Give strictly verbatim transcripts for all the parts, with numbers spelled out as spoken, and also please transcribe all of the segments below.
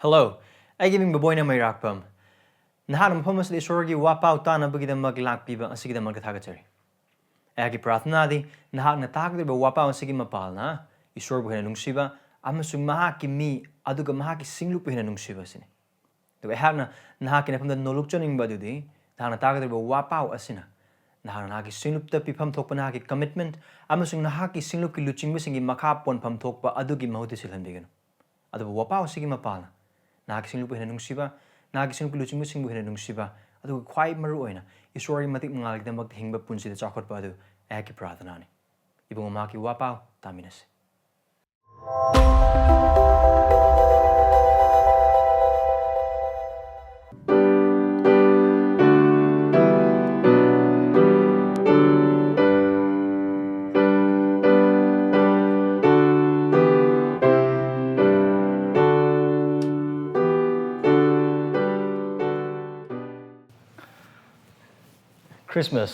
Hello, ꯑꯩꯒꯤ ꯃꯤꯡ ꯕꯣꯕꯣꯏꯅ ꯃꯩꯔꯥꯛꯄꯝ꯫ ꯅꯍꯥꯛꯅ ꯃꯐꯝ ꯑꯁꯤꯗ ꯏꯁꯣꯔꯒꯤ ꯋꯥꯄꯥꯎ ꯇꯥꯅꯕꯒꯤꯗꯃꯛ ꯂꯥꯛꯄꯤꯕ ꯑꯁꯤꯒꯤꯗꯃꯛꯇ ꯊꯥꯒꯠꯆꯔꯤ꯫ ꯑꯩꯍꯥꯛꯀꯤ ꯄ꯭ꯔꯥꯔꯊꯅꯥꯗꯤ ꯅꯍꯥꯛꯅ ꯇꯥꯒꯗꯧꯔꯤꯕ ꯋꯥꯄꯥꯎ ꯑꯁꯤꯒꯤ ꯃꯄꯥꯜꯅ ꯏꯁꯣꯔꯕꯨ ꯍꯦꯟꯅ ꯅꯨꯡꯁꯤꯕ ꯑꯃꯁꯨꯡ ꯃꯍꯥꯛꯀꯤ ꯃꯤ ꯑꯗꯨꯒ ꯃꯍꯥꯛꯀꯤ ꯁꯤꯡꯂꯨꯞꯄꯨ ꯍꯦꯟꯅ ꯅꯨꯡꯁꯤꯕ ꯑꯁꯤꯅꯤ꯫ ꯑꯗꯨꯒ ꯑꯩꯍꯥꯛꯅ ꯅꯍꯥꯛꯀꯤ ꯅꯐꯝꯗ ꯅꯣꯂꯨꯛꯆꯅꯤꯡꯕ ꯑꯗꯨꯗꯤ ꯅꯍꯥꯛꯅ ꯇꯥꯒꯗꯧꯔꯤꯕ ꯋꯥꯄꯥꯎ ꯑꯁꯤꯅ ꯅꯍꯥꯛꯅ ꯅꯍꯥꯛꯀꯤ ꯁꯤꯡꯂꯨꯞꯇ ꯄꯤꯐꯝ ꯊꯣꯛꯄ ꯅꯍꯥꯛꯀꯤ commitment ꯑꯃꯁꯨꯡ ꯅꯍꯥꯛꯀꯤ ꯁꯤꯡꯂꯨꯞꯀꯤ ꯂꯨꯆꯤꯡꯕꯁꯤꯡꯒꯤ ꯃꯈꯥ ꯄꯣꯟꯐꯝ ꯊꯣꯛꯄ ꯑꯗꯨꯒꯤ ꯃꯍꯨꯠꯇ ꯁꯤꯜꯍꯟꯕꯤꯒꯅꯨ꯫ ꯑꯗꯨꯕꯨ ꯋꯥꯄꯥꯎ ꯑꯁꯤꯒꯤ ꯃꯄꯥꯜꯅ ꯅꯍꯥꯛꯀꯤ ꯁꯤꯡꯂꯨꯞꯄꯨ ꯍꯦꯟꯅ ꯅꯨꯡꯁꯤꯕ, ꯅꯍꯥꯛꯀꯤ ꯁꯤꯡꯂꯨꯞꯀꯤ ꯂꯨꯆꯤꯡꯕꯁꯤꯡꯕꯨ ꯍꯦꯟꯅ ꯅꯨꯡꯁꯤꯕ, ꯑꯗꯨꯒ ꯈ꯭ꯋꯥꯏ ꯃꯔꯨ ꯑꯣꯏꯅ ꯏꯁꯣꯔꯒꯤ ꯃꯇꯤꯛ ꯃꯉꯥꯜꯒꯤꯗꯃꯛꯇ ꯍꯤꯡꯕ ꯄꯨꯟꯁꯤꯗ ꯆꯥꯎꯈꯠꯄ ꯑꯗꯨ ꯑꯩꯍꯥꯛꯀꯤ ꯄ꯭ꯔꯥꯔꯊꯅꯥꯅꯤ꯫ ꯏꯕꯨꯡꯉꯣ, ꯃꯍꯥꯛꯀꯤ ꯋꯥꯄꯥꯎ ꯇꯥꯃꯤꯟꯅꯁꯤ꯫ Christmas.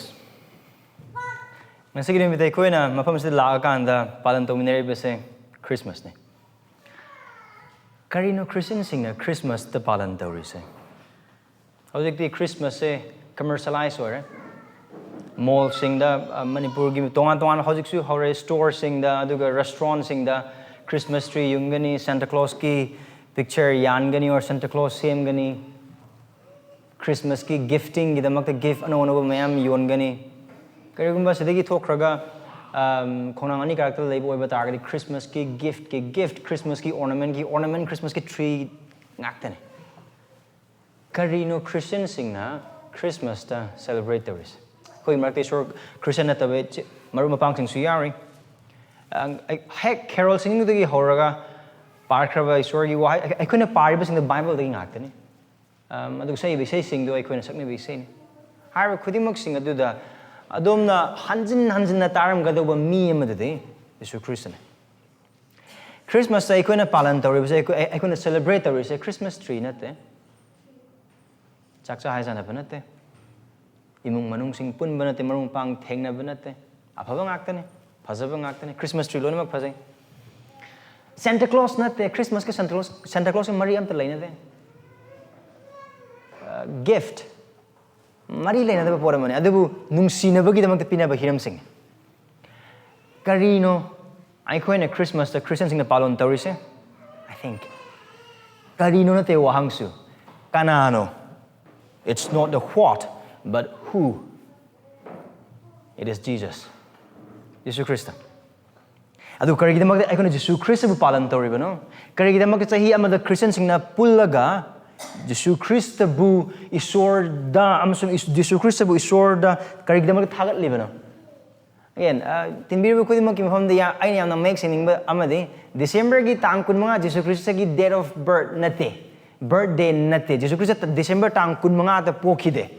ꯉꯁꯤꯒꯤ ꯅꯨꯃꯤꯠꯇ ꯑꯩꯈꯣꯏꯅ ꯃꯐꯝ ꯑꯁꯤꯗ ꯂꯥꯛꯑꯀꯥꯟꯗ ꯄꯥꯂꯟ ꯇꯧꯃꯤꯟꯅꯔꯤꯕꯁꯦ Christmasꯅꯤ꯫ ꯀꯔꯤꯅꯣ ꯈ꯭ꯔꯤꯁꯇꯤꯌꯟꯁꯤꯡꯅ Christmasꯇ ꯄꯥꯂꯟ ꯇꯧꯔꯤꯁꯦ? ꯍꯧꯖꯤꯛꯇꯤ Christmasꯁꯦ commercialize ꯑꯣꯏꯔꯦ꯫ Mallꯁꯤꯡꯗ, ꯑ, ꯃꯅꯤꯄꯨꯔꯒꯤ ꯇꯣꯉꯥꯟ ꯇꯣꯉꯥꯟꯕ ꯍꯧꯖꯤꯛꯁꯨ ꯍꯧꯔꯦ, storeꯁꯤꯡꯗ, ꯑꯗꯨꯒ restaurantꯁꯤꯡꯗ Christmas tree ꯌꯨꯡꯒꯅꯤ, Santa Clausꯀꯤ picture ꯌꯥꯟꯒꯅꯤ or Santa Claus ꯁꯦꯝꯒꯅꯤ꯫ Christmasꯀꯤ giftingꯒꯤꯗꯃꯛꯇ gift ꯑꯅꯧ ꯑꯅꯧꯕ ꯃꯌꯥꯝ ꯌꯣꯟꯒꯅꯤ꯫ ꯀꯔꯤꯒꯨꯝꯕ ꯁꯤꯗꯒꯤ ꯊꯣꯛꯈ꯭ꯔꯒ, ꯑꯝ, ꯈꯣꯡꯅꯥꯡ ꯑꯅꯤ ꯀꯥꯔꯛꯇ ꯂꯩꯕ ꯑꯣꯏꯕ ꯇꯥꯔꯒꯗꯤ Christmasꯀꯤ giftꯀꯤ gift, Christmasꯀꯤ ornament, ornament Christmasꯀꯤ tree ꯉꯥꯛꯇꯅꯤ꯫ ꯀꯔꯤꯅꯣ ꯈ꯭ꯔꯤꯁꯇꯤꯌꯟꯁꯤꯡꯅ Christmasꯇ celebrate ꯇꯧꯔꯤꯁꯦ? ꯑꯩꯈꯣꯏ ꯃꯔꯛꯇ ꯏꯁꯣꯔ ꯈ꯭ꯔꯤꯁꯇꯤꯌꯟ ꯅꯠꯇꯕ ꯏꯆꯦ-, ꯃꯔꯨꯞ ꯃꯄꯥꯡꯁꯤꯡꯁꯨ ꯌꯥꯎꯔꯤ꯫ ꯑ, ꯑꯩ-, ꯍꯦꯛ carolꯁꯤꯡꯗꯨꯗꯒꯤ ꯍꯧꯔꯒ ꯄꯥꯔꯛꯈ꯭ꯔꯕ ꯏꯁꯣꯔꯒꯤ ꯋꯥꯍꯩ, ꯑꯩ-, ꯑꯩꯈꯣꯏꯅ ꯄꯥꯔꯤꯕꯁꯤꯡꯗꯣ Bibleꯗꯒꯤ ꯉꯥꯛꯇꯅꯤ꯫ ꯑꯝ, ꯑꯗꯨꯒ ꯁꯛꯏꯕ ꯏꯁꯩꯁꯤꯡꯗꯣ ꯑꯩꯈꯣꯏꯅ ꯁꯛꯅꯕ ꯏꯁꯩꯅꯤ꯫ ꯍꯥꯏꯔꯤꯕ ꯈꯨꯗꯤꯡꯃꯛꯁꯤꯡ ꯑꯗꯨꯗ ꯑꯗꯣꯝꯅ ꯍꯟꯖꯤꯟ ꯍꯟꯖꯤꯟꯅ ꯇꯥꯔꯝꯒꯗꯧꯕ ꯃꯤ ꯑꯃꯗꯨꯗꯤ ꯌꯤꯁꯨ ꯈ꯭ꯔꯤꯁꯇꯅꯤ꯫ Christmasꯇ ꯑꯩꯈꯣꯏꯅ ꯄꯥꯂꯟ ꯇꯧꯔꯤꯕꯁꯦ, ꯑꯩꯈꯣꯏ, ꯑꯩꯈꯣꯏꯅ celebrate ꯇꯧꯔꯤꯁꯦ Christmas tree ꯅꯠꯇꯦ, ꯆꯥꯛꯆꯥ ꯍꯩꯖꯥꯟꯅꯕ ꯅꯠꯇꯦ, ꯏꯃꯨꯡ ꯃꯅꯨꯡꯁꯤꯡ ꯄꯨꯟꯕ ꯅꯠꯇꯦ, ꯃꯔꯨꯞ ꯃꯄꯥꯡ ꯊꯦꯡꯅꯕ ꯅꯠꯇꯦ꯫ ꯑꯐꯕ ꯉꯥꯛꯇꯅꯤ, ꯐꯖꯕ ꯉꯥꯛꯇꯅꯤ꯫ Christmas tree ꯂꯣꯏꯅꯃꯛ ꯐꯖꯩ꯫ Santa Claus ꯅꯠꯇꯦ, Christmas ꯀ Santa Claus, Santa Claus ꯀ ꯃꯔꯤ ꯑꯝꯇ ꯂꯩꯅꯗꯦ꯫ Gift, ꯃꯔꯤ ꯂꯩꯅꯗꯕ ꯄꯣꯠ ꯑꯃꯅꯤ, ꯑꯗꯨꯕꯨ ꯅꯨꯡꯁꯤꯅꯕꯒꯤꯗꯃꯛꯇ ꯄꯤꯅꯕ ꯍꯤꯔꯝꯁꯤꯡ꯫ ꯀꯔꯤꯅꯣ ꯑꯩꯈꯣꯏꯅ Christmas ꯇ Christian ꯁꯤꯡꯅ ꯄꯥꯂꯣꯟ ꯇꯧꯔꯤꯁꯦ? I think, ꯀꯔꯤꯅꯣ ꯅꯠꯇꯦ ꯋꯥꯍꯪꯁꯨ, ꯀꯅꯥꯅꯣ? It's not the what, but who. It is Jesus. Jesus Christ. ꯑꯗꯨ ꯀꯔꯤꯒꯤꯗꯃꯛꯇ ꯑꯩꯈꯣꯏꯅ ꯖꯤꯁꯨ ꯈ꯭ꯔꯤꯁꯇꯕꯨ ꯄꯥꯂꯟ ꯇꯧꯔꯤꯕꯅꯣ? ꯀꯔꯤꯒꯤꯗꯃꯛꯇ ꯆꯍꯤ ꯑꯃꯗ Christian ꯁꯤꯡꯅ ꯄꯨꯜꯂꯒ ꯖꯤꯁꯨ ꯈ꯭ꯔꯤꯁꯇꯕꯨ ꯏꯁꯣꯔꯗ ꯑꯃꯁꯨꯡ ꯏꯁ-, ꯖꯤꯁꯨ ꯈ꯭ꯔꯤꯁꯇꯕꯨ ꯏꯁꯣꯔꯗ ꯀꯔꯤꯒꯤꯗꯃꯛꯇ ꯊꯥꯒꯠꯂꯤꯕꯅꯣ? Again, ꯑ, ꯇꯤꯟꯕꯤꯔꯤꯕ ꯈꯨꯗꯤꯡꯃꯛꯀꯤ ꯃꯐꯝꯗ ꯌꯥ-, ꯑꯩꯅ ꯌꯥꯝꯅ ꯃꯌꯦꯛ ꯁꯦꯡꯅꯤꯡꯕ ꯑꯃꯗꯤ, December ꯒꯤ ꯇꯥꯡ ꯀꯨꯟꯃꯉꯥ ꯖꯤꯁꯨ ꯈ꯭ꯔꯤꯁꯇꯒꯤ date of birth ꯅꯠꯇꯦ, birthday ꯅꯠꯇꯦ꯫ ꯖꯤꯁꯨ ꯈ꯭ꯔꯤꯁꯇ December ꯇꯥꯡ ꯀꯨꯟꯃꯉꯥꯗ ꯄꯣꯛꯈꯤꯗꯦ꯫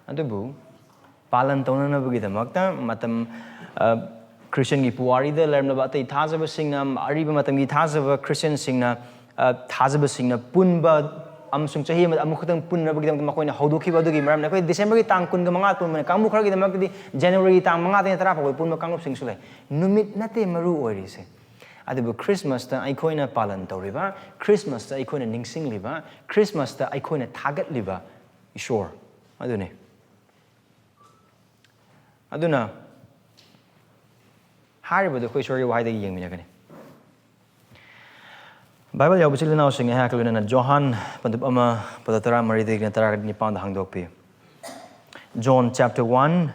ꯑꯗꯨꯕꯨ ꯄꯥꯂꯟ ꯇꯧꯅꯅꯕꯒꯤꯗꯃꯛꯇ ꯃꯇꯝ, ꯑ, Christian ꯒꯤ ꯄꯨꯋꯥꯔꯤꯗ ꯂꯩꯔꯝꯂꯕ ꯑꯇꯩ ꯊꯥꯖꯕꯁꯤꯡꯅ, ꯑꯔꯤꯕ ꯃꯇꯝꯒꯤ ꯊꯥꯖꯕ Christian ꯁꯤꯡꯅ, ꯑ, ꯊꯥꯖꯕꯁꯤꯡꯅ ꯄꯨꯟꯕ ꯑꯃꯁꯨꯡ ꯆꯍꯤ ꯑꯃꯗ ꯑꯃꯨꯛꯈꯛꯇꯪ ꯄꯨꯟꯅꯕꯒꯤꯗꯃꯛꯇ ꯃꯈꯣꯏꯅ ꯍꯧꯗꯣꯛꯈꯤꯕ ꯑꯗꯨꯒꯤ ꯃꯔꯝꯅ ꯑꯩꯈꯣꯏ December ꯒꯤ ꯇꯥꯡ ꯀꯨꯟꯒ ꯃꯉꯥ ꯄꯨꯟꯕꯅ, ꯀꯥꯡꯕꯨ ꯈꯔꯒꯤꯗꯃꯛꯇꯗꯤ January ꯒꯤ ꯇꯥꯡ ꯃꯉꯥꯗꯒꯤ ꯇꯔꯥ ꯐꯥꯎꯕ ꯄꯨꯟꯕ ꯀꯥꯡꯂꯨꯞꯁꯤꯡꯁꯨ ꯂꯩ꯫ ꯅꯨꯃꯤꯠ ꯅꯠꯇꯦ ꯃꯔꯨ ꯑꯣꯏꯔꯤꯁꯦ꯫ ꯑꯗꯨꯕꯨ Christmas ꯇ ꯑꯩꯈꯣꯏꯅ ꯄꯥꯂꯟ ꯇꯧꯔꯤꯕ, Christmas ꯇ ꯑꯩꯈꯣꯏꯅ ꯅꯤꯡꯁꯤꯡꯂꯤꯕ, Christmas ꯇ ꯑꯩꯈꯣꯏꯅ ꯊꯥꯒꯠꯂꯤꯕ ꯏꯁꯣꯔ ꯑꯗꯨꯅꯤ꯫ ꯑꯗꯨꯅ ꯍꯥꯏꯔꯤꯕꯗꯨ ꯑꯩꯈꯣꯏ ꯏꯁꯣꯔꯒꯤ ꯋꯥꯍꯩꯗꯒꯤ ꯌꯦꯡꯃꯤꯟꯅꯒꯅꯤ꯫ ꯕꯥꯏꯕꯜ ꯌꯥꯎꯕ ꯏꯆꯤꯜ ꯏꯅꯥꯎꯁꯤꯡ ꯑꯩꯍꯥꯛꯀ ꯂꯣꯏꯅꯅ ꯖꯣꯍꯥꯟ ꯄꯟꯗꯨꯞ ꯑꯃ, ꯄꯗ ꯇꯔꯥꯃꯔꯤꯗꯒꯤꯅ ꯇꯔꯥꯅꯤꯄꯥꯟꯗ ꯍꯥꯡꯗꯣꯛꯄꯤꯌꯨ꯫ John chapter one,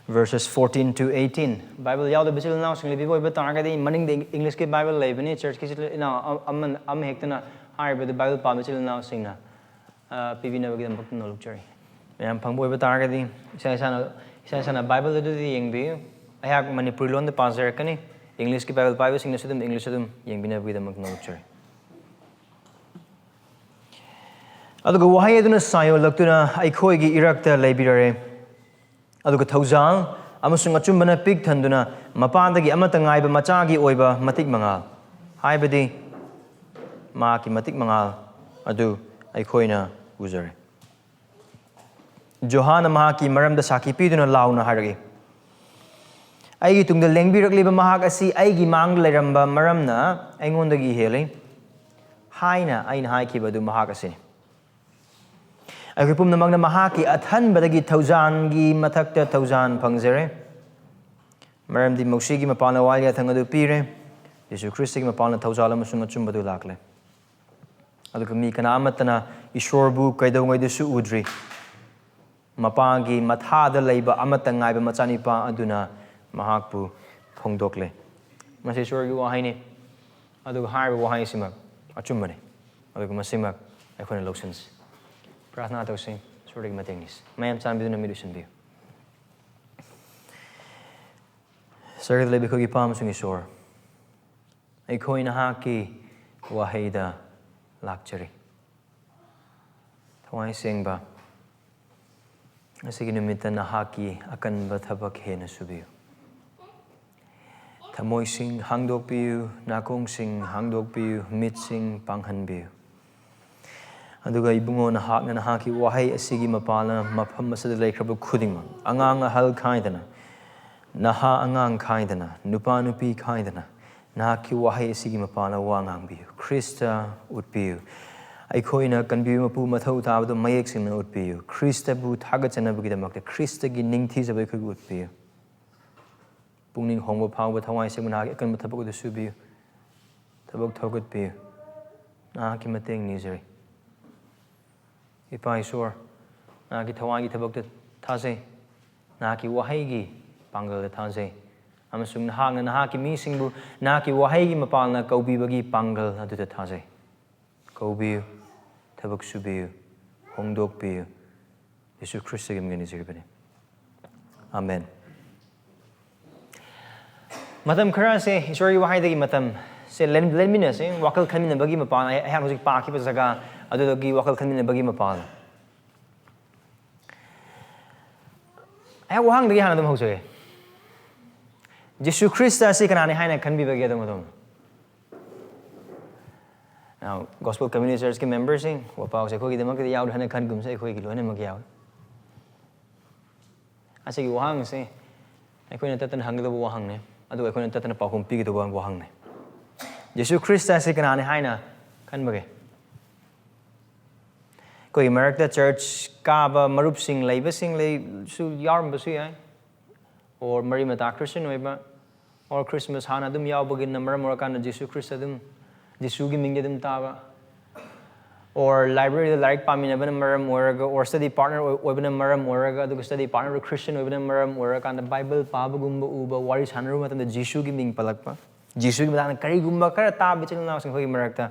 verses fourteen to eighteen. Bible ꯌꯥꯎꯗꯕ ꯏꯆꯤꯜ ꯏꯅꯥꯎꯁꯤꯡ ꯂꯩꯕꯤꯕ ꯑꯣꯏꯕ ꯇꯥꯔꯒꯗꯤ, ꯃꯅꯤꯡꯗ English ꯀꯤ ꯕꯥꯏꯕꯜ ꯂꯩꯕꯅꯤ꯫ Church ꯀꯤ ꯏꯆꯤꯜ ꯏꯅꯥꯎ ꯑꯃ, ꯑꯃ ꯍꯦꯛꯇꯅ ꯍꯥꯏꯔꯤꯕꯗꯨ ꯕꯥꯏꯕꯜ ꯄꯥꯕ ꯏꯆꯤꯜ ꯏꯅꯥꯎꯁꯤꯡꯅ, ꯑ, ꯄꯤꯕꯤꯅꯕꯒꯤꯗꯃꯛꯇ ꯅꯣꯂꯨꯛꯆꯔꯤ꯫ ꯃꯌꯥꯝ ꯐꯪꯕ ꯑꯣꯏꯕ ꯇꯥꯔꯒꯗꯤ, ꯏꯁꯥ ꯏꯁꯥꯅ, ꯏꯁꯥ ꯏꯁꯥꯅ ꯕꯥꯏꯕꯜ ꯑꯗꯨꯗꯤ ꯌꯦꯡꯕꯤꯌꯨ꯫ ꯑꯩꯍꯥꯛ ꯃꯅꯤꯄꯨꯔꯤ ꯂꯣꯟꯗ ꯄꯥꯖꯔꯛꯀꯅꯤ꯫ English ꯀꯤ ꯕꯥꯏꯕꯜ ꯄꯥꯏꯕꯁꯤꯡꯅꯁꯨ ꯑꯗꯨꯝ English ꯑꯗꯨꯝ ꯌꯦꯡꯕꯤꯅꯕꯒꯤꯗꯃꯛꯇ ꯅꯣꯂꯨꯛꯆꯔꯤ꯫ ꯑꯗꯨꯒ ꯋꯥꯍꯩ ꯑꯗꯨꯅ ꯁꯥꯏ ꯑꯣꯜꯂꯛꯇꯨꯅ ꯑꯩꯈꯣꯏꯒꯤ ꯏꯔꯛꯇ ꯂꯩꯕꯤꯔꯔꯦ꯫ ꯑꯗꯨꯒ ꯊꯧꯖꯥꯜ ꯑꯃꯁꯨꯡ ꯑꯆꯨꯝꯕꯅ ꯄꯤꯛ ꯊꯟꯗꯨꯅ ꯃꯄꯥꯗꯒꯤ ꯑꯃꯠꯇ ꯉꯥꯏꯕ ꯃꯆꯥꯒꯤ ꯑꯣꯏꯕ ꯃꯇꯤꯛ ꯃꯉꯥꯜ, ꯍꯥꯏꯕꯗꯤ ꯃꯍꯥꯛꯀꯤ ꯃꯇꯤꯛ ꯃꯉꯥꯜ ꯑꯗꯨ ꯑꯩꯈꯣꯏꯅ ꯎꯖꯔꯦ꯫ ꯖꯣꯍꯥꯟꯅ ꯃꯍꯥꯛꯀꯤ ꯃꯔꯝꯗ ꯁꯥꯈꯤ ꯄꯤꯗꯨꯅ ꯂꯥꯎꯅ ꯍꯥꯏꯔꯛꯏ, ꯑꯩꯒꯤ ꯇꯨꯡꯗ ꯂꯦꯡꯕꯤꯔꯛꯂꯤꯕ ꯃꯍꯥꯛ ꯑꯁꯤ ꯑꯩꯒꯤ ꯃꯥꯡꯗ ꯂꯩꯔꯝꯕ ꯃꯔꯝꯅ ꯑꯩꯉꯣꯟꯗꯒꯤ ꯍꯦꯜꯂꯤ ꯍꯥꯏꯅ ꯑꯩꯅ ꯍꯥꯏꯈꯤꯕ ꯑꯗꯨ ꯃꯍꯥꯛ ꯑꯁꯤꯅꯤ꯫ ꯑꯩꯈꯣꯏ ꯄꯨꯝꯅꯃꯛꯅ ꯃꯍꯥꯛꯀꯤ ꯑꯊꯟꯕꯗꯒꯤ ꯊꯧꯖꯥꯟꯒꯤ ꯃꯊꯛꯇ ꯊꯧꯖꯥꯟ ꯐꯪꯖꯔꯦ, ꯃꯔꯝꯗꯤ ꯃꯧꯁꯤꯒꯤ ꯃꯄꯥꯟꯅ ꯋꯥꯌꯦꯜ ꯌꯥꯊꯪ ꯑꯗꯨ ꯄꯤꯔꯦ, ꯌꯤꯁꯨ ꯈ꯭ꯔꯤꯁꯇꯒꯤ ꯃꯄꯥꯟꯅ ꯊꯧꯖꯥꯜ ꯑꯃꯁꯨꯡ ꯑꯆꯨꯝꯕꯗꯨ ꯂꯥꯛꯂꯦ꯫ ꯑꯗꯨꯒ ꯃꯤ ꯀꯅꯥ ꯑꯃꯠꯇꯅ ꯏꯁꯣꯔꯕꯨ ꯀꯩꯗꯧꯉꯩꯗꯁꯨ ꯎꯗ꯭ꯔꯤ꯫ ꯃꯄꯥꯒꯤ ꯃꯊꯥꯗ ꯂꯩꯕ ꯑꯃꯠꯇ ꯉꯥꯏꯕ ꯃꯆꯥꯅꯤꯄꯥ ꯑꯗꯨꯅ ꯃꯍꯥꯛꯄꯨ ꯐꯣꯡꯗꯣꯛꯂꯦ꯫ ꯃꯁꯤ ꯏꯁꯣꯔꯒꯤ ꯋꯥꯍꯩꯅꯤ꯫ ꯑꯗꯨꯒ ꯍꯥꯏꯔꯤꯕ ꯋꯥꯍꯩꯁꯤꯃꯛ ꯑꯆꯨꯝꯕꯅꯤ꯫ ꯑꯗꯨꯒ ꯃꯁꯤꯃꯛ ꯑꯩꯈꯣꯏꯅ ꯂꯧꯁꯤꯟꯁꯤ꯫ ꯄ꯭ꯔꯥꯊꯅꯥ ꯇꯧꯁꯤ꯫ ꯏꯁꯣꯔꯗꯒꯤ ꯃꯇꯦꯡ ꯅꯤꯁꯤ꯫ ꯃꯌꯥꯝ ꯆꯥꯟꯕꯤꯗꯨꯅ ꯃꯤꯠ ꯎꯏꯁꯤꯟꯕꯤꯌꯨ꯫ ꯁꯔꯒꯗ ꯂꯩꯕ ꯑꯩꯈꯣꯏꯒꯤ ꯏꯄꯥ ꯑꯃꯁꯨꯡ ꯏꯁꯣꯔ, ꯑꯩꯈꯣꯏ ꯅꯍꯥꯛꯀꯤ ꯋꯥꯍꯩꯗ ꯂꯥꯛꯆꯔꯤ꯫ ꯊꯋꯥꯏ ꯁꯦꯡꯕ, ꯉꯁꯤꯒꯤ ꯅꯨꯃꯤꯠꯇ ꯅꯍꯥꯛꯀꯤ ꯑꯀꯟꯕ ꯊꯕꯛ ꯍꯦꯟꯅ ꯁꯨꯕꯤꯌꯨ꯫ ꯊꯃꯣꯏꯁꯤꯡ ꯍꯥꯡꯗꯣꯛꯄꯤꯌꯨ, ꯅꯥꯀꯣꯡꯁꯤꯡ ꯍꯥꯡꯗꯣꯛꯄꯤꯌꯨ, ꯃꯤꯠꯁꯤꯡ ꯄꯥꯡꯍꯟꯕꯤꯌꯨ꯫ ꯑꯗꯨꯒ ꯏꯕꯨꯡꯉꯣ, ꯅꯍꯥꯛꯅ ꯅꯍꯥꯛꯀꯤ ꯋꯥꯍꯩ ꯑꯁꯤꯒꯤ ꯃꯄꯥꯟꯅ ꯃꯐꯝ ꯑꯁꯤꯗ ꯂꯩꯈ꯭ꯔꯕ ꯈꯨꯗꯤꯡꯃꯛ, ꯑꯉꯥꯡ ꯑꯍꯜ ꯈꯥꯏꯗꯅ, ꯅꯍꯥ ꯑꯉꯥꯡ ꯈꯥꯏꯗꯅ, ꯅꯨꯄꯥ ꯅꯨꯄꯤ ꯈꯥꯏꯗꯅ, ꯅꯍꯥꯛꯀꯤ ꯋꯥꯍꯩ ꯑꯁꯤꯒꯤ ꯃꯄꯥꯟꯅ ꯋꯥ ꯉꯥꯡꯕꯤꯌꯨ꯫ ꯈ꯭ꯔꯤꯁꯇ ꯎꯠꯄꯤꯌꯨ꯫ ꯑꯩꯈꯣꯏꯅ ꯀꯟꯕꯤꯕ ꯃꯄꯨ ꯃꯊꯧ ꯇꯥꯕꯗꯨ ꯃꯌꯦꯛ ꯁꯦꯡꯅ ꯎꯠꯄꯤꯌꯨ꯫ ꯈ꯭ꯔꯤꯁꯇꯕꯨ ꯊꯥꯒꯠꯆꯅꯕꯒꯤꯗꯃꯛꯇ ꯈ꯭ꯔꯤꯁꯇꯒꯤ ꯅꯤꯡꯊꯤꯖꯕ ꯑꯩꯈꯣꯏꯕꯨ ꯎꯠꯄꯤꯌꯨ꯫ ꯄꯨꯛꯅꯤꯡ ꯍꯣꯡꯕ ꯐꯥꯎꯕ ꯊꯋꯥꯏ ꯁꯦꯡꯕ ꯅꯍꯥꯛꯀꯤ ꯑꯀꯟꯕ ꯊꯕꯛ ꯑꯗꯨ ꯁꯨꯕꯤꯌꯨ꯫ ꯊꯕꯛ ꯊꯧꯒꯠꯄꯤꯌꯨ꯫ ꯅꯍꯥꯛꯀꯤ ꯃꯇꯦꯡ ꯅꯤꯖꯔꯤ꯫ ꯏꯄꯥ ꯏꯁꯣꯔ, ꯅꯍꯥꯛꯀꯤ ꯊꯋꯥꯏꯒꯤ ꯊꯕꯛꯇ ꯊꯥꯖꯩ꯫ ꯅꯍꯥꯛꯀꯤ ꯋꯥꯍꯩꯒꯤ ꯄꯥꯡꯒꯜꯗ ꯊꯥꯖꯩ꯫ ꯑꯃꯁꯨꯡ ꯅꯍꯥꯛꯅ ꯅꯍꯥꯛꯀꯤ ꯃꯤꯁꯤꯡꯕꯨ ꯅꯍꯥꯛꯀꯤ ꯋꯥꯍꯩꯒꯤ ꯃꯄꯥꯜꯅ ꯀꯧꯕꯤꯕꯒꯤ ꯄꯥꯡꯒꯜ ꯑꯗꯨꯗ ꯊꯥꯖꯩ꯫ ꯀꯧꯕꯤꯌꯨ, ꯊꯕꯛ ꯁꯨꯕꯤꯌꯨ, ꯍꯣꯡꯗꯣꯛꯄꯤꯌꯨ꯫ ꯌꯤꯁꯨ ꯈ꯭ꯔꯤꯁꯇꯒꯤ ꯃꯤꯡ ꯅꯤꯖꯔꯤꯕꯅꯤ꯫ ꯑꯥꯃꯦꯟ꯫ ꯃꯇꯝ ꯈꯔꯁꯦ ꯏꯁꯣꯔꯒꯤ ꯋꯥꯍꯩꯗꯒꯤ ꯃꯇꯝꯁꯦ ꯂꯦꯟ-, ꯂꯦꯟꯃꯤꯟꯅꯁꯦ꯫ ꯋꯥꯈꯜ ꯈꯟꯃꯤꯟꯅꯕꯒꯤ ꯃꯄꯥꯟ, ꯑꯩ-, ꯑꯩꯍꯥꯛꯅ ꯍꯧꯖꯤꯛ ꯄꯥꯈꯤꯕ ꯖꯒꯥ ꯑꯗꯨꯗꯒꯤ ꯋꯥꯈꯜ ꯈꯟꯃꯤꯟꯅꯕꯒꯤ ꯃꯄꯥꯟ꯫ ꯑꯩꯍꯥꯛ ꯋꯥꯍꯪꯗꯒꯤ ꯍꯥꯟꯅ ꯑꯗꯨꯝ ꯍꯧꯖꯒꯦ꯫ ꯖꯤꯁꯨ ꯈ꯭ꯔꯤꯁꯇ ꯑꯁꯤ ꯀꯅꯥꯅꯤ ꯍꯥꯏꯅ ꯈꯟꯕꯤꯕꯒꯦ ꯑꯗꯣꯝ ꯑꯗꯣꯝ? Now, Gospel Community Churchꯀꯤ memberꯁꯤꯡ, ꯋꯥꯄꯥꯎꯁꯦ ꯑꯩꯈꯣꯏꯒꯤꯗꯃꯛꯇꯗꯤ ꯌꯥꯎꯗꯦ ꯍꯥꯏꯅ ꯈꯟꯒꯨꯝꯁꯦ, ꯑꯩꯈꯣꯏꯒꯤ ꯂꯣꯏꯅꯃꯛ ꯌꯥꯎꯏ꯫ ꯑꯁꯤꯒꯤ ꯋꯥꯍꯪꯁꯦ ꯑꯩꯈꯣꯏꯅ ꯇꯠꯇꯅ ꯍꯪꯒꯗꯕ ꯋꯥꯍꯪꯅꯦ, ꯑꯗꯨꯒ ꯑꯩꯈꯣꯏꯅ ꯇꯠꯇꯅ ꯄꯥꯎꯈꯨꯝ ꯄꯤꯒꯗꯕ ꯋꯥꯍꯪꯅꯦ꯫ ꯖꯤꯁꯨ ꯈ꯭ꯔꯤꯁꯇ ꯑꯁꯤ ꯀꯅꯥꯅꯤ ꯍꯥꯏꯅ ꯈꯟꯕꯒꯦ? ꯑꯩꯈꯣꯏꯒꯤ ꯃꯔꯛꯇ ꯆꯔꯆ ꯀꯥꯕ ꯃꯔꯨꯞꯁꯤꯡ ꯂꯩꯕꯁꯤꯡ ꯂꯩꯁꯨ ꯌꯥꯎꯔꯝꯕꯁꯨ ꯌꯥꯏ, ꯑꯣꯔ ꯃꯔꯤ ꯃꯇꯥ ꯈ꯭ꯔꯤꯁꯇꯤꯌꯟ ꯑꯣꯏꯕ, ꯑꯣꯔ ꯈ꯭ꯔꯤꯁꯃꯥꯁ ꯍꯥꯟꯅ ꯑꯗꯨꯝ ꯌꯥꯎꯕꯒꯤꯅ ꯃꯔꯝ ꯑꯣꯏꯔꯀꯥꯟꯗ ꯖꯤꯁꯨ ꯈ꯭ꯔꯤꯁꯇ ꯑꯗꯨꯝ, ꯖꯤꯁꯨꯒꯤ ꯃꯤꯡꯗꯤ ꯑꯗꯨꯝ ꯇꯥꯕ, ꯑꯣꯔ ꯂꯥꯏꯕ꯭ꯔꯦꯔꯤꯗ ꯂꯥꯏꯔꯤꯛ ꯄꯥꯃꯤꯟꯅꯕꯅ ꯃꯔꯝ ꯑꯣꯏꯔꯒ, ꯑꯣꯔ ꯁ꯭ꯇꯗꯤ ꯄꯥꯔꯠꯅꯔ ꯑꯣꯏꯕꯅ ꯃꯔꯝ ꯑꯣꯏꯔꯒ, ꯑꯗꯨꯒ ꯁ꯭ꯇꯗꯤ ꯄꯥꯔꯠꯅꯔꯗꯨ ꯈ꯭ꯔꯤꯁꯇꯤꯌꯟ ꯑꯣꯏꯕꯅ ꯃꯔꯝ ꯑꯣꯏꯔꯀꯥꯟꯗ ꯕꯥꯏꯕꯜ ꯄꯥꯕꯒꯨꯝꯕ ꯎꯕ, ꯋꯥꯔꯤ ꯁꯥꯟꯅꯔꯨꯕ ꯃꯇꯝꯗ ꯖꯤꯁꯨꯒꯤ ꯃꯤꯡ ꯄꯜꯂꯛꯄ, ꯖꯤꯁꯨꯒꯤ ꯃꯇꯥꯡꯗ ꯀꯔꯤꯒꯨꯝꯕ ꯈꯔ ꯇꯥꯕ ꯏꯆꯤꯜ ꯏꯅꯥꯎꯁꯤꯡ ꯑꯩꯈꯣꯏꯒꯤ ꯃꯔꯛꯇ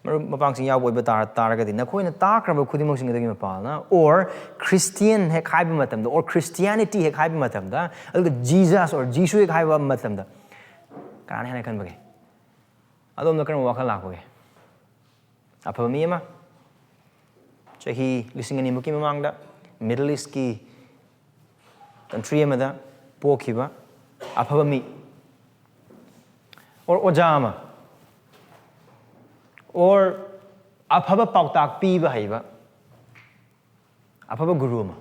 ꯃꯔꯨꯞ ꯃꯄꯥꯡꯁꯤꯡ ꯌꯥꯎꯕ ꯑꯣꯏꯕ ꯇꯥꯔ-, ꯇꯥꯔꯒꯗꯤ, ꯅꯈꯣꯏꯅ ꯇꯥꯈ꯭ꯔꯕ ꯈꯨꯗꯤꯡꯃꯛꯁꯤꯡ ꯑꯗꯨꯒꯤ ꯃꯄꯥꯜꯅ, ꯑꯣꯔ ꯈ꯭ꯔꯤꯁꯇꯤꯌꯟ ꯍꯦꯛ ꯍꯥꯏꯕ ꯃꯇꯝꯗ, ꯑꯣꯔ ꯈ꯭ꯔꯤꯁꯇꯤꯌꯥꯅꯤꯇꯤ ꯍꯦꯛ ꯍꯥꯏꯕ ꯃꯇꯝꯗ, ꯑꯗꯨꯒ ꯖꯤꯖꯁ ꯑꯣꯔ ꯖꯤꯁꯨ ꯍꯦꯛ ꯍꯥꯏꯕ ꯃꯇꯝꯗ, ꯀꯅꯥꯅ ꯍꯦꯟꯅ ꯈꯟꯕꯒꯦ? ꯑꯗꯣꯝꯗ ꯀꯔꯝꯕ ꯋꯥꯈꯜ ꯂꯥꯛꯄꯒꯦ? ꯑꯐꯕ ꯃꯤ ꯑꯃ, ꯆꯍꯤ ꯂꯤꯁꯤꯡ ꯑꯅꯤꯃꯨꯛꯀꯤ ꯃꯃꯥꯡꯗ ꯃꯤꯗꯜ ꯏꯁꯀꯤ ꯀꯟꯇ꯭ꯔꯤ ꯑꯃꯗ ꯄꯣꯛꯈꯤꯕ ꯑꯐꯕ ꯃꯤ, ꯑꯣꯔ ꯑꯣꯖꯥ ꯑꯃ, ꯑꯣꯔ ꯑꯐꯕ ꯄꯥꯎꯇꯥꯛ ꯄꯤꯕ ꯍꯩꯕ ꯑꯐꯕ ꯒꯨꯔꯨ ꯑꯃ,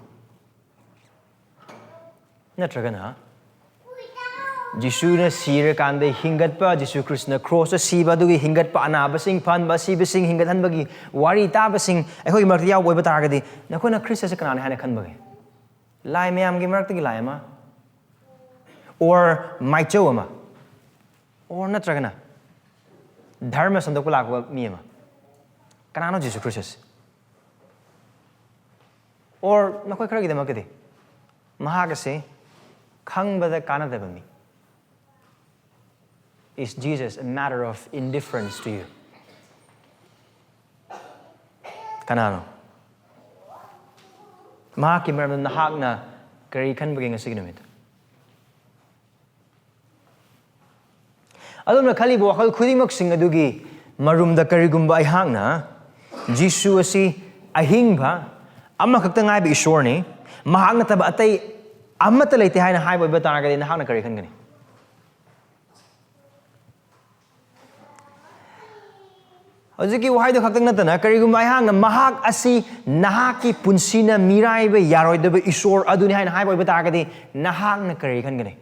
ꯅꯠꯇ꯭ꯔꯒꯅ ꯖꯤꯁꯨꯅ ꯁꯤꯔꯀꯥꯟꯗ ꯍꯤꯡꯒꯠꯄ, ꯖꯤꯁꯨ ꯈ꯭ꯔꯤꯁꯇꯅ ꯀ꯭ꯔꯣꯁꯇ ꯁꯤꯕ, ꯑꯗꯨꯒꯤ ꯍꯤꯡꯒꯠꯄ, ꯑꯅꯥꯕꯁꯤꯡ ꯐꯍꯟꯕ, ꯑꯁꯤꯕꯁꯤꯡ ꯍꯤꯡꯒꯠꯍꯟꯕꯒꯤ ꯋꯥꯔꯤ ꯇꯥꯕꯁꯤꯡ ꯑꯩꯈꯣꯏꯒꯤ ꯃꯔꯛꯇ ꯌꯥꯎꯕ ꯑꯣꯏꯕ ꯇꯥꯔꯒꯗꯤ, ꯅꯈꯣꯏꯅ ꯈ꯭ꯔꯤꯁꯇꯁꯦ ꯀꯅꯥꯅꯤ ꯍꯥꯏꯅ ꯈꯟꯕꯒꯦ? ꯂꯥꯏ ꯃꯌꯥꯝꯒꯤ ꯃꯔꯛꯇꯒꯤ ꯂꯥꯏ ꯑꯃ, ꯑꯣꯔ ꯃꯥꯏꯆꯧ ꯑꯃ, ꯑꯣꯔ ꯅꯠꯇ꯭ꯔꯒꯅ ꯙꯔꯃ ꯁꯟꯗꯣꯛꯄ ꯂꯥꯛꯄ ꯃꯤ ꯑꯃ, ꯀꯅꯥꯅꯣ ꯖꯤꯁꯨ ꯈ꯭ꯔꯤꯁꯇꯁꯦ? ꯑꯣꯔ ꯅꯈꯣꯏ ꯈꯔꯒꯤꯗꯃꯛꯇꯗꯤ ꯃꯍꯥꯛ ꯑꯁꯤ ꯈꯪꯕꯗ ꯀꯥꯟꯅꯗꯕ ꯃꯤ? Is Jesus a matter of indifference to you? ꯀꯅꯥꯅꯣ? ꯃꯍꯥꯛꯀꯤ ꯃꯔꯝꯗ ꯅꯍꯥꯛꯅ ꯀꯔꯤ ꯈꯟꯕꯒꯦ ꯉꯁꯤꯒꯤ ꯅꯨꯃꯤꯠꯇ? ꯑꯗꯣꯝꯅ ꯈꯜꯂꯤꯕ ꯋꯥꯈꯜ ꯈꯨꯗꯤꯡꯃꯛꯁꯤꯡ ꯑꯗꯨꯒꯤ ꯃꯔꯨꯝꯗ ꯀꯔꯤꯒꯨꯝꯕ ꯑꯩꯍꯥꯛꯅ ꯖꯤꯁꯨ ꯑꯁꯤ ꯑꯍꯤꯡꯕ ꯑꯃꯈꯛꯇ ꯉꯥꯏꯕ ꯏꯁꯣꯔꯅꯤ, ꯃꯍꯥꯛ ꯅꯠꯇꯕ ꯑꯇꯩ ꯑꯃꯠꯇ ꯂꯩꯇꯦ ꯍꯥꯏꯅ ꯍꯥꯏꯕ ꯑꯣꯏꯕ ꯇꯥꯔꯒꯗꯤ ꯅꯍꯥꯛꯅ ꯀꯔꯤ ꯈꯟꯒꯅꯤ? ꯍꯧꯖꯤꯛꯀꯤ ꯋꯥꯍꯩꯗꯨ ꯈꯛꯇꯪ ꯅꯠꯇꯅ, ꯀꯔꯤꯒꯨꯝꯕ ꯑꯩꯍꯥꯛꯅ ꯃꯍꯥꯛ ꯑꯁꯤ ꯅꯍꯥꯛꯀꯤ ꯄꯨꯟꯁꯤꯅ ꯃꯤꯔꯥꯏꯕ ꯌꯥꯔꯣꯏꯗꯕ ꯏꯁꯣꯔ ꯑꯗꯨꯅꯤ ꯍꯥꯏꯅ ꯍꯥꯏꯕ ꯑꯣꯏꯕ ꯇꯥꯔꯒꯗꯤ, ꯅꯍꯥꯛꯅ ꯀꯔꯤ ꯈꯟꯒꯅꯤ?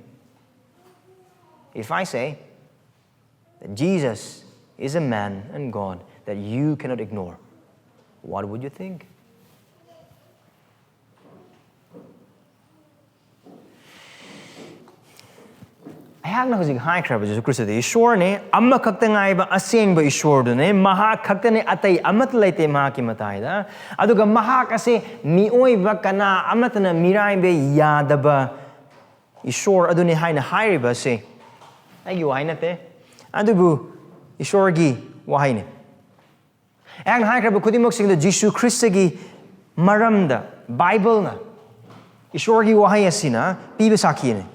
If I say that Jesus is a man and God that you cannot ignore, what would you think? ꯑꯩꯍꯥꯛꯅ ꯍꯧꯖꯤꯛ ꯍꯥꯏꯈ꯭ꯔꯕ ꯖꯤꯁꯨ ꯈ꯭ꯔꯤꯁꯇꯗꯤ ꯏꯁꯣꯔꯅꯦ, ꯑꯃꯈꯛꯇ ꯉꯥꯏꯕ ꯑꯁꯦꯡꯕ ꯏꯁꯣꯔꯗꯨꯅꯦ, ꯃꯍꯥꯛ ꯈꯛꯇꯅꯦ, ꯑꯇꯩ ꯑꯃꯠꯇ ꯂꯩꯇꯦ ꯃꯍꯥꯛꯀꯤ ꯃꯇꯥꯏꯗ꯫ ꯑꯗꯨꯒ ꯃꯍꯥꯛ ꯑꯁꯦ ꯃꯤꯑꯣꯏꯕ ꯀꯅꯥ ꯑꯃꯠꯇꯅ ꯃꯤꯔꯥꯏꯕ ꯌꯥꯗꯕ ꯏꯁꯣꯔ ꯑꯗꯨꯅꯤ ꯍꯥꯏꯅ ꯍꯥꯏꯔꯤꯕ ꯑꯁꯤ ꯑꯩꯒꯤ ꯋꯥꯍꯩ ꯅꯠꯇꯦ, ꯑꯗꯨꯕꯨ ꯏꯁꯣꯔꯒꯤ ꯋꯥꯍꯩꯅꯤ꯫ ꯑꯩꯍꯥꯛꯅ ꯍꯥꯏꯈ꯭ꯔꯕ ꯈꯨꯗꯤꯡꯃꯛꯁꯤꯡꯗ ꯖꯤꯁꯨ ꯈ꯭ꯔꯤꯁꯇꯒꯤ ꯃꯔꯝꯗ ꯕꯥꯏꯕꯜꯅ, ꯏꯁꯣꯔꯒꯤ ꯋꯥꯍꯩ ꯑꯁꯤꯅ ꯄꯤꯕ ꯁꯥꯈꯤꯅꯤ꯫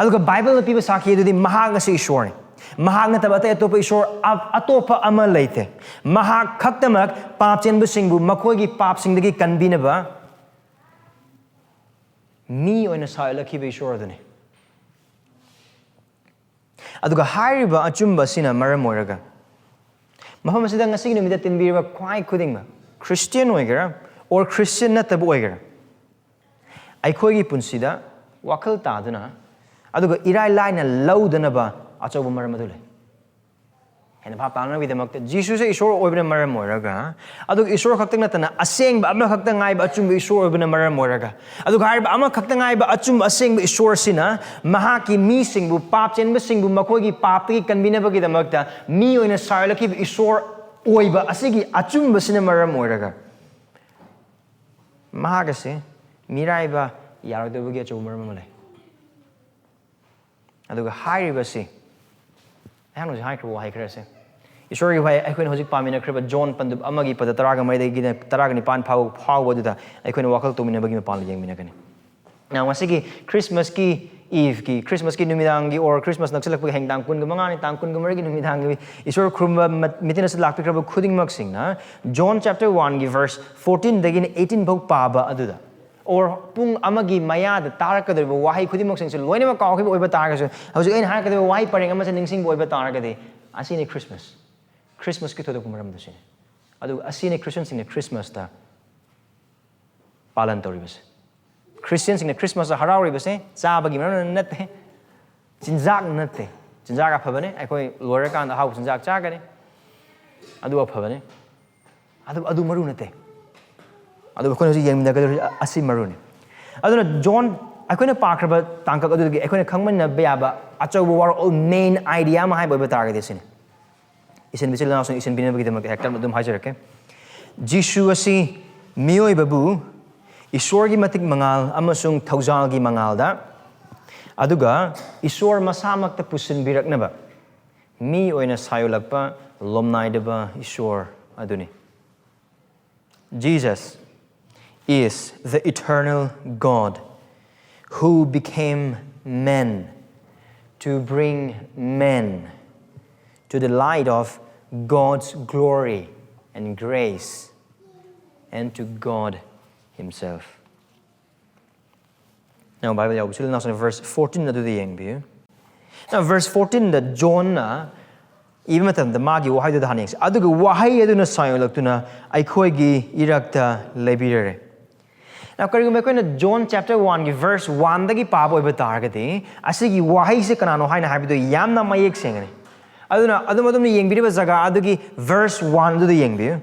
ꯑꯗꯨꯒ ꯕꯥꯏꯕꯜꯅ ꯄꯤꯕ ꯁꯥꯈꯤ ꯑꯗꯨꯗꯤ ꯃꯍꯥꯛ ꯑꯁꯤ ꯏꯁꯣꯔꯅꯤ꯫ ꯃꯍꯥꯛ ꯅꯠꯇꯕ ꯑꯇꯩ ꯑꯇꯣꯞꯄ ꯏꯁꯣꯔ ꯑ-, ꯑꯇꯣꯞꯄ ꯑꯃ ꯂꯩꯇꯦ꯫ ꯃꯍꯥꯛ ꯈꯛꯇꯃꯛ ꯄꯥꯞ ꯆꯦꯟꯕꯁꯤꯡꯕꯨ ꯃꯈꯣꯏꯒꯤ ꯄꯥꯞꯁꯤꯡꯗꯒꯤ ꯀꯟꯕꯤꯅꯕ ꯃꯤ ꯑꯣꯏꯅ ꯁꯥꯍꯜꯂꯛꯈꯤꯕ ꯏꯁꯣꯔ ꯑꯗꯨꯅꯤ꯫ ꯑꯗꯨꯒ ꯍꯥꯏꯔꯤꯕ ꯑꯆꯨꯝꯕ ꯑꯁꯤꯅ ꯃꯔꯝ ꯑꯣꯏꯔꯒ ꯃꯐꯝ ꯑꯁꯤꯗ ꯉꯁꯤꯒꯤ ꯅꯨꯃꯤꯠꯇ ꯇꯤꯟꯕꯤꯔꯤꯕ ꯈ꯭ꯋꯥꯏ ꯈꯨꯗꯤꯡꯃꯛ, ꯈ꯭ꯔꯤꯁꯇꯤꯌꯟ ꯑꯣꯏꯒꯦꯔꯥ ꯑꯣꯔ ꯈ꯭ꯔꯤꯁꯇꯤꯌꯟ ꯅꯠꯇꯕ ꯑꯣꯏꯒꯦꯔꯥ, ꯑꯩꯈꯣꯏꯒꯤ ꯄꯨꯟꯁꯤꯗ ꯋꯥꯈꯜ ꯇꯥꯗꯨꯅ ꯑꯗꯨꯒ ꯏꯔꯥꯏ ꯂꯥꯏꯅ ꯂꯧꯗꯅꯕ ꯑꯆꯧꯕ ꯃꯔꯝ ꯑꯗꯨ ꯂꯩ꯫ ꯍꯦꯟꯅ ꯚꯥꯞ ꯇꯥꯅꯕꯒꯤꯗꯃꯛꯇ ꯖꯤꯁꯨꯁꯦ ꯏꯁꯣꯔ ꯑꯣꯏꯕꯅ ꯃꯔꯝ ꯑꯣꯏꯔꯒ, ꯑꯗꯨꯒ ꯏꯁꯣꯔ ꯈꯛꯇ ꯅꯠꯇꯅ ꯑꯁꯦꯡꯕ ꯑꯃꯈꯛꯇ ꯉꯥꯏꯕ ꯑꯆꯨꯝꯕ ꯏꯁꯣꯔ ꯑꯣꯏꯕꯅ ꯃꯔꯝ ꯑꯣꯏꯔꯒ, ꯑꯗꯨꯒ ꯍꯥꯏꯔꯤꯕ ꯑꯃꯈꯛꯇ ꯉꯥꯏꯕ ꯑꯆꯨꯝꯕ ꯑꯁꯦꯡꯕ ꯏꯁꯣꯔ ꯑꯁꯤꯅ ꯃꯍꯥꯛꯀꯤ ꯃꯤꯁꯤꯡꯕꯨ, ꯄꯥꯞ ꯆꯦꯟꯕꯁꯤꯡꯕꯨ ꯃꯈꯣꯏꯒꯤ ꯄꯥꯞꯇꯒꯤ ꯀꯟꯕꯤꯅꯕꯒꯤꯗꯃꯛꯇ ꯃꯤ ꯑꯣꯏꯅ ꯁꯥꯔꯛꯈꯤꯕ ꯏꯁꯣꯔ ꯑꯣꯏꯕ ꯑꯁꯤꯒꯤ ꯑꯆꯨꯝꯕꯁꯤꯅ ꯃꯔꯝ ꯑꯣꯏꯔꯒ ꯃꯍꯥꯛ ꯑꯁꯤ ꯃꯤꯔꯥꯏꯕ ꯌꯥꯔꯣꯏꯗꯕꯒꯤ ꯑꯆꯧꯕ ꯃꯔꯝ ꯑꯃ ꯂꯩ꯫ ꯑꯗꯨꯒ ꯍꯥꯏꯔꯤꯕꯁꯤ, ꯑꯩꯍꯥꯛꯅ ꯍꯧꯖꯤꯛ ꯍꯥꯏꯈ꯭ꯔꯕ ꯋꯥꯍꯩ ꯈꯔꯁꯦ, ꯏꯁꯣꯔꯒꯤ ꯋꯥꯍꯩ ꯑꯩꯈꯣꯏꯅ ꯍꯧꯖꯤꯛ ꯄꯥꯃꯤꯟꯅꯈ꯭ꯔꯤꯕ ꯖꯣꯟ ꯄꯟꯗꯨꯞ ꯑꯃꯒꯤ ꯄꯗ ꯇꯔꯥꯒ ꯃꯔꯤꯗꯒꯤꯅ ꯇꯔꯥꯒ ꯅꯤꯄꯥꯟ ꯐꯥꯎ, ꯐꯥꯎꯕ ꯑꯗꯨꯗ ꯑꯩꯈꯣꯏꯅ ꯋꯥꯈꯜ ꯇꯧꯃꯤꯟꯅꯕꯒꯤ ꯃꯄꯥꯟꯗ ꯌꯦꯡꯃꯤꯟꯅꯒꯅꯤ꯫ Now, ꯉꯁꯤꯒꯤ ꯈ꯭ꯔꯤꯁꯃꯥꯁꯀꯤ ꯏꯚꯀꯤ, ꯈ꯭ꯔꯤꯁꯃꯥꯁꯀꯤ ꯅꯨꯃꯤꯗꯥꯡꯒꯤ, or ꯈ꯭ꯔꯤꯁꯃꯥꯁ ꯅꯛꯁꯤꯜꯂꯛꯄꯒꯤ ꯍꯌꯦꯡ ꯇꯥꯡ ꯀꯨꯟꯒ ꯃꯉꯥꯅꯤ, ꯇꯥꯡ ꯀꯨꯟꯒ ꯃꯔꯤꯒꯤ ꯅꯨꯃꯤꯗꯥꯡꯒꯤ ꯏꯁꯣꯔ ꯈꯨꯔꯨꯝꯕ ꯃ-, ꯃꯤꯇꯤꯟ ꯑꯁꯤꯗ ꯂꯥꯛꯄꯤꯈ꯭ꯔꯕ ꯈꯨꯗꯤꯡꯃꯛꯁꯤꯡꯅ ꯖꯣꯟ chapter one ꯒꯤ verse fourteen ꯗꯒꯤꯅ eighteen ꯐꯥꯎ ꯄꯥꯕ ꯑꯗꯨꯗ, or ꯄꯨꯡ ꯑꯃꯒꯤ ꯃꯌꯥꯗ ꯇꯥꯔꯛꯀꯗꯧꯔꯤꯕ ꯋꯥꯍꯩ ꯈꯨꯗꯤꯡꯃꯛꯁꯤꯡꯁꯦ ꯂꯣꯏꯅꯃꯛ ꯀꯥꯎꯈꯤꯕ ꯑꯣꯏꯕ ꯇꯥꯔꯒꯁꯨ, ꯍꯧꯖꯤꯛ ꯑꯩꯅ ꯍꯥꯏꯔꯛꯀꯗꯧꯔꯤꯕ ꯋꯥꯍꯩ ꯄꯔꯦꯡ ꯑꯃꯁꯦ ꯅꯤꯡꯁꯤꯡꯕ ꯑꯣꯏꯕ ꯇꯥꯔꯒꯗꯤ, ꯑꯁꯤꯅꯤ ꯈ꯭ꯔꯤꯁꯃꯥꯁ꯫ ꯈ꯭ꯔꯤꯁꯃꯥꯁꯀꯤ ꯊꯣꯏꯗꯣꯛꯄ ꯃꯔꯝꯗꯨ ꯁꯤꯅꯤ꯫ ꯑꯗꯨꯒ ꯑꯁꯤꯅꯤ ꯈ꯭ꯔꯤꯁꯇꯤꯌꯟꯁꯤꯡꯅ ꯈ꯭ꯔꯤꯁꯃꯥꯁꯇ ꯄꯥꯂꯟ ꯇꯧꯔꯤꯕꯁꯦ꯫ ꯈ꯭ꯔꯤꯁꯇꯤꯌꯟꯁꯤꯡꯅ ꯈ꯭ꯔꯤꯁꯃꯥꯁꯇ ꯍꯔꯥꯎꯔꯤꯕꯁꯦ ꯆꯥꯕꯒꯤ ꯃꯔꯝꯅ ꯅꯠꯇꯦ, ꯆꯤꯟꯖꯥꯛ ꯅꯠꯇꯦ꯫ ꯆꯤꯟꯖꯥꯛ ꯑꯐꯕꯅꯦ, ꯑꯩꯈꯣꯏ ꯂꯣꯏꯔꯀꯥꯟꯗ ꯑꯍꯥꯎꯕ ꯆꯤꯟꯖꯥꯛ ꯆꯥꯒꯅꯤ, ꯑꯗꯨ ꯑꯐꯕꯅꯦ꯫ ꯑꯗꯨ ꯑꯗꯨ ꯃꯔꯨ ꯅꯠꯇꯦ꯫ ꯑꯗꯨ ꯑꯩꯈꯣꯏꯅ ꯍꯧꯖꯤꯛ ꯌꯦꯡꯃꯤꯟꯅꯒꯗꯧꯔꯤꯁꯤ ꯑꯁꯤ ꯃꯔꯨꯅꯤ꯫ ꯑꯗꯨꯅ ꯖꯣꯟ, ꯑꯩꯈꯣꯏꯅ ꯄꯥꯈ꯭ꯔꯕ ꯇꯥꯡꯀꯛ ꯑꯗꯨꯗꯒꯤ ꯑꯩꯈꯣꯏꯅ ꯈꯪꯃꯤꯟꯅꯕ ꯌꯥꯕ ꯑꯆꯧꯕ ꯋꯥꯔꯣꯜ, ꯃꯦꯟ ꯑꯥꯏꯗꯤꯌꯥ ꯑꯃ ꯍꯥꯏꯕ ꯑꯣꯏꯕ ꯇꯥꯔꯒꯗꯤ ꯁꯤꯅꯤ꯫ ꯏꯁꯤꯟꯕ ꯏꯆꯤꯜ ꯏꯅꯥꯎꯁꯤꯡ ꯏꯁꯤꯟꯕꯤꯅꯕꯒꯤꯗꯃꯛꯇ ꯍꯦꯛꯇ ꯑꯗꯨꯝ ꯍꯥꯏꯖꯔꯛꯀꯦ꯫ ꯖꯤꯁꯨ ꯑꯁꯤ ꯃꯤꯑꯣꯏꯕꯕꯨ ꯏꯁꯣꯔꯒꯤ ꯃꯇꯤꯛ ꯃꯉꯥꯜ ꯑꯃꯁꯨꯡ ꯊꯧꯖꯥꯜꯒꯤ ꯃꯉꯥꯜꯗ, ꯑꯗꯨꯒ ꯏꯁꯣꯔ ꯃꯁꯥꯃꯛꯇ ꯄꯨꯁꯤꯟꯕꯤꯔꯛꯅꯕ ꯃꯤ ꯑꯣꯏꯅ ꯁꯥꯌꯣꯜꯂꯛꯄ ꯂꯣꯝꯅꯥꯏꯗꯕ ꯏꯁꯣꯔ ꯑꯗꯨꯅꯤ꯫ Jesus is the eternal God who became man to bring men to the light of God's glory and grace and to God Himself. Now, Bible ꯌꯥꯎꯕꯁꯨ ꯅꯁꯅ verse fourteen ꯑꯗꯨꯗ ꯌꯦꯡꯕꯤꯌꯨ꯫ Now, verse fourteenꯗ ꯖꯣꯟꯅ ꯏꯕ ꯃꯇꯝꯗ ꯃꯥꯒꯤ ꯋꯥꯍꯩꯗꯨꯗ ꯍꯥꯟꯅ ꯌꯦꯡꯁꯤ꯫ "ꯑꯗꯨꯒ ꯋꯥꯍꯩ ꯑꯗꯨꯅ ꯁꯥꯌꯣꯜꯂꯛꯇꯨꯅ ꯑꯩꯈꯣꯏꯒꯤ ꯏꯔꯛꯇ ꯂꯩꯕꯤꯔꯔꯦ꯫" Now, ꯀꯔꯤꯒꯨꯝꯕ ꯑꯩꯈꯣꯏꯅ ꯖꯣꯟ chapter oneꯒꯤ verse oneꯗꯒꯤ ꯄꯥꯕ ꯑꯣꯏꯕ ꯇꯥꯔꯒꯗꯤ, ꯑꯁꯤꯒꯤ ꯋꯥꯍꯩꯁꯦ ꯀꯅꯥꯅꯣ ꯍꯥꯏꯅ ꯍꯥꯏꯕꯗꯨ ꯌꯥꯝꯅ ꯃꯌꯦꯛ ꯁꯦꯡꯒꯅꯤ꯫ ꯑꯗꯨꯅ ꯑꯗꯨꯝ ꯑꯗꯨꯝꯅ ꯌꯦꯡꯕꯤꯔꯤꯕ ꯖꯒꯥ ꯑꯗꯨꯒꯤ verse one ꯑꯗꯨꯗ ꯌꯦꯡꯕꯤꯌꯨ꯫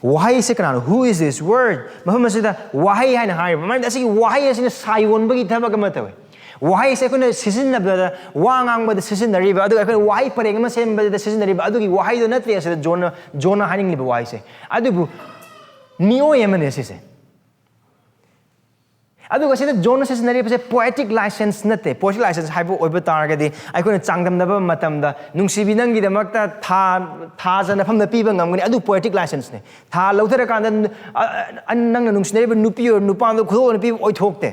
ꯋꯥꯍꯩꯁꯦ ꯀꯅꯥꯅꯣ? Who is this word? ꯃꯐꯝ ꯑꯁꯤꯗ ꯋꯥꯍꯩ ꯍꯥꯏꯅ ꯍꯥꯏꯔꯤꯕ ꯃꯔꯝꯗꯤ ꯑꯁꯤꯒꯤ ꯋꯥꯍꯩ ꯑꯁꯤꯅ ꯁꯥꯌꯣꯟꯕꯒꯤ ꯊꯕꯛ ꯑꯃ ꯇꯧꯏ꯫ ꯋꯥꯍꯩꯁꯦ ꯑꯩꯈꯣꯏꯅ ꯁꯤꯖꯤꯟꯅꯕꯗ, ꯋꯥ ꯉꯥꯡꯕꯗ ꯁꯤꯖꯤꯟꯅꯔꯤꯕ, ꯑꯗꯨꯒ ꯑꯩꯈꯣꯏꯅ ꯋꯥꯍꯩ ꯄꯔꯦꯡ ꯑꯃ ꯁꯦꯝꯕꯗ ꯁꯤꯖꯤꯟꯅꯔꯤꯕ ꯑꯗꯨꯒꯤ ꯋꯥꯍꯩꯗꯣ ꯅꯠꯇꯦ ꯑꯁꯤꯗ ꯖꯣꯟꯅ, ꯖꯣꯟꯅ ꯍꯥꯏꯅꯤꯡꯂꯤꯕ ꯋꯥꯍꯩꯁꯦ꯫ ꯑꯗꯨꯕꯨ ꯃꯤꯑꯣꯏ ꯑꯃꯅꯦ ꯁꯤꯁꯦ꯫ ꯑꯗꯨꯒ ꯁꯤꯗ ꯖꯣꯟꯅ ꯁꯤꯖꯤꯟꯅꯔꯤꯕꯁꯦ poetic license ꯅꯠꯇꯦ꯫ Poetic license ꯍꯥꯏꯕ ꯑꯣꯏꯕ ꯇꯥꯔꯒꯗꯤ, ꯑꯩꯈꯣꯏꯅ ꯆꯥꯡꯗꯝꯅꯕ ꯃꯇꯝꯗ, "ꯅꯨꯡꯁꯤꯕꯤ, ꯅꯪꯒꯤꯗꯃꯛꯇ ꯊꯥ, ꯊꯥꯖ ꯅꯐꯝꯗ ꯄꯤꯕ ꯉꯝꯒꯅꯤ", ꯑꯗꯨ poetic licenseꯅꯦ꯫ ꯊꯥ ꯂꯧꯊꯔꯀꯥꯟꯗ, ꯑ, ꯑ, ꯅꯪꯅ ꯅꯨꯡꯁꯤꯅꯔꯤꯕ ꯅꯨꯄꯤ ꯑꯣꯏꯔꯣ ꯅꯨꯄꯥꯗꯣ ꯈꯨꯗꯣꯜ ꯑꯣꯏꯅ ꯄꯤꯕ ꯑꯣꯏꯊꯣꯛꯇꯦ꯫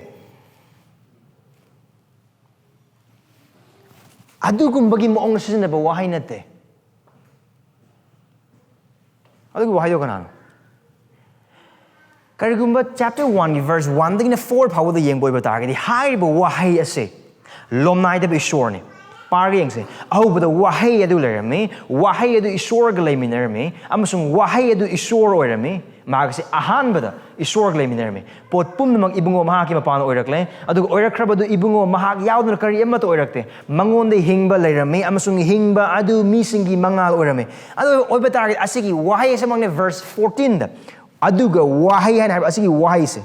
ꯑꯗꯨꯒꯨꯝꯕꯒꯤ ꯃꯑꯣꯡꯗ ꯁꯤꯖꯤꯟꯅꯕ ꯋꯥꯍꯩ ꯅꯠꯇꯦ꯫ ꯑꯗꯨꯒꯤ ꯋꯥꯍꯩꯗꯣ ꯀꯅꯥꯅꯣ? ꯀꯔꯤꯒꯨꯝꯕ chapter oneꯒꯤ verse oneꯗꯒꯤꯅ four ꯐꯥꯎꯕꯗ ꯌꯦꯡꯕ ꯑꯣꯏꯕ ꯇꯥꯔꯒꯗꯤ, ꯍꯥꯏꯔꯤꯕ ꯋꯥꯍꯩ ꯑꯁꯦ ꯂꯣꯝꯅꯥꯏꯗꯕ ꯏꯁꯣꯔꯅꯤ꯫ ꯄꯥꯔꯒ ꯌꯦꯡꯁꯦ꯫ ꯑꯍꯧꯕꯗ ꯋꯥꯍꯩ ꯑꯗꯨ ꯂꯩꯔꯝꯃꯤ, ꯋꯥꯍꯩ ꯑꯗꯨ ꯏꯁꯣꯔꯒ ꯂꯩꯃꯤꯟꯅꯔꯝꯃꯤ, ꯑꯃꯁꯨꯡ ꯋꯥꯍꯩ ꯑꯗꯨ ꯏꯁꯣꯔ ꯑꯣꯏꯔꯝꯃꯤ꯫ ꯃꯍꯥꯛꯁꯦ ꯑꯍꯥꯟꯕꯗ ꯏꯁꯣꯔꯒ ꯂꯩꯃꯤꯟꯅꯔꯝꯃꯤ꯫ ꯄꯣꯠ ꯄꯨꯝꯅꯃꯛ ꯏꯕꯨꯡꯉꯣ ꯃꯍꯥꯛꯀꯤ ꯃꯄꯥꯟ ꯑꯣꯏꯔꯛꯂꯦ, ꯑꯗꯨꯒ ꯑꯣꯏꯔꯛꯈ꯭ꯔꯕꯗꯨ ꯏꯕꯨꯡꯉꯣ ꯃꯍꯥꯛ ꯌꯥꯎꯗꯅ ꯀꯔꯤ ꯑꯃꯠꯇ ꯑꯣꯏꯔꯛꯇꯦ꯫ ꯃꯉꯣꯟꯗ ꯍꯤꯡꯕ ꯂꯩꯔꯝꯃꯤ, ꯑꯃꯁꯨꯡ ꯍꯤꯡꯕ ꯑꯗꯨ ꯃꯤꯁꯤꯡꯒꯤ ꯃꯉꯥꯜ ꯑꯣꯏꯔꯝꯃꯤ꯫ ꯑꯗꯨ ꯑꯣꯏꯕ ꯇꯥꯔꯒꯗꯤ ꯑꯁꯤꯒꯤ ꯋꯥꯍꯩ ꯑꯁꯤꯃꯛꯅꯦ verse fourteen ꯗ꯫ ꯑꯗꯨꯒ ꯋꯥꯍꯩ ꯍꯥꯏꯅ ꯍꯥꯏꯕ ꯑꯁꯤꯒꯤ ꯋꯥꯍꯩꯁꯦ꯫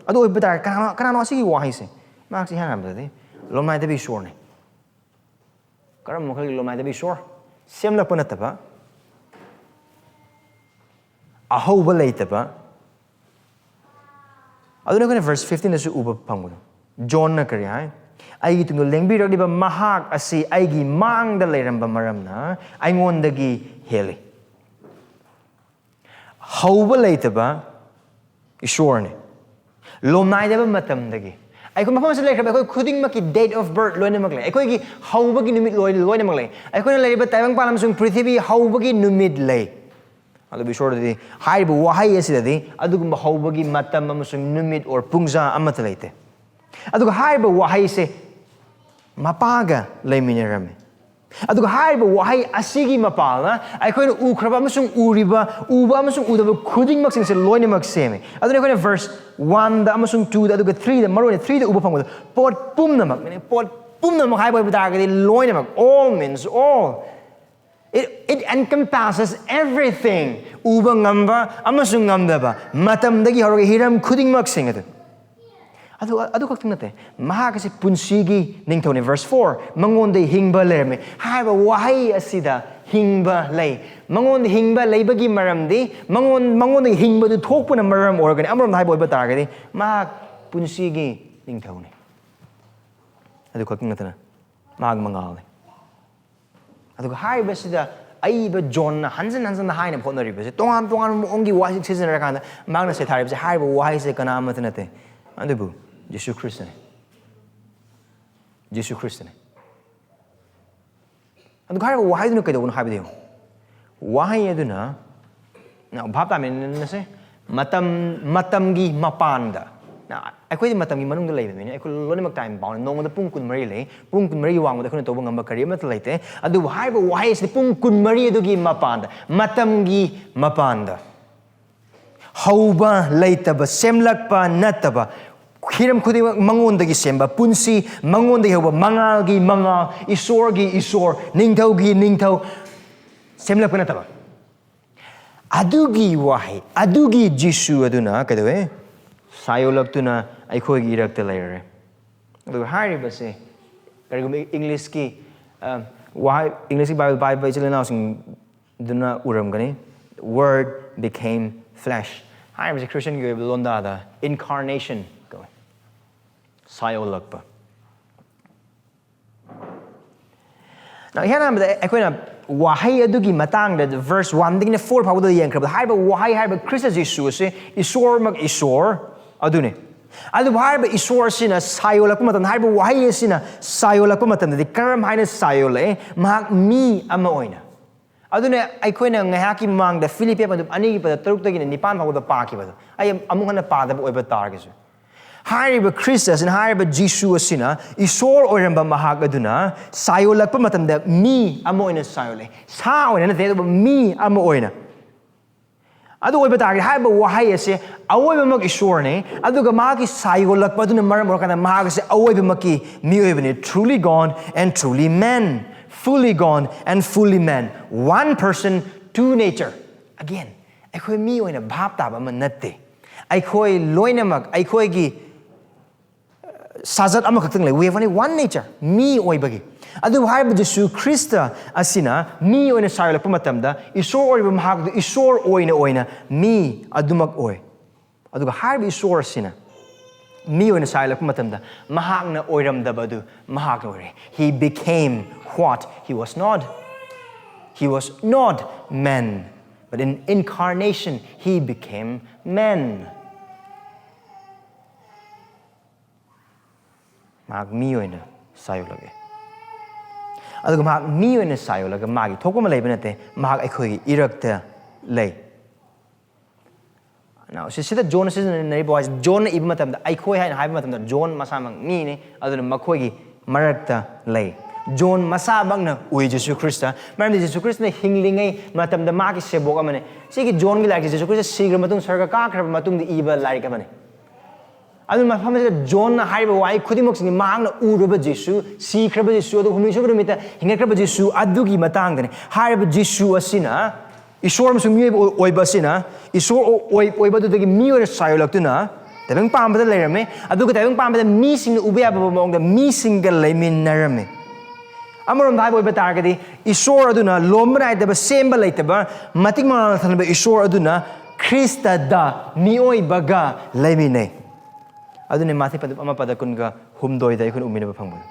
ꯑꯗꯨ ꯑꯣꯏꯕ ꯇꯥꯔꯒꯗꯤ ꯀꯅꯥꯅꯣ, ꯀꯅꯥꯅꯣ ꯑꯁꯤꯒꯤ ꯋꯥꯍꯩꯁꯦ? ꯃꯍꯥꯛꯁꯤ ꯍꯥꯏꯅ ꯍꯥꯏꯕꯗꯗꯤ ꯂꯣꯝꯅꯥꯏꯗꯕ ꯏꯁꯣꯔꯅꯤ꯫ ꯀꯔꯝꯕ ꯃꯈꯜꯒꯤ ꯂꯣꯝꯅꯥꯏꯗꯕ ꯏꯁꯣꯔ? ꯁꯦꯝꯂꯛꯄ ꯅꯠꯇꯕ, ꯑꯍꯧꯕ ꯂꯩꯇꯕ꯫ ꯑꯗꯨꯅ ꯑꯩꯈꯣꯏꯅ verse fifteen ꯗꯁꯨ ꯎꯕ ꯐꯪꯕꯗꯣ꯫ ꯖꯣꯟꯅ ꯀꯔꯤ ꯍꯥꯏ? "ꯑꯩꯒꯤ ꯇꯨꯡꯗ ꯂꯦꯡꯕꯤꯔꯛꯂꯤꯕ ꯃꯍꯥꯛ ꯑꯁꯤ ꯑꯩꯒꯤ ꯃꯥꯡꯗ ꯂꯩꯔꯝꯕ ꯃꯔꯝꯅ ꯑꯩꯉꯣꯟꯗꯒꯤ ꯍꯦꯜꯂꯤ"꯫ ꯍꯧꯕ ꯂꯩꯇꯕ ꯏꯁꯣꯔꯅꯤ꯫ ꯂꯣꯝꯅꯥꯏꯗꯕ ꯃꯇꯝꯗꯒꯤ꯫ ꯑꯩꯈꯣꯏ ꯃꯐꯝ ꯑꯁꯤꯗ ꯂꯩꯈ꯭ꯔꯕ ꯑꯩꯈꯣꯏ ꯈꯨꯗꯤꯡꯃꯛꯀꯤ date of birth ꯂꯣꯏꯅꯃꯛ ꯂꯩ꯫ ꯑꯩꯈꯣꯏꯒꯤ ꯍꯧꯕꯒꯤ ꯅꯨꯃꯤꯠ ꯂꯣꯏ-, ꯂꯣꯏꯅꯃꯛ ꯂꯩ꯫ ꯑꯩꯈꯣꯏꯅ ꯂꯩꯔꯤꯕ ꯇꯥꯏꯕꯪꯄꯥꯟ ꯑꯃꯁꯨꯡ ꯄ꯭ꯔꯤꯊꯤꯕꯤ ꯍꯧꯕꯒꯤ ꯅꯨꯃꯤꯠ ꯂꯩ꯫ ꯑꯗꯨꯕꯨ ꯏꯁꯣꯔꯗꯗꯤ ꯍꯥꯏꯔꯤꯕ ꯋꯥꯍꯩ ꯑꯁꯤꯗꯗꯤ ꯑꯗꯨꯒꯨꯝꯕ ꯍꯧꯕꯒꯤ ꯃꯇꯝ ꯑꯃꯁꯨꯡ ꯅꯨꯃꯤꯠ or ꯄꯨꯡꯖꯥ ꯑꯃꯠꯇ ꯂꯩꯇꯦ꯫ ꯑꯗꯨꯒ ꯍꯥꯏꯔꯤꯕ ꯋꯥꯍꯩꯁꯦ ꯃꯄꯥꯒ ꯂꯩꯃꯤꯟꯅꯔꯝꯃꯤ꯫ ꯑꯗꯨꯒ ꯍꯥꯏꯔꯤꯕ ꯋꯥꯍꯩ ꯑꯁꯤꯒꯤ ꯃꯄꯥꯜꯅ ꯑꯩꯈꯣꯏꯅ ꯎꯈ꯭ꯔꯕ ꯑꯃꯁꯨꯡ ꯎꯔꯤꯕ, ꯎꯕ ꯑꯃꯁꯨꯡ ꯎꯗꯕ ꯈꯨꯗꯤꯡꯃꯛꯁꯤꯡꯁꯦ ꯂꯣꯏꯅꯃꯛ ꯁꯦꯝꯃꯤ꯫ ꯑꯗꯨꯅ ꯑꯩꯈꯣꯏꯅ verse one ꯗ ꯑꯃꯁꯨꯡ two ꯗ ꯑꯗꯨꯒ three ꯗ, ꯃꯔꯨꯑꯣꯏꯅ three ꯗ ꯎꯕ ꯐꯪꯕꯗ ꯄꯣꯠ ꯄꯨꯝꯅꯃꯛ, meaning ꯄꯣꯠ ꯄꯨꯝꯅꯃꯛ ꯍꯥꯏꯕ ꯑꯣꯏꯕ ꯇꯥꯔꯒꯗꯤ ꯂꯣꯏꯅꯃꯛ, all means all. It, it encompasses everything. ꯎꯕ ꯉꯝꯕ ꯑꯃꯁꯨꯡ ꯉꯝꯗꯕ, ꯃꯇꯝꯗꯒꯤ ꯍꯧꯔꯒ ꯍꯤꯔꯝ ꯈꯨꯗꯤꯡꯃꯛꯁꯤꯡ ꯑꯗꯨ꯫ ꯑꯗꯨ, ꯑꯗꯨ ꯈꯛꯇꯪ ꯅꯠꯇꯦ, ꯃꯍꯥꯛ ꯑꯁꯤ ꯄꯨꯟꯁꯤꯒꯤ ꯅꯤꯡꯊꯧꯅꯤ꯫ Verse four, "ꯃꯉꯣꯟꯗ ꯍꯤꯡꯕ ꯂꯩꯔꯝꯃꯤ" ꯍꯥꯏꯕ ꯋꯥꯍꯩ ꯑꯁꯤꯗ ꯍꯤꯡꯕ ꯂꯩ꯫ ꯃꯉꯣꯟꯗ ꯍꯤꯡꯕ ꯂꯩꯕꯒꯤ ꯃꯔꯝꯗꯤ ꯃꯉꯣꯟ-, ꯃꯉꯣꯟꯗ ꯍꯤꯡꯕꯗꯨ ꯊꯣꯛꯄꯅ ꯃꯔꯝ ꯑꯣꯏꯔꯒꯅꯤ꯫ ꯑꯃꯔꯣꯝꯗ ꯍꯥꯏꯕ ꯑꯣꯏꯕ ꯇꯥꯔꯒꯗꯤ ꯃꯍꯥꯛ ꯄꯨꯟꯁꯤꯒꯤ ꯅꯤꯡꯊꯧꯅꯤ꯫ ꯑꯗꯨ ꯈꯛꯇꯪ ꯅꯠꯇꯅ ꯃꯍꯥꯛ ꯃꯉꯥꯜꯅꯤ꯫ ꯑꯗꯨꯒ ꯍꯥꯏꯔꯤꯕꯁꯤꯗ ꯑꯏꯕ ꯖꯣꯟꯅ ꯍꯟꯖꯤꯟ ꯍꯟꯖꯤꯟꯅ ꯍꯥꯏꯅꯕ ꯍꯣꯠꯅꯔꯤꯕꯁꯦ, ꯇꯣꯉꯥꯟ ꯇꯣꯉꯥꯟꯕ ꯃꯑꯣꯡꯒꯤ ꯋꯥꯍꯩꯁꯤꯡ ꯁꯤꯖꯤꯟꯅꯔꯀꯥꯟꯗ ꯃꯍꯥꯛꯅ ꯁꯩꯊꯥꯔꯤꯕꯁꯦ, ꯍꯥꯏꯔꯤꯕ ꯋꯥꯍꯩꯁꯦ ꯀꯅꯥ ꯑꯃꯠꯇ ꯅꯠꯇꯦ, ꯑꯗꯨꯕꯨ ꯖꯤꯁꯨ ꯈ꯭ꯔꯤꯁꯇꯅꯤ꯫ ꯖꯤꯁꯨ ꯈ꯭ꯔꯤꯁꯇꯅꯤ꯫ ꯑꯗꯨꯒ ꯍꯥꯏꯔꯤꯕ ꯋꯥꯍꯩꯗꯨꯅ ꯀꯩꯗꯧꯕꯅꯣ ꯍꯥꯏꯕꯗ ꯌꯦꯡꯉꯨ꯫ ꯋꯥꯍꯩ ꯑꯗꯨꯅ, ꯅ, ꯚꯥꯞ ꯇꯥꯃꯤꯟꯅꯁꯦ, ꯃꯇꯝ, ꯃꯇꯝꯒꯤ ꯃꯄꯥꯟꯗ, ꯅ, ꯑꯩꯈꯣꯏꯗꯤ ꯃꯇꯝꯒꯤ ꯃꯅꯨꯡꯗ ꯂꯩꯕ ꯃꯤꯅꯤ꯫ ꯑꯩꯈꯣꯏ ꯂꯣꯏꯅꯃꯛ time bound꯫ ꯅꯣꯡꯃꯗ ꯄꯨꯡ ꯀꯨꯟꯃꯔꯤ ꯂꯩ꯫ ꯄꯨꯡ ꯀꯨꯟꯃꯔꯤꯒꯤ ꯋꯥꯡꯃꯗ ꯑꯩꯈꯣꯏꯅ ꯇꯧꯕ ꯉꯝꯕ ꯀꯔꯤ ꯑꯃꯠꯇ ꯂꯩꯇꯦ꯫ ꯑꯗꯨꯕꯨ ꯍꯥꯏꯔꯤꯕ ꯋꯥꯍꯩ ꯑꯁꯤꯗꯤ ꯄꯨꯡ ꯀꯨꯟꯃꯔꯤ ꯑꯗꯨꯒꯤ ꯃꯄꯥꯟꯗ, ꯃꯇꯝꯒꯤ ꯃꯄꯥꯟꯗ, ꯍꯧꯕ ꯂꯩꯇꯕ, ꯁꯦꯝꯂꯛꯄ ꯅꯠꯇꯕ, ꯍꯤꯔꯝ ꯈꯨꯗꯤꯡꯃꯛ ꯃꯉꯣꯟꯗꯒꯤ ꯁꯦꯝꯕ, ꯄꯨꯟꯁꯤ ꯃꯉꯣꯟꯗꯒꯤ ꯍꯧꯕ, ꯃꯉꯥꯜꯒꯤ ꯃꯉꯥꯜ, ꯏꯁꯣꯔꯒꯤ ꯏꯁꯣꯔ, ꯅꯤꯡꯊꯧꯒꯤ ꯅꯤꯡꯊꯧ, ꯁꯦꯝꯂꯛꯄ ꯅꯠꯇꯕ꯫ ꯑꯗꯨꯒꯤ ꯋꯥꯍꯩ, ꯑꯗꯨꯒꯤ ꯖꯤꯁꯨ ꯑꯗꯨꯅ ꯀꯩꯗꯧꯋꯦ? ꯁꯥꯌꯣꯜꯂꯛꯇꯨꯅ ꯑꯩꯈꯣꯏꯒꯤ ꯏꯔꯛꯇ ꯂꯩꯔꯔꯦ꯫ ꯑꯗꯨꯒ ꯍꯥꯏꯔꯤꯕꯁꯦ, ꯀꯔꯤꯒꯨꯝꯕ ꯏꯪꯂꯤꯁꯀꯤ, ꯑ, ꯋꯥꯍꯩ, ꯏꯪꯂꯤꯁꯀꯤ ꯕꯥꯏꯕꯜ ꯄꯥꯏꯕ ꯏꯆꯤꯜ ꯏꯅꯥꯎꯁꯤꯡꯗꯨꯅ ꯎꯔꯝꯒꯅꯤ, "Word became flesh" ꯍꯥꯏꯔꯤꯕꯁꯦ ꯈ꯭ꯔꯤꯁꯇꯤꯌꯟꯒꯤ ꯑꯣꯏꯕ ꯂꯣꯟꯗꯥꯗ incarnation ꯀꯧꯋꯦ, ꯁꯥꯌꯣꯜꯂꯛꯄ꯫ Now, ꯏꯍꯥꯟ ꯍꯥꯟꯕꯗ ꯑꯩꯈꯣꯏꯅ ꯋꯥꯍꯩ ꯑꯗꯨꯒꯤ ꯃꯇꯥꯡꯗ verse one ꯗꯒꯤꯅ four ꯐꯥꯎꯕꯗ ꯌꯦꯡꯈ꯭ꯔꯕꯗ, ꯍꯥꯏꯔꯤꯕ ꯋꯥꯍꯩ, ꯍꯥꯏꯔꯤꯕ ꯈ꯭ꯔꯤꯁꯇ ꯖꯤꯁꯨ ꯑꯁꯤ ꯏꯁꯣꯔꯃꯛ ꯏꯁꯣꯔ ꯑꯗꯨꯅꯤ꯫ ꯑꯗꯨꯕꯨ ꯍꯥꯏꯔꯤꯕ ꯏꯁꯣꯔ ꯑꯁꯤꯅ ꯁꯥꯌꯣꯜꯂꯛꯄ ꯃꯇꯝꯗ, ꯍꯥꯏꯔꯤꯕ ꯋꯥꯍꯩ ꯑꯁꯤꯅ ꯁꯥꯌꯣꯜꯂꯛꯄ ꯃꯇꯝꯗꯗꯤ ꯀꯔꯝ ꯍꯥꯏꯅ ꯁꯥꯌꯣꯜꯂꯛꯑꯦ? ꯃꯍꯥꯛ ꯃꯤ ꯑꯃ ꯑꯣꯏꯅ꯫ ꯑꯗꯨꯅ ꯑꯩꯈꯣꯏꯅ ꯉꯥꯏꯍꯥꯛꯀꯤ ꯃꯃꯥꯡꯗ ꯐꯤꯂꯤꯞꯄꯤ ꯑꯃꯗꯨ ꯑꯅꯤꯒꯤ ꯄꯗ ꯇꯔꯨꯛꯇꯒꯤꯅ ꯅꯤꯄꯥꯟ ꯐꯥꯎꯕꯗ ꯄꯥꯈꯤꯕꯗꯣ, ꯑꯩ ꯑꯃꯨꯛ ꯍꯟꯅ ꯄꯥꯗꯕ ꯑꯣꯏꯕ ꯇꯥꯔꯒꯁꯨ, ꯍꯥꯏꯔꯤꯕ ꯈ꯭ꯔꯤꯁꯇ ꯑꯁꯤꯅ, ꯍꯥꯏꯔꯤꯕ ꯖꯤꯁꯨ ꯑꯁꯤꯅ ꯏꯁꯣꯔ ꯑꯣꯏꯔꯝꯕ ꯃꯍꯥꯛ ꯑꯗꯨꯅ ꯁꯥꯌꯣꯜꯂꯛꯄ ꯃꯇꯝꯗ ꯃꯤ ꯑꯃ ꯑꯣꯏꯅ ꯁꯥꯌꯣꯜꯂꯛꯏ꯫ ꯁꯥ ꯑꯣꯏꯅ ꯅꯠꯇꯦ, ꯑꯗꯨꯕꯨ ꯃꯤ ꯑꯃ ꯑꯣꯏꯅ꯫ ꯑꯗꯨ ꯑꯣꯏꯕ ꯇꯥꯔꯒꯗꯤ ꯍꯥꯏꯔꯤꯕ ꯋꯥꯍꯩ ꯑꯁꯦ ꯑꯑꯣꯏꯕꯃꯛ ꯏꯁꯣꯔꯅꯤ, ꯑꯗꯨꯒ ꯃꯍꯥꯛꯀꯤ ꯁꯥꯌꯣꯜꯂꯛꯄ ꯑꯗꯨꯅ ꯃꯔꯝ ꯑꯣꯏꯔꯀꯥꯟꯗ ꯃꯍꯥꯛ ꯑꯁꯦ ꯑꯑꯣꯏꯕꯃꯛꯀꯤ ꯃꯤꯑꯣꯏꯕꯅꯤ꯫ Truly God and truly man, fully God and fully man, one person, two nature꯫ Again, ꯑꯩꯈꯣꯏ ꯃꯤ ꯑꯣꯏꯅ ꯚꯥꯞ ꯇꯥꯕ ꯑꯃ ꯅꯠꯇꯦ꯫ ꯑꯩꯈꯣꯏ ꯂꯣꯏꯅꯃꯛ ꯑꯩꯈꯣꯏꯒꯤ ꯁꯥꯖꯠ ꯑꯃꯈꯛꯇꯪ ꯂꯩ꯫ We have only one nature, ꯃꯤ ꯑꯣꯏꯕꯒꯤ꯫ ꯑꯗꯨꯕꯨ ꯍꯥꯏꯔꯤꯕ ꯖꯤꯁꯨ ꯈ꯭ꯔꯤꯁꯇ ꯑꯁꯤꯅ ꯃꯤ ꯑꯣꯏꯅ ꯁꯥꯌꯣꯜꯂꯛꯄ ꯃꯇꯝꯗ ꯏꯁꯣꯔ ꯑꯣꯏꯔꯤꯕ ꯃꯍꯥꯛꯇꯨ ꯏꯁꯣꯔ ꯑꯣꯏꯅ ꯑꯣꯏꯅ ꯃꯤ ꯑꯗꯨꯃꯛ ꯑꯣꯏ꯫ ꯑꯗꯨꯒ ꯍꯥꯏꯔꯤꯕ ꯏꯁꯣꯔ ꯑꯁꯤꯅ ꯃꯤ ꯑꯣꯏꯅ ꯁꯥꯌꯣꯜꯂꯛꯄ ꯃꯇꯝꯗ ꯃꯍꯥꯛꯅ ꯑꯣꯏꯔꯝꯗꯕ ꯑꯗꯨ ꯃꯍꯥꯛꯅ ꯑꯣꯏꯔꯦ꯫ He became what he was not. He was not man, but in incarnation he became man. ꯃꯍꯥꯛ ꯃꯤ ꯑꯣꯏꯅ ꯁꯥꯌꯣꯜꯂꯛꯑꯦ꯫ ꯑꯗꯨꯒ ꯃꯍꯥꯛ ꯃꯤ ꯑꯣꯏꯅ ꯁꯥꯌꯣꯜꯂꯒ ꯃꯥꯒꯤ ꯊꯣꯛꯄ ꯑꯃ ꯂꯩꯕ ꯅꯠꯇꯦ, ꯃꯍꯥꯛ ꯑꯩꯈꯣꯏꯒꯤ ꯏꯔꯛꯇ ꯂꯩ꯫ Now, ꯁꯤ-, ꯁꯤꯗ ꯖꯣꯟꯅ ꯁꯤꯖꯤꯟꯅꯔꯤꯕ ꯋꯥꯍꯩꯁꯤ, ꯖꯣꯟꯅ ꯏꯕ ꯃꯇꯝꯗ ꯑꯩꯈꯣꯏ ꯍꯥꯏꯅ ꯍꯥꯏꯕ ꯃꯇꯝꯗ ꯖꯣꯟ ꯃꯁꯥꯃꯛ ꯃꯤꯅꯤ, ꯑꯗꯨꯅ ꯃꯈꯣꯏꯒꯤ ꯃꯔꯛꯇ ꯂꯩ꯫ ꯖꯣꯟ ꯃꯁꯥꯃꯛꯅ ꯎꯏ ꯖꯤꯁꯨ ꯈ꯭ꯔꯤꯁꯇ꯫ ꯃꯔꯝꯗꯤ ꯖꯤꯁꯨ ꯈ꯭ꯔꯤꯁꯇꯅ ꯍꯤꯡꯂꯤꯉꯩ ꯃꯇꯝꯗ ꯃꯥꯒꯤ ꯁꯦꯕꯣꯛ ꯑꯃꯅꯤ꯫ ꯁꯤꯒꯤ ꯖꯣꯟꯒꯤ ꯂꯥꯏꯔꯤꯛꯁꯤ ꯖꯤꯁꯨ ꯈ꯭ꯔꯤꯁꯇ ꯁꯤꯈ꯭ꯔ ꯃꯇꯨꯡ, ꯁꯔꯒ ꯀꯥꯈ꯭ꯔꯕ ꯃꯇꯨꯡꯗ ꯏꯕ ꯂꯥꯏꯔꯤꯛ ꯑꯃꯅꯤ꯫ ꯑꯗꯨꯅ ꯃꯐꯝ ꯑꯁꯤꯗ ꯖꯣꯟꯅ ꯍꯥꯏꯔꯤꯕ ꯋꯥꯍꯩ ꯈꯨꯗꯤꯡꯃꯛꯁꯤꯡꯁꯤ ꯃꯍꯥꯛꯅ ꯎꯔꯕ ꯖꯤꯁꯨ, ꯁꯤꯈ꯭ꯔꯕ ꯖꯤꯁꯨ, ꯑꯗꯨꯒ ꯍꯨꯝꯅꯤ ꯁꯨꯕ ꯅꯨꯃꯤꯠꯇ ꯍꯤꯡꯒꯠꯈ꯭ꯔꯕ ꯖꯤꯁꯨ ꯑꯗꯨꯒꯤ ꯃꯇꯥꯡꯗꯅꯤ꯫ ꯍꯥꯏꯔꯤꯕ ꯖꯤꯁꯨ ꯑꯁꯤꯅ ꯏꯁꯣꯔ ꯑꯃꯁꯨꯡ ꯃꯤꯑꯣꯏꯕ ꯑꯣꯏ-, ꯑꯣꯏꯕ ꯑꯁꯤꯅ, ꯏꯁꯣꯔ ꯑꯣ-, ꯑꯣꯏ-, ꯑꯣꯏꯕꯗꯨꯗꯒꯤ ꯃꯤ ꯑꯣꯏꯅ ꯁꯥꯏꯌꯣꯜꯂꯛꯇꯨꯅ ꯇꯥꯏꯕꯪ ꯄꯥꯟꯕꯗ ꯂꯩꯔꯝꯃꯤ꯫ ꯑꯗꯨꯒ ꯇꯥꯏꯕꯪ ꯄꯥꯟꯕꯗ ꯃꯤꯁꯤꯡꯅ ꯎꯕ ꯌꯥꯕ ꯃꯑꯣꯡꯗ ꯃꯤꯁꯤꯡꯒ ꯂꯩꯃꯤꯟꯅꯔꯝꯃꯤ꯫ ꯑꯃꯔꯣꯝꯗ ꯍꯥꯏꯕ ꯑꯣꯏꯕ ꯇꯥꯔꯒꯗꯤ, ꯏꯁꯣꯔ ꯑꯗꯨꯅ ꯂꯣꯝꯕ ꯅꯥꯏꯗꯕ, ꯁꯦꯝꯕ ꯂꯩꯇꯕ, ꯃꯇꯤꯛ ꯃꯉꯥꯜꯅ ꯊꯜꯂꯕ ꯏꯁꯣꯔ ꯑꯗꯨꯅ ꯈ꯭ꯔꯤꯁꯇꯗ ꯃꯤꯑꯣꯏꯕꯒ ꯂꯩꯃꯤꯟꯅꯩ꯫ ꯑꯗꯨꯅꯤ ꯃꯥꯊꯤ ꯄꯗꯨꯞ ꯑꯃ ꯄꯗ ꯀꯨꯟꯒ ꯍꯨꯝꯗꯣꯏꯗ ꯑꯩꯈꯣꯏꯅ ꯎꯃꯤꯟꯅꯕ ꯐꯪꯕꯅꯤ꯫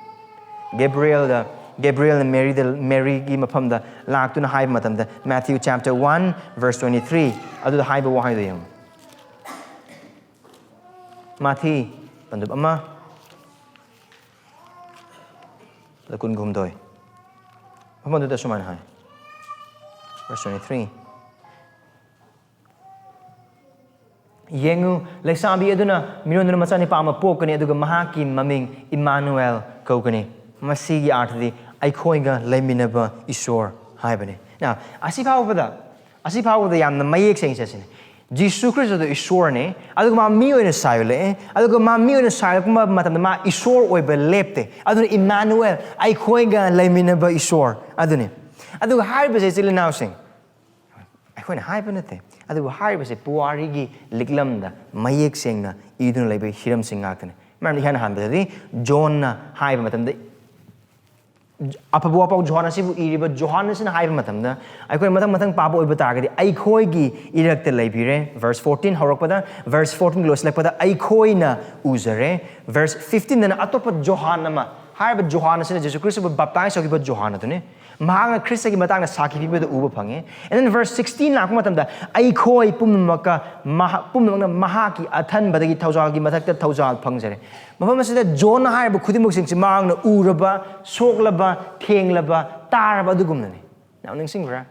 ꯒꯦꯕ꯭ꯔꯤꯌꯦꯜꯗ, ꯒꯦꯕ꯭ꯔꯤꯌꯦꯜꯅ ꯃꯦꯔꯤꯗ, ꯃꯦꯔꯤꯒꯤ ꯃꯐꯝꯗ ꯂꯥꯛꯇꯨꯅ ꯍꯥꯏꯕ ꯃꯇꯝꯗ, Matthew chapter one verse twenty-three, ꯑꯗꯨꯗ ꯍꯥꯏꯕ ꯋꯥꯍꯩꯗꯣ ꯌꯦꯡꯉꯨ꯫ ꯃꯥꯊꯤ ꯄꯟꯗꯨꯞ ꯑꯃ, ꯀꯨꯟꯒ ꯍꯨꯝꯗꯣꯏ꯫ ꯃꯐꯝ ꯑꯗꯨꯗ ꯁꯨꯃꯥꯏꯅ ꯍꯥꯏ, verse twenty-three, "ꯌꯦꯡꯉꯨ, ꯂꯩꯁꯥꯕꯤ ꯑꯗꯨꯅ ꯃꯤꯔꯣꯟꯗꯨꯅ ꯃꯆꯥꯅꯤꯄꯥ ꯑꯃ ꯄꯣꯛꯀꯅꯤ, ꯑꯗꯨꯒ ꯃꯍꯥꯛꯀꯤ ꯃꯃꯤꯡ ꯏꯃꯥꯅꯨꯑꯦꯜ ꯀꯧꯒꯅꯤ꯫" ꯃꯁꯤꯒꯤ ꯑꯥꯔꯊꯗꯤ "ꯑꯩꯈꯣꯏꯒ ꯂꯩꯃꯤꯟꯅꯕ ꯏꯁꯣꯔ" ꯍꯥꯏꯕꯅꯤ꯫ Now, ꯑꯁꯤ ꯐꯥꯎꯕꯗ, ꯑꯁꯤ ꯐꯥꯎꯕꯗ ꯌꯥꯝꯅ ꯃꯌꯦꯛ ꯁꯦꯡꯁꯦ ꯑꯁꯤꯅꯤ꯫ ꯖꯤꯁꯨ ꯈ꯭ꯔꯤꯁꯇꯗꯣ ꯏꯁꯣꯔꯅꯤ, ꯑꯗꯨꯒ ꯃꯥ ꯃꯤ ꯑꯣꯏꯅ ꯁꯥꯏꯌꯨꯜꯂꯛꯑꯦ, ꯑꯗꯨꯒ ꯃꯥ ꯃꯤ ꯑꯣꯏꯅ ꯁꯥꯏꯌꯨꯜꯂꯛꯄ ꯃꯇꯝꯗ ꯃꯥ ꯏꯁꯣꯔ ꯑꯣꯏꯕ ꯂꯦꯞꯇꯦ꯫ ꯑꯗꯨꯅ ꯏꯃꯥꯅꯨꯑꯦꯜ, "ꯑꯩꯈꯣꯏꯒ ꯂꯩꯃꯤꯟꯅꯕ ꯏꯁꯣꯔ" ꯑꯗꯨꯅꯤ꯫ ꯑꯗꯨꯒ ꯍꯥꯏꯔꯤꯕꯁꯦ, ꯏꯆꯤꯜ ꯏꯅꯥꯎꯁꯤꯡ, ꯑꯩꯈꯣꯏꯅ ꯍꯥꯏꯕ ꯅꯠꯇꯦ, ꯑꯗꯨꯕꯨ ꯍꯥꯏꯔꯤꯕꯁꯦ ꯄꯨꯋꯥꯔꯤꯒꯤ ꯂꯤꯛꯂꯝꯗ ꯃꯌꯦꯛ ꯁꯦꯡꯅ ꯏꯗꯨꯅ ꯂꯩꯕ ꯍꯤꯔꯝꯁꯤꯡ ꯉꯥꯛꯇꯅꯤ꯫ ꯃꯔꯝꯗꯤ ꯏꯍꯥꯟ ꯍꯥꯟꯕꯗꯗꯤ ꯖꯣꯟꯅ ꯍꯥꯏꯕ ꯃꯇꯝꯗ, ꯑꯐꯕ ꯋꯥꯄꯥꯎ ꯖꯣꯍꯥꯟ ꯑꯁꯤꯕꯨ ꯏꯔꯤꯕ ꯖꯣꯍꯥꯟ ꯑꯁꯤꯅ ꯍꯥꯏꯕ ꯃꯇꯝꯗ, ꯑꯩꯈꯣꯏ ꯃꯊꯪ ꯃꯊꯪ ꯄꯥꯕ ꯑꯣꯏꯕ ꯇꯥꯔꯒꯗꯤ, "ꯑꯩꯈꯣꯏꯒꯤ ꯏꯔꯛꯇ ꯂꯩꯕꯤꯔꯦ", verse fourteen ꯍꯧꯔꯛꯄꯗ, verse fourteen ꯂꯣꯏꯁꯤꯜꯂꯛꯄꯗ, "ꯑꯩꯈꯣꯏꯅ ꯎꯖꯔꯦ", verse fifteen ꯗꯅ ꯑꯇꯣꯞꯄ ꯖꯣꯍꯥꯟ ꯑꯃ, ꯍꯥꯏꯔꯤꯕ ꯖꯣꯍꯥꯟ ꯑꯁꯤꯅ ꯖꯤꯁꯨ ꯈ꯭ꯔꯤꯁꯇꯕꯨ ꯕꯥꯞꯇꯥꯏꯁ ꯇꯧꯈꯤꯕ ꯖꯣꯍꯥꯟ ꯑꯗꯨꯅꯤ꯫ ꯃꯍꯥꯛꯅ ꯈ꯭ꯔꯤꯁꯇꯒꯤ ꯃꯇꯥꯡꯗ ꯁꯥꯈꯤ ꯄꯤꯕꯗ ꯎꯕ ꯐꯪꯉꯤ꯫ And then verse sixteen ꯂꯥꯛꯄ ꯃꯇꯝꯗ, "ꯑꯩꯈꯣꯏ ꯄꯨꯝꯅꯃꯛꯀ ꯃꯍꯥꯛ-, ꯄꯨꯝꯅꯃꯛꯅ ꯃꯍꯥꯛꯀꯤ ꯑꯊꯟꯕꯗꯒꯤ ꯊꯧꯖꯥꯜꯒꯤ ꯃꯊꯛꯇ ꯊꯧꯖꯥꯜ ꯐꯪꯖꯔꯦ꯫" ꯃꯐꯝ ꯑꯁꯤꯗ ꯖꯣꯟꯅ ꯍꯥꯏꯔꯤꯕ ꯈꯨꯗꯤꯡꯃꯛꯁꯤꯡꯁꯤ ꯃꯍꯥꯛꯅ ꯎꯔꯕ, ꯁꯣꯛꯂꯕ, ꯊꯦꯡꯂꯕ, ꯇꯥꯔꯕ ꯑꯗꯨꯒꯨꯝꯅꯅꯤ꯫ Now, ꯅꯤꯡꯁꯤꯡꯕ꯭ꯔꯥ?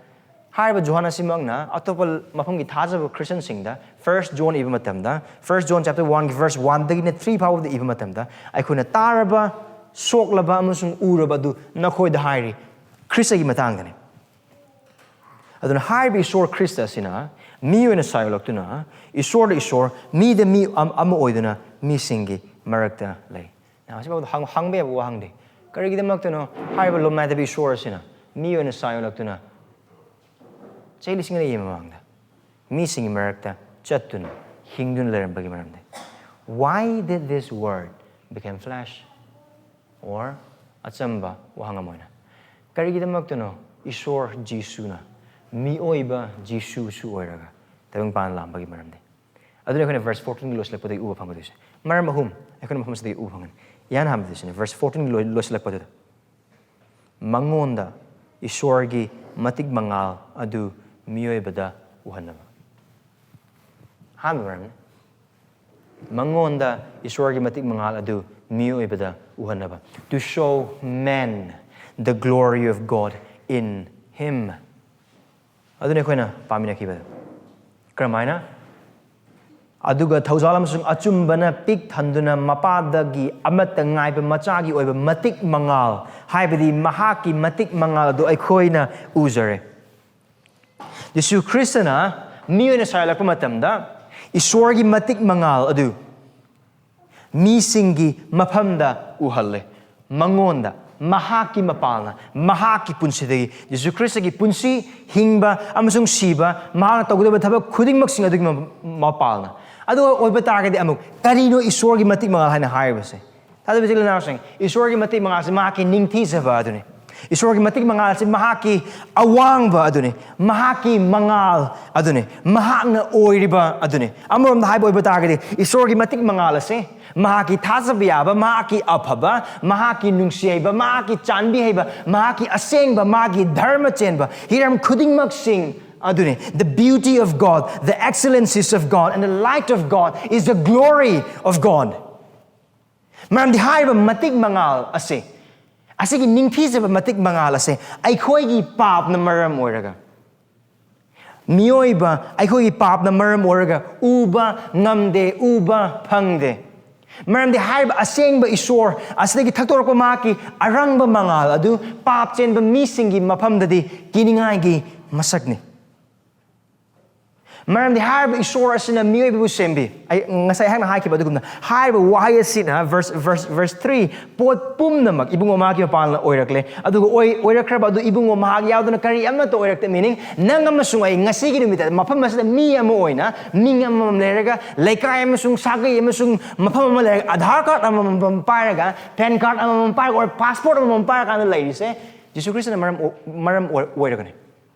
ꯍꯥꯏꯔꯤꯕ ꯖꯣꯍꯥꯟ ꯑꯁꯤꯃꯛꯅ ꯑꯇꯣꯞꯄ ꯃꯐꯝꯒꯤ ꯊꯥꯖꯕ ꯈ꯭ꯔꯤꯁꯇꯤꯌꯟꯁꯤꯡꯗ First John ꯏꯕ ꯃꯇꯝꯗ, First John chapter one verse one ꯗꯒꯤꯅ three ꯐꯥꯎꯕꯗ ꯏꯕ ꯃꯇꯝꯗ, ꯑꯩꯈꯣꯏꯅ ꯇꯥꯔꯕ, ꯁꯣꯛꯂꯕ ꯑꯃꯁꯨꯡ ꯎꯔꯕ ꯑꯗꯨ ꯅꯈꯣꯏꯗ ꯍꯥꯏꯔꯤ, ꯈ꯭ꯔꯤꯁꯇꯒꯤ ꯃꯇꯥꯡꯗꯅꯤ꯫ ꯑꯗꯨꯅ ꯍꯥꯏꯔꯤꯕ ꯏꯁꯣꯔ ꯈ꯭ꯔꯤꯁꯇ ꯑꯁꯤꯅ ꯃꯤ ꯑꯣꯏꯅ ꯁꯥꯏꯌꯣꯛꯂꯛꯇꯨꯅ, ꯏꯁꯣꯔꯗ ꯏꯁꯣꯔ, ꯃꯤꯗ ꯃꯤ ꯑꯝ-, ꯑꯃ ꯑꯣꯏꯗꯨꯅ ꯃꯤꯁꯤꯡꯒꯤ ꯃꯔꯛꯇ ꯂꯩ꯫ ꯅꯍꯥꯟ ꯑꯁꯤꯐꯥꯎꯗ ꯍꯪ-, ꯍꯪꯕ ꯌꯥꯕ ꯋꯥꯍꯪꯗꯤ, ꯀꯔꯤꯒꯤꯗꯃꯛꯇꯅꯣ ꯍꯥꯏꯔꯤꯕ ꯂꯨꯝꯅꯥꯏꯗꯕ ꯏꯁꯣꯔ ꯑꯁꯤꯅ ꯃꯤ ꯑꯣꯏꯅ ꯁꯥꯏꯌꯣꯛꯂꯛꯇꯨꯅ ꯆꯍꯤ ꯂꯤꯁꯤꯡ ꯑꯅꯤꯒꯤ ꯃꯃꯥꯡꯗ ꯃꯤꯁꯤꯡꯒꯤ ꯃꯔꯛꯇ ꯆꯠꯇꯨꯅ ꯍꯤꯡꯗꯨꯅ ꯂꯩꯔꯝꯕꯒꯤ ꯃꯔꯝꯗꯤ? Why did this word become flesh? Or ꯑꯆꯝꯕ ꯋꯥꯍꯪ ꯑꯃ ꯑꯣꯏꯅ, ꯀꯔꯤꯒꯤꯗꯃꯛꯇꯅꯣ ꯏꯁꯣꯔ ꯖꯤꯁꯨꯅ ꯃꯤꯑꯣꯏꯕ ꯖꯤꯁꯨꯁꯨ ꯑꯣꯏꯔꯒ ꯇꯥꯏꯕꯪꯄꯥꯟ ꯂꯥꯛꯄꯒꯤ ꯃꯔꯝꯗꯤ? ꯑꯗꯨꯅ ꯑꯩꯈꯣꯏꯅ verse fourteen ꯒꯤ ꯂꯣꯏꯁꯤꯜꯂꯛꯄꯗꯒꯤ ꯎꯕ ꯐꯪꯒꯗꯣꯏꯁꯦ꯫ ꯃꯔꯝ ꯑꯍꯨꯝ ꯑꯩꯈꯣꯏꯅ ꯃꯐꯝ ꯑꯁꯤꯗꯒꯤ ꯎꯕ ꯐꯪꯒꯅꯤ꯫ ꯏꯍꯥꯟ ꯍꯥꯟꯕꯗ ꯁꯤꯅꯦ, verse fourteen ꯒꯤ ꯂꯣꯏ-, ꯂꯣꯏꯁꯤꯜꯂꯛꯄꯗꯨꯗ, ꯃꯉꯣꯟꯗ ꯏꯁꯣꯔꯒꯤ ꯃꯇꯤꯛ ꯃꯉꯥꯜ ꯑꯗꯨ ꯃꯤꯑꯣꯏꯕꯗ ꯎꯍꯟꯅꯕ꯫ ꯑꯍꯥꯟꯕ ꯃꯔꯝꯅꯤ꯫ ꯃꯉꯣꯟꯗ ꯏꯁꯣꯔꯒꯤ ꯃꯇꯤꯛ ꯃꯉꯥꯜ ꯑꯗꯨ ꯃꯤꯑꯣꯏꯕꯗ ꯎꯍꯟꯅꯕ꯫ To show men the glory of God in him. ꯑꯗꯨꯅꯤ ꯑꯩꯈꯣꯏꯅ ꯄꯥꯃꯤꯟꯅꯈꯤꯕꯗ꯫ ꯀꯔꯝꯍꯥꯏꯅ? ꯑꯗꯨꯒ ꯊꯧꯖꯥꯜ ꯑꯃꯁꯨꯡ ꯑꯆꯨꯝꯕꯅ ꯄꯤꯛ ꯊꯟꯗꯨꯅ ꯃꯄꯥꯗꯒꯤ ꯑꯃꯠꯇ ꯉꯥꯏꯕ ꯃꯆꯥꯒꯤ ꯑꯣꯏꯕ ꯃꯇꯤꯛ ꯃꯉꯥꯜ, ꯍꯥꯏꯕꯗꯤ ꯃꯍꯥꯛꯀꯤ ꯃꯇꯤꯛ ꯃꯉꯥꯜ ꯑꯗꯨ ꯑꯩꯈꯣꯏꯅ ꯎꯖꯔꯦ꯫ ꯌꯤꯁꯨ ꯈ꯭ꯔꯤꯁꯇꯅ ꯃꯤ ꯑꯣꯏꯅ ꯁꯥꯏꯂꯛꯄ ꯃꯇꯝꯗ ꯏꯁꯣꯔꯒꯤ ꯃꯇꯤꯛ ꯃꯉꯥꯜ ꯑꯗꯨ ꯃꯤꯁꯤꯡꯒꯤ ꯃꯐꯝꯗ ꯎꯍꯜꯂꯦ꯫ ꯃꯉꯣꯟꯗ, ꯃꯍꯥꯛꯀꯤ ꯃꯄꯥꯜꯅ, ꯃꯍꯥꯛꯀꯤ ꯄꯨꯟꯁꯤꯗꯒꯤ, ꯌꯤꯁꯨ ꯈ꯭ꯔꯤꯁꯇꯒꯤ ꯄꯨꯟꯁꯤ, ꯍꯤꯡꯕ ꯑꯃꯁꯨꯡ ꯁꯤꯕ, ꯃꯍꯥꯛꯅ ꯇꯧꯒꯗꯕ ꯊꯕꯛ ꯈꯨꯗꯤꯡꯃꯛꯁꯤꯡ ꯑꯗꯨꯒꯤ ꯃ-, ꯃꯄꯥꯜꯅ꯫ ꯑꯗꯨꯒ ꯑꯣꯏꯕ ꯇꯥꯔꯒꯗꯤ ꯑꯃꯨꯛ ꯀꯔꯤꯅꯣ ꯏꯁꯣꯔꯒꯤ ꯃꯇꯤꯛ ꯃꯉꯥꯜ ꯍꯥꯏꯅ ꯍꯥꯏꯔꯤꯕꯁꯦ? ꯊꯥꯖꯕ ꯏꯆꯤꯜ ꯏꯅꯥꯎꯁꯤꯡ, ꯏꯁꯣꯔꯒꯤ ꯃꯇꯤꯛ ꯃꯉꯥꯜꯁꯤ ꯃꯍꯥꯛꯀꯤ ꯅꯤꯡꯊꯤꯖꯕ ꯑꯗꯨꯅꯤ꯫ ꯏꯁꯣꯔꯒꯤ ꯃꯇꯤꯛ ꯃꯉꯥꯜꯁꯤ ꯃꯍꯥꯛꯀꯤ ꯑꯋꯥꯡꯕ ꯑꯗꯨꯅꯤ, ꯃꯍꯥꯛꯀꯤ ꯃꯉꯥꯜ ꯑꯗꯨꯅꯤ, ꯃꯍꯥꯛꯅ ꯑꯣꯏꯔꯤꯕ ꯑꯗꯨꯅꯤ꯫ ꯑꯃꯔꯣꯝꯗ ꯍꯥꯏꯕ ꯑꯣꯏꯕ ꯇꯥꯔꯒꯗꯤ, ꯏꯁꯣꯔꯒꯤ ꯃꯇꯤꯛ ꯃꯉꯥꯜ ꯑꯁꯦ ꯃꯍꯥꯛꯀꯤ ꯊꯥꯖꯕ ꯌꯥꯕ, ꯃꯍꯥꯛꯀꯤ ꯑꯐꯕ, ꯃꯍꯥꯛꯀꯤ ꯅꯨꯡꯁꯤ ꯍꯩꯕ, ꯃꯍꯥꯛꯀꯤ ꯆꯥꯟꯕꯤ ꯍꯩꯕ, ꯃꯍꯥꯛꯀꯤ ꯑꯁꯦꯡꯕ, ꯃꯥꯒꯤ ꯙꯔꯃ ꯆꯦꯟꯕ ꯍꯤꯔꯝ ꯈꯨꯗꯤꯡꯃꯛꯁꯤꯡ ꯑꯗꯨꯅꯤ꯫ The beauty of God, the excellencies of God, and the light of God is the glory of God. ꯃꯔꯝꯗꯤ ꯍꯥꯏꯔꯤꯕ ꯃꯇꯤꯛ ꯃꯉꯥꯜ ꯑꯁꯦ, ꯑꯁꯤꯒꯤ ꯅꯤꯡꯊꯤꯖꯕ ꯃꯇꯤꯛ ꯃꯉꯥꯜ ꯑꯁꯦ ꯑꯩꯈꯣꯏꯒꯤ ꯄꯥꯞꯅ ꯃꯔꯝ ꯑꯣꯏꯔꯒ, ꯃꯤꯑꯣꯏꯕ ꯑꯩꯈꯣꯏꯒꯤ ꯄꯥꯞꯅ ꯃꯔꯝ ꯑꯣꯏꯔꯒ ꯎꯕ ꯉꯝꯗꯦ, ꯎꯕ ꯐꯪꯗꯦ꯫ ꯃꯔꯝꯗꯤ ꯍꯥꯏꯔꯤꯕ ꯑꯁꯦꯡꯕ ꯏꯁꯣꯔ ꯑꯁꯤꯗꯒꯤ ꯊꯛꯇꯣꯔꯛꯄ ꯃꯍꯥꯛꯀꯤ ꯑꯔꯪꯕ ꯃꯉꯥꯜ ꯑꯗꯨ ꯄꯥꯞ ꯆꯦꯟꯕ ꯃꯤꯁꯤꯡꯒꯤ ꯃꯐꯝꯗꯗꯤ ꯀꯤꯅꯤꯡꯉꯥꯏꯒꯤ ꯃꯁꯛꯅꯤ꯫ ꯃꯔꯝꯗꯤ ꯍꯥꯏꯔꯤꯕ ꯏꯁꯣꯔ ꯑꯁꯤꯅ ꯃꯤꯑꯣꯏꯕꯕꯨ ꯁꯦꯝꯕꯤ꯫ ꯑꯩ ꯉꯁꯥꯏ ꯑꯩꯍꯥꯛꯅ ꯍꯥꯏꯈꯤꯕ ꯑꯗꯨꯒꯨꯝꯅ, ꯍꯥꯏꯔꯤꯕ ꯋꯥꯍꯩ ꯑꯁꯤꯅ verse, verse, verse three, ꯄꯣꯠ ꯄꯨꯝꯅꯃꯛ ꯏꯕꯨꯡꯉꯣ ꯃꯍꯥꯛꯀꯤ ꯃꯄꯥꯟꯅ ꯑꯣꯏꯔꯛꯂꯦ, ꯑꯗꯨꯒ ꯑꯣꯏ-, ꯑꯣꯏꯔꯛꯈ꯭ꯔꯕ ꯑꯗꯨ ꯏꯕꯨꯡꯉꯣ ꯃꯍꯥꯛ ꯌꯥꯎꯗꯅ ꯀꯔꯤ ꯑꯃꯠꯇ ꯑꯣꯏꯔꯛꯇꯦ꯫ Meaning, ꯅꯪ ꯑꯃꯁꯨꯡ ꯑꯩ ꯉꯁꯤꯒꯤ ꯅꯨꯃꯤꯠꯇ ꯃꯐꯝ ꯑꯁꯤꯗ ꯃꯤ ꯑꯃ ꯑꯣꯏꯅ, ꯃꯤꯡ ꯑꯃꯃꯝ ꯂꯩꯔꯒ, ꯂꯩꯀꯥꯏ ꯑꯃꯁꯨꯡ ꯁꯥꯒꯩ ꯑꯃꯁꯨꯡ ꯃꯐꯝ ꯑꯃ ꯂꯩꯔꯒ, ꯑꯙꯥꯔ ꯀꯥꯔꯗ ꯑꯃꯃꯝ ꯄꯥꯏꯔꯒ, ꯄꯦꯟ ꯀꯥꯔꯗ ꯑꯃꯃꯝ ꯄꯥꯏꯔꯒ, ꯑꯣꯔ ꯄꯥꯁꯄꯣꯔꯠ ꯑꯃꯃꯝ ꯄꯥꯏꯔꯀꯥꯟꯗ ꯂꯩꯔꯤꯁꯦ ꯖꯤꯁꯨ ꯈ꯭ꯔꯤꯁꯇꯅ ꯃꯔꯝ ꯑꯣ-, ꯃꯔꯝ ꯑꯣꯏ-, ꯑꯣꯏꯔꯒꯅꯤ꯫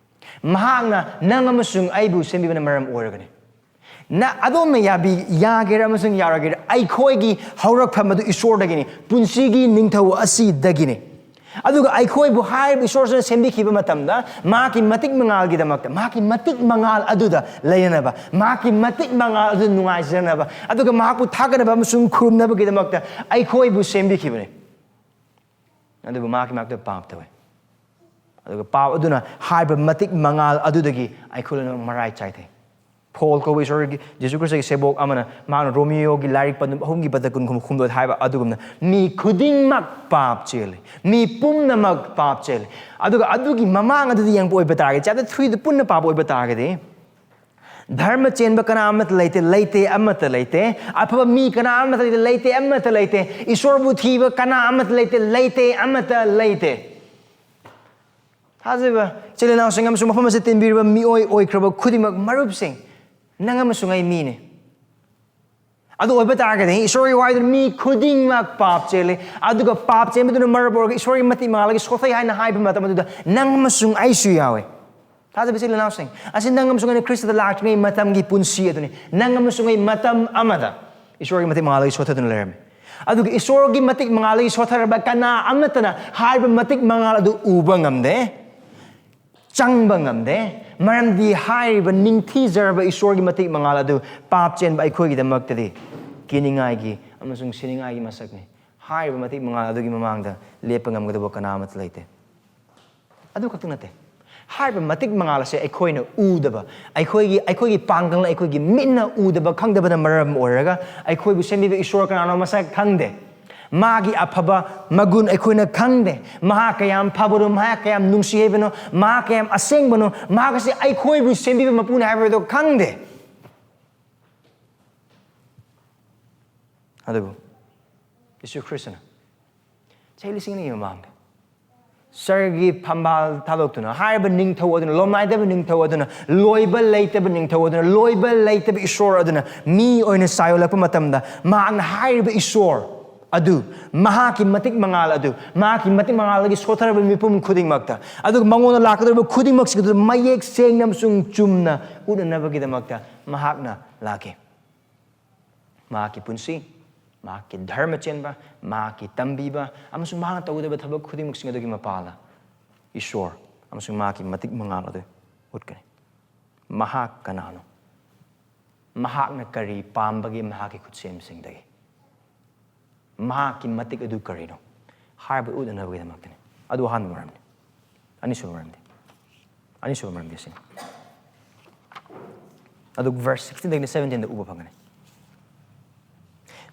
ꯃꯍꯥꯛꯅ ꯅꯪ ꯑꯃꯁꯨꯡ ꯑꯩꯕꯨ ꯁꯦꯝꯕꯤꯕꯅ ꯃꯔꯝ ꯑꯣꯏꯔꯒꯅꯤ꯫ ꯅ-, ꯑꯗꯣꯝꯅ ꯌꯥꯕꯤ-, ꯌꯥꯒꯦꯔꯥ ꯑꯃꯁꯨꯡ ꯌꯥꯔꯣꯏꯒꯦꯔꯥ, ꯑꯩꯈꯣꯏꯒꯤ ꯍꯧꯔꯛꯐꯝ ꯑꯗꯨ ꯏꯁꯣꯔꯗꯒꯤꯅꯤ, ꯄꯨꯟꯁꯤꯒꯤ ꯅꯤꯡꯊꯧ ꯑꯁꯤꯗꯒꯤꯅꯤ꯫ ꯑꯗꯨꯒ ꯑꯩꯈꯣꯏꯕꯨ ꯍꯥꯏꯔꯤꯕ ꯏꯁꯣꯔꯁꯤꯅ ꯁꯦꯝꯕꯤꯈꯤꯕ ꯃꯇꯝꯗ, ꯃꯍꯥꯛꯀꯤ ꯃꯇꯤꯛ ꯃꯉꯥꯜꯒꯤꯗꯃꯛꯇ, ꯃꯍꯥꯛꯀꯤ ꯃꯇꯤꯛ ꯃꯉꯥꯜ ꯑꯗꯨꯗ ꯂꯩꯅꯅꯕ, ꯃꯍꯥꯛꯀꯤ ꯃꯇꯤꯛ ꯃꯉꯥꯜ ꯑꯗꯨꯗ ꯅꯨꯡꯉꯥꯏꯖꯅꯕ, ꯑꯗꯨꯒ ꯃꯍꯥꯛꯄꯨ ꯊꯥꯒꯠꯅꯕ ꯑꯃꯁꯨꯡ ꯈꯨꯔꯨꯝꯅꯕꯒꯤꯗꯃꯛꯇ ꯑꯩꯈꯣꯏꯕꯨ ꯁꯦꯝꯕꯤꯈꯤꯕꯅꯤ꯫ ꯑꯗꯨꯕꯨ ꯃꯍꯥꯛꯀꯤ ꯃꯍꯥꯛꯇ ꯄꯥꯞ ꯇꯧꯋꯦ꯫ ꯑꯗꯨꯒ ꯄꯥꯞ ꯑꯗꯨꯅ ꯍꯥꯏꯔꯤꯕ ꯃꯇꯤꯛ ꯃꯉꯥꯜ ꯑꯗꯨꯗꯒꯤ ꯑꯩꯈꯣꯏ ꯂꯣꯏꯅꯃꯛ ꯃꯔꯥꯏ ꯆꯥꯏꯊꯩ꯫ ꯄꯣꯜ ꯀꯧꯕ ꯏꯁꯣꯔꯒꯤ, ꯖꯤꯁꯨ ꯈ꯭ꯔꯤꯁꯇꯒꯤ ꯁꯦꯕꯣꯛ ꯑꯃꯅ, ꯃꯍꯥꯛꯅ ꯔꯣꯃꯤꯌꯣꯒꯤ ꯂꯥꯏꯔꯤꯛ ꯄꯟꯗꯨꯝ ꯑꯍꯨꯝꯒꯤ ꯄꯗ ꯀꯨꯟ ꯍꯨꯝꯗꯣꯏꯗ ꯍꯥꯏꯕ ꯑꯗꯨꯒꯨꯝꯅ, ꯃꯤ ꯈꯨꯗꯤꯡꯃꯛ ꯄꯥꯞ ꯆꯦꯜꯂꯤ, ꯃꯤ ꯄꯨꯝꯅꯃꯛ ꯄꯥꯞ ꯆꯦꯜꯂꯤ꯫ ꯑꯗꯨꯒ ꯑꯗꯨꯒꯤ ꯃꯃꯥꯡ ꯑꯗꯨꯗ ꯌꯦꯡꯕ ꯑꯣꯏꯕ ꯇꯥꯔꯒꯗꯤ, chapter threeꯗ ꯄꯨꯟꯅ ꯄꯥꯕ ꯑꯣꯏꯕ ꯇꯥꯔꯒꯗꯤ, ꯙꯔꯃ ꯆꯦꯟꯕ ꯀꯅꯥ ꯑꯃꯠꯇ ꯂꯩꯇꯦ, ꯂꯩꯇꯦ, ꯑꯃꯠꯇ ꯂꯩꯇꯦ꯫ ꯑꯐꯕ ꯃꯤ ꯀꯅꯥ ꯑꯃꯠꯇ ꯂꯩꯇꯦ, ꯂꯩꯇꯦ, ꯑꯃꯠꯇ ꯂꯩꯇꯦ꯫ ꯏꯁꯣꯔꯕꯨ ꯊꯤꯕ ꯀꯅꯥ ꯑꯃꯠꯇ ꯂꯩꯇꯦ, ꯂꯩꯇꯦ, ꯑꯃꯠꯇ ꯂꯩꯇꯦ꯫ ꯊꯥꯖꯕ ꯏꯆꯤꯜ ꯏꯅꯥꯎꯁꯤꯡ ꯑꯃꯁꯨꯡ ꯃꯐꯝ ꯑꯁꯤꯗ ꯇꯤꯟꯕꯤꯔꯤꯕ ꯃꯤꯑꯣꯏ ꯑꯣꯏꯈ꯭ꯔꯕ ꯈꯨꯗꯤꯡꯃꯛ, ꯃꯔꯨꯞꯁꯤꯡ, ꯅꯪ ꯑꯃꯁꯨꯡ ꯑꯩ ꯃꯤꯅꯤ꯫ ꯑꯗꯨ ꯑꯣꯏꯕ ꯇꯥꯔꯒꯗꯤ, ꯏꯁꯣꯔꯒꯤ ꯋꯥꯍꯩꯗꯨꯅ ꯃꯤ ꯈꯨꯗꯤꯡꯃꯛ ꯄꯥꯞ ꯆꯦꯜꯂꯤ, ꯑꯗꯨꯒ ꯄꯥꯞ ꯆꯦꯟꯕꯗꯨꯅ ꯃꯔꯝ ꯑꯣꯏꯔꯒ ꯏꯁꯣꯔꯒꯤ ꯃꯇꯤꯛ ꯃꯉꯥꯜꯗꯒꯤ ꯁꯣꯊꯩ ꯍꯥꯏꯅ ꯍꯥꯏꯕ ꯃꯇꯝ ꯑꯗꯨꯗ ꯅꯪ ꯑꯃꯁꯨꯡ ꯑꯩꯁꯨ ꯌꯥꯎꯏ꯫ ꯊꯥꯖꯕ ꯏꯆꯤꯜ ꯏꯅꯥꯎꯁꯤꯡ, ꯑꯁꯤ ꯅꯪ ꯑꯃꯁꯨꯡ ꯑꯩꯅ ꯈ꯭ꯔꯤꯁꯇꯗ ꯂꯥꯛꯇ꯭ꯔꯤꯉꯩ ꯃꯇꯝꯒꯤ ꯄꯨꯟꯁꯤ ꯑꯗꯨꯅꯤ꯫ ꯅꯪ ꯑꯃꯁꯨꯡ ꯑꯩ ꯃꯇꯝ ꯑꯃꯗ ꯏꯁꯣꯔꯒꯤ ꯃꯇꯤꯛ ꯃꯉꯥꯜꯗꯒꯤ ꯁꯣꯊꯗꯨꯅ ꯂꯩꯔꯝꯃꯤ꯫ ꯑꯗꯨꯒ ꯏꯁꯣꯔꯒꯤ ꯃꯇꯤꯛ ꯃꯉꯥꯜꯗꯒꯤ ꯁꯣꯊꯔꯕ ꯀꯅꯥ ꯑꯃꯠꯇꯅ ꯍꯥꯏꯔꯤꯕ ꯃꯇꯤꯛ ꯃꯉꯥꯜ ꯑꯗꯨ ꯎꯕ ꯉꯝꯗꯦ, ꯆꯪꯕ ꯉꯝꯗꯦ꯫ ꯃꯔꯝꯗꯤ ꯍꯥꯏꯔꯤꯕ ꯅꯤꯡꯊꯤꯖꯔꯕ ꯏꯁꯣꯔꯒꯤ ꯃꯇꯤꯛ ꯃꯉꯥꯜ ꯑꯗꯨ ꯄꯥꯞ ꯆꯦꯟꯕ ꯑꯩꯈꯣꯏꯒꯤꯗꯃꯛꯇꯗꯤ ꯀꯤꯅꯤꯡꯉꯥꯏꯒꯤ ꯑꯃꯁꯨꯡ ꯁꯤꯅꯤꯡꯉꯥꯏꯒꯤ ꯃꯁꯛꯅꯤ꯫ ꯍꯥꯏꯔꯤꯕ ꯃꯇꯤꯛ ꯃꯉꯥꯜ ꯑꯗꯨꯒꯤ ꯃꯃꯥꯡꯗ ꯂꯦꯞꯄ ꯉꯝꯒꯗꯕ ꯀꯅꯥ ꯑꯃꯠꯇ ꯂꯩꯇꯦ꯫ ꯑꯗꯨ ꯈꯛꯇ ꯅꯠꯇꯦ, ꯍꯥꯏꯔꯤꯕ ꯃꯇꯤꯛ ꯃꯉꯥꯜ ꯑꯁꯦ ꯑꯩꯈꯣꯏꯅ ꯎꯗꯕ, ꯑꯩꯈꯣꯏꯒꯤ, ꯑꯩꯈꯣꯏꯒꯤ ꯄꯥꯡꯒꯜꯅ, ꯑꯩꯈꯣꯏꯒꯤ ꯃꯤꯠꯅ ꯎꯗꯕ, ꯈꯪꯗꯕꯅ ꯃꯔꯝ ꯑꯣꯏꯔꯒ ꯑꯩꯈꯣꯏꯕꯨ ꯁꯦꯝꯕꯤꯕ ꯏꯁꯣꯔ ꯀꯅꯥꯅꯣ ꯃꯁꯛ ꯈꯪꯗꯦ꯫ ꯃꯥꯒꯤ ꯑꯐꯕ ꯃꯒꯨꯟ ꯑꯩꯈꯣꯏꯅ ꯈꯪꯗꯦ꯫ ꯃꯍꯥꯛ ꯀꯌꯥꯝ ꯐꯕꯅꯣ, ꯃꯍꯥꯛ ꯀꯌꯥꯝ ꯅꯨꯡꯁꯤ ꯍꯩꯕꯅꯣ, ꯃꯍꯥꯛ ꯀꯌꯥꯝ ꯑꯁꯦꯡꯕꯅꯣ, ꯃꯍꯥꯛ ꯑꯁꯤ ꯑꯩꯈꯣꯏꯕꯨ ꯁꯦꯝꯕꯤꯕ ꯃꯄꯨꯅꯤ ꯍꯥꯏꯕꯗꯣ ꯈꯪꯗꯦ꯫ ꯑꯗꯨꯕꯨ ꯌꯤꯁꯨ ꯈ꯭ꯔꯤꯁꯇꯅ ꯆꯍꯤ ꯂꯤꯁꯤꯡ ꯑꯅꯤꯒꯤ ꯃꯃꯥꯡꯗ ꯁꯔꯒꯤ ꯐꯝꯕꯥꯜ ꯊꯥꯗꯣꯛꯇꯨꯅ, ꯍꯥꯏꯔꯤꯕ ꯅꯤꯡꯊꯧ ꯑꯗꯨꯅ, ꯂꯣꯝꯅꯥꯏꯗꯕ ꯅꯤꯡꯊꯧ ꯑꯗꯨꯅ, ꯂꯣꯏꯕ ꯂꯩꯇꯕ ꯅꯤꯡꯊꯧ ꯑꯗꯨꯅ, ꯂꯣꯏꯕ ꯂꯩꯇꯕ ꯏꯁꯣꯔ ꯑꯗꯨꯅ ꯃꯤ ꯑꯣꯏꯅ ꯁꯥꯏꯌꯣꯜꯂꯛꯄ ꯃꯇꯝꯗ, ꯃꯍꯥꯛꯅ ꯍꯥꯏꯔꯤꯕ ꯏꯁꯣꯔ ꯑꯗꯨ ꯃꯍꯥꯛꯀꯤ ꯃꯇꯤꯛ ꯃꯉꯥꯜ ꯑꯗꯨ, ꯃꯍꯥꯛꯀꯤ ꯃꯇꯤꯛ ꯃꯉꯥꯜꯗꯒꯤ ꯁꯣꯠꯊꯔꯕ ꯃꯤꯄꯨꯝ ꯈꯨꯗꯤꯡꯃꯛꯇ, ꯑꯗꯨꯒ ꯃꯉꯣꯟꯗ ꯂꯥꯛꯀꯗꯧꯔꯤꯕ ꯈꯨꯗꯤꯡꯃꯛꯁꯤꯡ ꯑꯗꯨ ꯃꯌꯦꯛ ꯁꯦꯡꯅ ꯑꯃꯁꯨꯡ ꯆꯨꯝꯅ ꯎꯠꯅꯅꯕꯒꯤꯗꯃꯛꯇ ꯃꯍꯥꯛꯅ ꯂꯥꯛꯈꯤ꯫ ꯃꯍꯥꯛꯀꯤ ꯄꯨꯟꯁꯤ, ꯃꯍꯥꯛꯀꯤ ꯙꯔꯃ ꯆꯦꯟꯕ, ꯃꯍꯥꯛꯀꯤ ꯇꯝꯕꯤꯕ, ꯑꯃꯁꯨꯡ ꯃꯍꯥꯛꯅ ꯇꯧꯒꯗꯕ ꯊꯕꯛ ꯈꯨꯗꯤꯡꯃꯛꯁꯤꯡ ꯑꯗꯨꯒꯤ ꯃꯄꯥꯜꯗ ꯏꯁꯣꯔ ꯑꯃꯁꯨꯡ ꯃꯍꯥꯛꯀꯤ ꯃꯇꯤꯛ ꯃꯉꯥꯜ ꯑꯗꯨ ꯎꯠꯀꯅꯤ꯫ ꯃꯍꯥꯛ ꯀꯅꯥꯅꯣ? ꯃꯍꯥꯛꯅ ꯀꯔꯤ ꯄꯥꯝꯕꯒꯦ ꯃꯍꯥꯛꯀꯤ ꯈꯨꯠꯁꯦꯝꯁꯤꯡꯗꯒꯤ? ꯃꯍꯥꯛꯀꯤ ꯃꯇꯤꯛ ꯑꯗꯨ ꯀꯔꯤꯅꯣ ꯍꯥꯏꯕ ꯎꯠꯅꯅꯕꯒꯤꯗꯃꯛꯇꯅꯤ꯫ ꯑꯗꯨ ꯑꯍꯥꯟꯕ ꯃꯔꯝꯅꯤ꯫ ꯑꯅꯤꯁꯨꯕ ꯃꯔꯝꯗꯤ, ꯑꯅꯤꯁꯨꯕ ꯃꯔꯝꯗꯤ ꯑꯁꯤꯅꯤ꯫ ꯑꯗꯨ verse sixteen ꯗꯒꯤꯅ seventeen ꯗ ꯎꯕ ꯐꯪꯒꯅꯤ꯫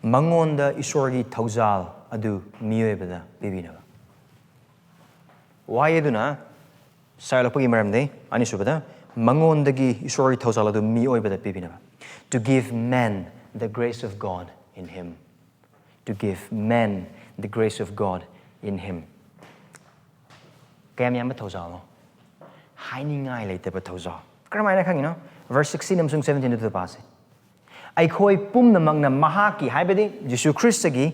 ꯃꯉꯣꯟꯗ ꯏꯁꯣꯔꯒꯤ ꯊꯧꯖꯥꯜ ꯑꯗꯨ ꯃꯤꯑꯣꯏꯕꯗ ꯄꯤꯕꯤꯅꯕ꯫ ꯋꯥꯍꯩ ꯑꯗꯨꯅ ꯁꯥꯏꯌꯣꯜꯂꯛꯄꯒꯤ ꯃꯔꯝꯗꯤ, ꯑꯅꯤꯁꯨꯕꯗ, ꯃꯉꯣꯟꯗꯒꯤ ꯏꯁꯣꯔꯒꯤ ꯊꯧꯖꯥꯜ ꯑꯗꯨ ꯃꯤꯑꯣꯏꯕꯗ ꯄꯤꯕꯤꯅꯕ꯫ To give man the grace of God in him. To give man the grace of God in him. ꯀꯌꯥꯝ ꯌꯥꯝꯕ ꯊꯧꯖꯥꯜꯅꯣ? ꯍꯥꯏꯅꯤꯡꯉꯥꯏ ꯂꯩꯇꯕ ꯊꯧꯖꯥꯜ꯫ ꯀꯔꯝꯍꯥꯏꯅ ꯈꯪꯉꯤꯅꯣ? Verse sixteen ꯑꯃꯁꯨꯡ seventeen ꯑꯗꯨꯗ ꯄꯥꯁꯦ꯫ ꯑꯩꯈꯣꯏ ꯄꯨꯝꯅꯃꯛꯅ ꯃꯍꯥꯛꯀꯤ, ꯍꯥꯏꯕꯗꯤ ꯖꯤꯁꯨ ꯈ꯭ꯔꯤꯁꯇꯒꯤ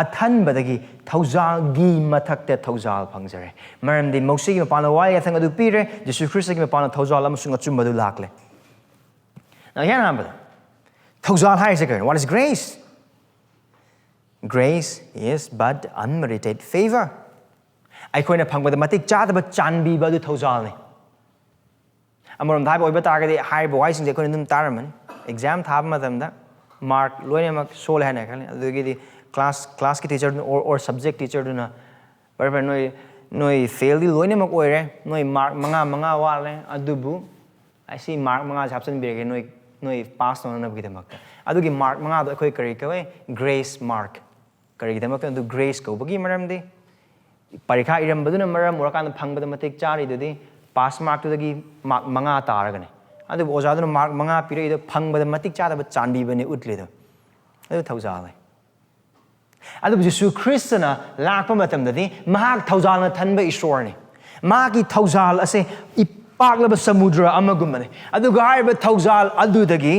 ꯑꯊꯟꯕꯗꯒꯤ ꯊꯧꯖꯥꯜꯒꯤ ꯃꯊꯛꯇ ꯊꯧꯖꯥꯜ ꯐꯪꯖꯔꯦ꯫ ꯃꯔꯝꯗꯤ ꯃꯣꯁꯦꯒꯤ ꯃꯄꯥꯟꯅ ꯋꯥ ꯌꯥꯊꯪ ꯑꯗꯨ ꯄꯤꯔꯦ, ꯖꯤꯁꯨ ꯈ꯭ꯔꯤꯁꯇꯒꯤ ꯃꯄꯥꯟꯅ ꯊꯧꯖꯥꯜ ꯑꯃꯁꯨꯡ ꯑꯆꯨꯝꯕ ꯑꯗꯨ ꯂꯥꯛꯂꯦ꯫ Now, ꯏꯍꯥꯟ ꯑꯍꯥꯟꯕꯗ, ꯊꯧꯖꯥꯜ ꯍꯥꯏꯔꯤꯁꯦ ꯀꯔꯤꯅꯣ? What is grace? Grace is but unmerited favor. ꯑꯩꯈꯣꯏꯅ ꯐꯪꯕꯗ ꯃꯇꯤꯛ ꯆꯥꯗꯕ ꯆꯥꯟꯕꯤꯕ ꯑꯗꯨ ꯊꯧꯖꯥꯜꯅꯤ꯫ ꯑꯃꯔꯣꯝꯗ ꯍꯥꯏꯕ ꯑꯣꯏꯕ ꯇꯥꯔꯒꯗꯤ, ꯍꯥꯏꯔꯤꯕ ꯋꯥꯍꯩꯁꯤꯡꯁꯦ ꯑꯩꯈꯣꯏꯅ ꯑꯗꯨꯝ ꯇꯥꯔꯝꯃꯅꯤ꯫ Exam ꯊꯥꯕ ꯃꯇꯝꯗ mark ꯂꯣꯏꯅꯃꯛ ꯁꯣꯜꯂꯦ ꯍꯥꯏꯅ ꯈꯜꯂꯤ꯫ ꯑꯗꯨꯗꯒꯤꯗꯤ class, class ꯀꯤ teacher ꯗꯨꯅ or, or subject teacher ꯗꯨꯅ, "ꯕꯔꯦ ꯕꯔꯦ, ꯅꯣꯏ ꯅꯣꯏ ꯐꯦꯜꯗꯤ ꯂꯣꯏꯅꯃꯛ ꯑꯣꯏꯔꯦ, ꯅꯣꯏ ꯃꯥꯔꯛ ꯃꯉꯥ ꯃꯉꯥ ꯋꯥꯠꯂꯦ, ꯑꯗꯨꯕꯨ ꯑꯩ ꯁꯤ ꯃꯥꯔꯛ ꯃꯉꯥꯁꯦ ꯍꯥꯞꯆꯤꯟꯕꯤꯔꯒꯦ ꯅꯣꯏ, ꯅꯣꯏ ꯄꯥꯁ ꯇꯧꯅꯅꯕꯒꯤꯗꯃꯛꯇ꯫ ꯑꯗꯨꯒꯤ ꯃꯥꯔꯛ ꯃꯉꯥꯗꯣ ꯑꯩꯈꯣꯏ ꯀꯔꯤ ꯀꯧꯋꯦ? Grace mark. ꯀꯔꯤꯒꯤꯗꯃꯛꯇ ꯑꯗꯨ ꯒ꯭ꯔꯦꯁ ꯀꯧꯕꯒꯤ ꯃꯔꯝꯗꯤ ꯄꯔꯤꯈꯥ ꯏꯔꯝꯕꯗꯨꯅ ꯃꯔꯝ ꯑꯣꯏꯔꯀꯥꯟꯗ ꯐꯪꯕꯗ ꯃꯇꯤꯛ ꯆꯥꯔꯤꯗꯨꯗꯤ ꯄꯥꯁ ꯃꯥꯔꯛꯇꯨꯗꯒꯤ ꯃꯥꯔꯛ ꯃꯉꯥ ꯇꯥꯔꯒꯅꯤ꯫ ꯑꯗꯨꯕꯨ ꯑꯣꯖꯥꯗꯨꯅ ꯃꯥꯔꯛ ꯃꯉꯥ ꯄꯤꯔꯛꯏꯗꯣ ꯐꯪꯕꯗ ꯃꯇꯤꯛ ꯆꯥꯗꯕ ꯆꯥꯟꯕꯤꯕꯅꯤ ꯎꯠꯂꯤꯗꯣ꯫ ꯑꯗꯨ ꯊꯧꯖꯥꯜꯅꯤ꯫ ꯑꯗꯨꯕꯨ ꯖꯤꯁꯨ ꯈ꯭ꯔꯤꯁꯇꯅ ꯂꯥꯛꯄ ꯃꯇꯝꯗꯗꯤ ꯃꯍꯥꯛ ꯊꯧꯖꯥꯜꯅ ꯊꯟꯕ ꯏꯁꯣꯔꯅꯤ꯫ ꯃꯍꯥꯛꯀꯤ ꯊꯧꯖꯥꯜ ꯑꯁꯦ ꯏꯄꯥꯛꯂꯕ ꯁꯃꯨꯗ꯭ꯔ ꯑꯃꯒꯨꯝꯕꯅꯤ꯫ ꯑꯗꯨꯒ ꯍꯥꯏꯔꯤꯕ ꯊꯧꯖꯥꯜ ꯑꯗꯨꯗꯒꯤ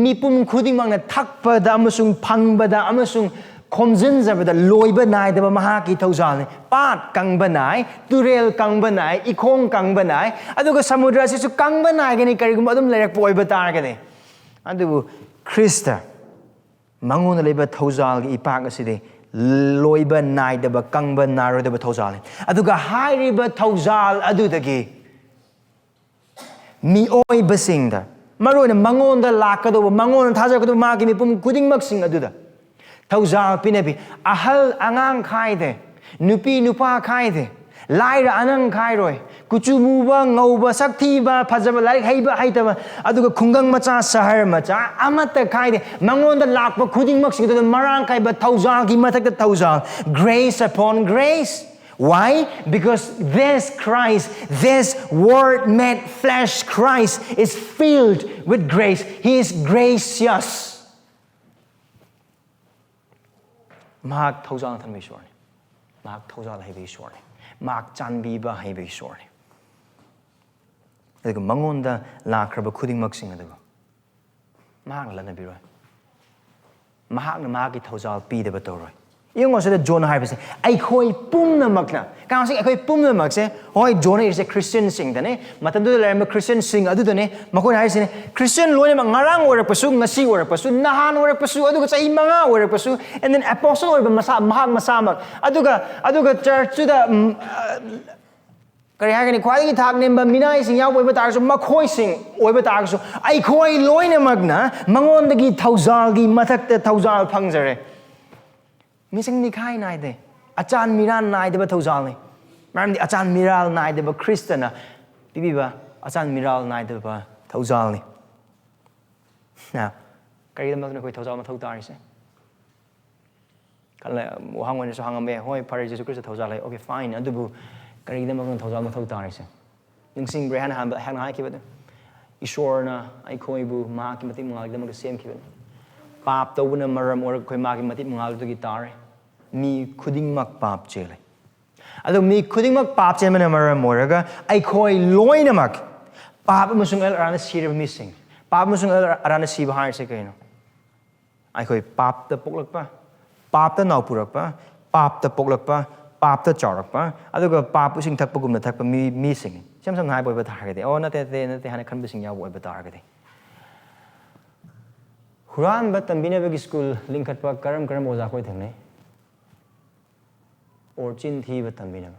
ꯃꯤꯄꯨꯝ ꯈꯨꯗꯤꯡꯃꯛꯅ ꯊꯛꯄꯗ ꯑꯃꯁꯨꯡ ꯐꯪꯕꯗ ꯑꯃꯁꯨꯡ ꯈꯣꯝꯖꯤꯟꯖꯕꯗ ꯂꯣꯏꯕ ꯅꯥꯏꯗꯕ ꯃꯍꯥꯛꯀꯤ ꯊꯧꯖꯥꯜꯅꯤ꯫ ꯄꯥꯠ ꯀꯪꯕ ꯅꯥꯏ, ꯇꯨꯔꯦꯜ ꯀꯪꯕ ꯅꯥꯏ, ꯏꯈꯣꯡ ꯀꯪꯕ ꯅꯥꯏ, ꯑꯗꯨꯒ ꯁꯃꯨꯗ꯭ꯔ ꯑꯁꯤꯁꯨ ꯀꯪꯕ ꯅꯥꯏꯒꯅꯤ, ꯀꯔꯤꯒꯨꯝꯕ ꯑꯗꯨꯝ ꯂꯩꯔꯛꯄ ꯑꯣꯏꯕ ꯇꯥꯔꯒꯗꯤ꯫ ꯑꯗꯨꯕꯨ ꯈ꯭ꯔꯤꯁꯇ ꯃꯉꯣꯟꯗ ꯂꯩꯕ ꯊꯧꯖꯥꯜꯒꯤ ꯏꯄꯥꯛ ꯑꯁꯤꯗꯤ ꯂꯣꯏꯕ ꯅꯥꯏꯗꯕ, ꯀꯪꯕ ꯅꯥꯏꯔꯣꯏꯗꯕ ꯊꯧꯖꯥꯜꯅꯤ꯫ ꯑꯗꯨꯒ ꯍꯥꯏꯔꯤꯕ ꯊꯧꯖꯥꯜ ꯑꯗꯨꯗꯒꯤ ꯃꯤꯑꯣꯏꯕꯁꯤꯡꯗ, ꯃꯔꯨꯑꯣꯏꯅ ꯃꯉꯣꯟꯗ ꯂꯥꯛꯀꯗꯧꯕ, ꯃꯉꯣꯟꯗ ꯊꯥꯖꯔꯛꯀꯗꯧꯕ ꯃꯥꯒꯤ ꯃꯤꯄꯨꯝ ꯈꯨꯗꯤꯡꯃꯛꯁꯤꯡ ꯑꯗꯨꯗ ꯊꯧꯖꯥꯜ ꯄꯤꯅꯕꯤ꯫ ꯑꯍꯜ ꯑꯉꯥꯡ ꯈꯥꯏꯗꯦ, ꯅꯨꯄꯤ ꯅꯨꯄꯥ ꯈꯥꯏꯗꯦ, ꯂꯥꯏꯔ ꯑꯅꯪ ꯈꯥꯏꯔꯣꯏ, ꯀꯨꯆꯨ ꯃꯨꯕ ꯉꯧꯕ, ꯁꯛ ꯊꯤꯕ ꯐꯖꯕ, ꯂꯥꯏꯔꯤꯛ ꯍꯩꯕ ꯍꯩꯇꯕ, ꯑꯗꯨꯒ ꯈꯨꯡꯒꯪ ꯃꯆꯥ ꯁꯍꯔ ꯃꯆꯥ ꯑꯃꯠꯇ ꯈꯥꯏꯗꯦ꯫ ꯃꯉꯣꯟꯗ ꯂꯥꯛꯄ ꯈꯨꯗꯤꯡꯃꯛꯁꯤꯡꯗꯨꯗ ꯃꯔꯥꯡ ꯀꯥꯏꯕ ꯊꯧꯖꯥꯜꯒꯤ ꯃꯊꯛꯇ ꯊꯧꯖꯥꯜ, grace upon grace. Why? Because this Christ, this Word made flesh Christ, is filled with grace. He is gracious. ꯃꯍꯥꯛ ꯊꯧꯖꯥꯜ ꯊꯟꯕ ꯏꯁꯣꯔꯅꯤ꯫ ꯃꯍꯥꯛ ꯊꯧꯖꯥꯜ ꯍꯩꯕ ꯏꯁꯣꯔꯅꯤ꯫ ꯃꯍꯥꯛ ꯆꯥꯟꯕꯤꯕ ꯍꯩꯕ ꯏꯁꯣꯔꯅꯤ꯫ ꯑꯗꯨꯒ ꯃꯉꯣꯟꯗ ꯂꯥꯛꯈ꯭ꯔꯕ ꯈꯨꯗꯤꯡꯃꯛꯁꯤꯡ ꯑꯗꯨꯕꯨ ꯃꯍꯥꯛꯅ ꯂꯠꯅꯕꯤꯔꯣꯏ꯫ ꯃꯍꯥꯛꯅ ꯃꯍꯥꯛꯀꯤ ꯊꯧꯖꯥꯜ ꯄꯤꯗꯕ ꯇꯧꯔꯣꯏ꯫ ꯌꯦꯡꯉꯣ ꯁꯤꯗ ꯖꯣꯟ ꯍꯥꯏꯕꯁꯦ ꯑꯩꯈꯣꯏ ꯄꯨꯝꯅꯃꯛꯅ, ꯀꯅꯥꯁꯤꯡ? ꯑꯩꯈꯣꯏ ꯄꯨꯝꯅꯃꯛꯁꯦ꯫ ꯍꯣꯏ, ꯖꯣꯟ ꯍꯥꯏꯔꯤꯁꯦ ꯈ꯭ꯔꯤꯁꯇꯤꯌꯟꯁꯤꯡꯗꯅꯦ, ꯃꯇꯝꯗꯨꯗ ꯂꯩꯔꯝꯕ ꯈ꯭ꯔꯤꯁꯇꯤꯌꯟꯁꯤꯡ ꯑꯗꯨꯗꯅꯦ꯫ ꯃꯈꯣꯏꯅ ꯍꯥꯏꯔꯤꯁꯤꯅꯦ, ꯈ꯭ꯔꯤꯁꯇꯤꯌꯟ ꯂꯣꯏꯅꯃꯛ, ꯉꯔꯥꯡ ꯑꯣꯏꯔꯛꯄꯁꯨ, ꯉꯁꯤ ꯑꯣꯏꯔꯛꯄꯁꯨ, ꯅꯍꯥꯟ ꯑꯣꯏꯔꯛꯄꯁꯨ, ꯑꯗꯨꯒ ꯆꯍꯤ ꯃꯉꯥ ꯑꯣꯏꯔꯛꯄꯁꯨ, and then apostle ꯑꯣꯏꯕ ꯃꯁꯥ, ꯃꯍꯥꯛ ꯃꯁꯥꯃꯛ, ꯑꯗꯨꯒ, ꯑꯗꯨꯒ ꯆꯔꯆꯇꯨꯗ, ꯎꯝ, ꯑ, ꯀꯔꯤ ꯍꯥꯏꯒꯅꯤ, ꯈ꯭ꯋꯥꯏꯗꯒꯤ ꯊꯥꯛ ꯅꯦꯝꯕ ꯃꯤꯅꯥꯏꯁꯤꯡ ꯌꯥꯎꯕ ꯑꯣꯏꯕ ꯇꯥꯔꯒꯁꯨ, ꯃꯈꯣꯏꯁꯤꯡ ꯑꯣꯏꯕ ꯇꯥꯔꯒꯁꯨ, ꯑꯩꯈꯣꯏ ꯂꯣꯏꯅꯃꯛꯅ ꯃꯉꯣꯟꯗꯒꯤ ꯊꯧꯖꯥꯜꯒꯤ ꯃꯊꯛꯇ ꯊꯧꯖꯥꯜ ꯐꯪꯖꯔꯦ꯫ ꯃꯤꯁꯤꯡ ꯃꯤꯈꯥꯏ ꯅꯥꯏꯗꯦ, ꯑꯆꯥꯟ ꯃꯤꯔꯥꯟ ꯅꯥꯏꯗꯕ ꯊꯧꯖꯥꯜꯅꯤ꯫ ꯃꯔꯝꯗꯤ ꯑꯆꯥꯟ ꯃꯤꯔꯥꯜ ꯅꯥꯏꯗꯕ ꯈ꯭ꯔꯤꯁꯇꯅ ꯄꯤꯕꯤꯕ ꯑꯆꯥꯟ ꯃꯤꯔꯥꯜ ꯅꯥꯏꯗꯕ ꯊꯧꯖꯥꯜꯅꯤ꯫ ꯅ, ꯀꯔꯤꯒꯤꯗꯃꯛꯇꯅꯣ ꯑꯩꯈꯣꯏ ꯊꯧꯖꯥꯜ ꯃꯊꯧ ꯇꯥꯔꯤꯁꯦ? ꯈꯜꯂꯦ, ꯋꯥꯍꯪ ꯑꯣꯏꯅꯁꯨ ꯍꯪꯉꯝꯃꯦ꯫ ꯍꯣꯏ, ꯐꯔꯦ, ꯖꯤꯁꯨ ꯈ꯭ꯔꯤꯁꯇ ꯊꯧꯖꯥꯜ ꯂꯩ꯫ Okay, fine. ꯑꯗꯨꯕꯨ ꯀꯔꯤꯒꯤꯗꯃꯛꯇꯅꯣ ꯊꯧꯖꯥꯜ ꯃꯊꯧ ꯇꯥꯔꯤꯁꯦ? ꯅꯤꯡꯁꯤꯡꯕ꯭ꯔꯦ? ꯍꯥꯟꯅ ꯍꯥꯟꯕ, ꯍꯥꯟꯅ ꯍꯥꯏꯈꯤꯕꯗꯨ, ꯏꯁꯣꯔꯅ ꯑꯩꯈꯣꯏꯕꯨ ꯃꯍꯥꯛꯀꯤ ꯃꯇꯤꯛ ꯃꯉꯥꯜꯒꯤꯗꯃꯛꯇ ꯁꯦꯝꯈꯤꯕꯅꯤ꯫ ꯄꯥꯞ ꯇꯧꯕꯅ ꯃꯔꯝ ꯑꯣꯏꯔꯒ ꯑꯩꯈꯣꯏ ꯃꯥꯒꯤ ꯃꯇꯤꯛ ꯃꯉꯥꯜꯗꯨꯗꯒꯤ ꯇꯥꯔꯦ꯫ ꯃꯤ ꯈꯨꯗꯤꯡꯃꯛ ꯄꯥꯞ ꯆꯦꯜꯂꯦ꯫ ꯑꯗꯣ ꯃꯤ ꯈꯨꯗꯤꯡꯃꯛ ꯄꯥꯞ ꯆꯦꯟꯕꯅ ꯃꯔꯝ ꯑꯣꯏꯔꯒ ꯑꯩꯈꯣꯏ ꯂꯣꯏꯅꯃꯛ ꯄꯥꯞ ꯑꯃꯁꯨꯡ ꯑꯦꯜ ꯑꯔꯥꯅ ꯁꯤꯔꯕ ꯃꯤꯁꯤꯡ꯫ ꯄꯥꯞ ꯑꯃꯁꯨꯡ ꯑꯦꯜ ꯑꯔꯥꯅ ꯁꯤꯕ ꯍꯥꯏꯔꯤꯁꯦ ꯀꯩꯅꯣ? ꯑꯩꯈꯣꯏ ꯄꯥꯞꯇ ꯄꯣꯛꯂꯛꯄ, ꯄꯥꯞꯇ ꯅꯥꯎꯄꯨꯔꯛꯄ, ꯄꯥꯞꯇ ꯄꯣꯛꯂꯛꯄ, ꯄꯥꯞꯇ ꯆꯥꯎꯔꯛꯄ, ꯑꯗꯨꯒ ꯄꯥꯞ ꯏꯁꯤꯡ ꯊꯛꯄꯒꯨꯝꯅ ꯊꯛꯄ ꯃꯤ, ꯃꯤꯁꯤꯡ꯫ ꯏꯁꯝ ꯁꯝꯅ ꯍꯥꯏꯕ ꯑꯣꯏꯕ ꯇꯥꯔꯒꯗꯤ, "ꯑꯣ, ꯅꯠꯇꯦ, ꯅꯠꯇꯦ, ꯅꯠꯇꯦ" ꯍꯥꯏꯅ ꯈꯟꯕꯁꯤꯡ ꯌꯥꯎꯕ ꯑꯣꯏꯕ ꯇꯥꯔꯒꯗꯤ꯫ ꯍꯨꯔꯥꯟꯕ ꯇꯝꯕꯤꯅꯕꯒꯤ ꯁ꯭ꯀꯨꯜ ꯂꯤꯡꯈꯠꯄ ꯀꯔꯝ ꯀꯔꯝꯕ ꯑꯣꯖꯥ ꯑꯩꯈꯣꯏ ꯊꯦꯡꯅꯩ? Or ꯆꯤꯟ ꯊꯤꯕ ꯇꯝꯕꯤꯅꯕ?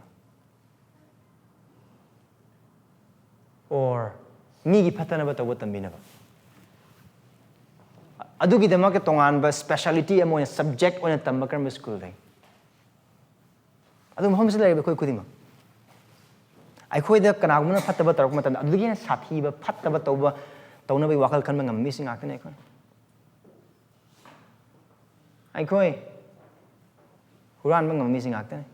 Or ꯃꯤꯒꯤ ꯐꯠꯇꯅꯕ ꯇꯧꯕ ꯇꯝꯕꯤꯅꯕ? ꯑꯗꯨꯒꯤꯗꯃꯛꯇ ꯇꯣꯉꯥꯟꯕ speciality ꯑꯃ ꯑꯣꯏꯅ, subject ꯑꯣꯏꯅ ꯇꯝꯕ ꯀꯔꯝꯕ ꯁ꯭ꯀꯨꯜ ꯂꯩ? ꯑꯗꯨ ꯃꯐꯝꯁꯤꯗ ꯂꯩꯔꯤꯕ ꯑꯩꯈꯣꯏ ꯈꯨꯗꯤꯡꯃꯛ, ꯑꯩꯈꯣꯏꯗ ꯀꯅꯥꯒꯨꯝꯕꯅ ꯐꯠꯇꯕ ꯇꯧꯔꯛꯄ ꯃꯇꯝꯗ, ꯑꯗꯨꯗꯒꯤ ꯍꯦꯟꯅ ꯁꯥꯊꯤꯕ ꯐꯠꯇꯕ ꯇꯧꯕ, ꯇꯧꯅꯕꯒꯤ ꯋꯥꯈꯜ ꯈꯟꯕ ꯉꯝꯕ ꯃꯤꯁꯤꯡ ꯉꯥꯛꯇꯅꯤ ꯑꯩꯈꯣꯏ꯫ ꯑꯩꯈꯣꯏ ꯍꯨꯔꯥꯟꯕ ꯉꯝꯕ ꯃꯤꯁꯤꯡ ꯉꯥꯛꯇꯅꯤ꯫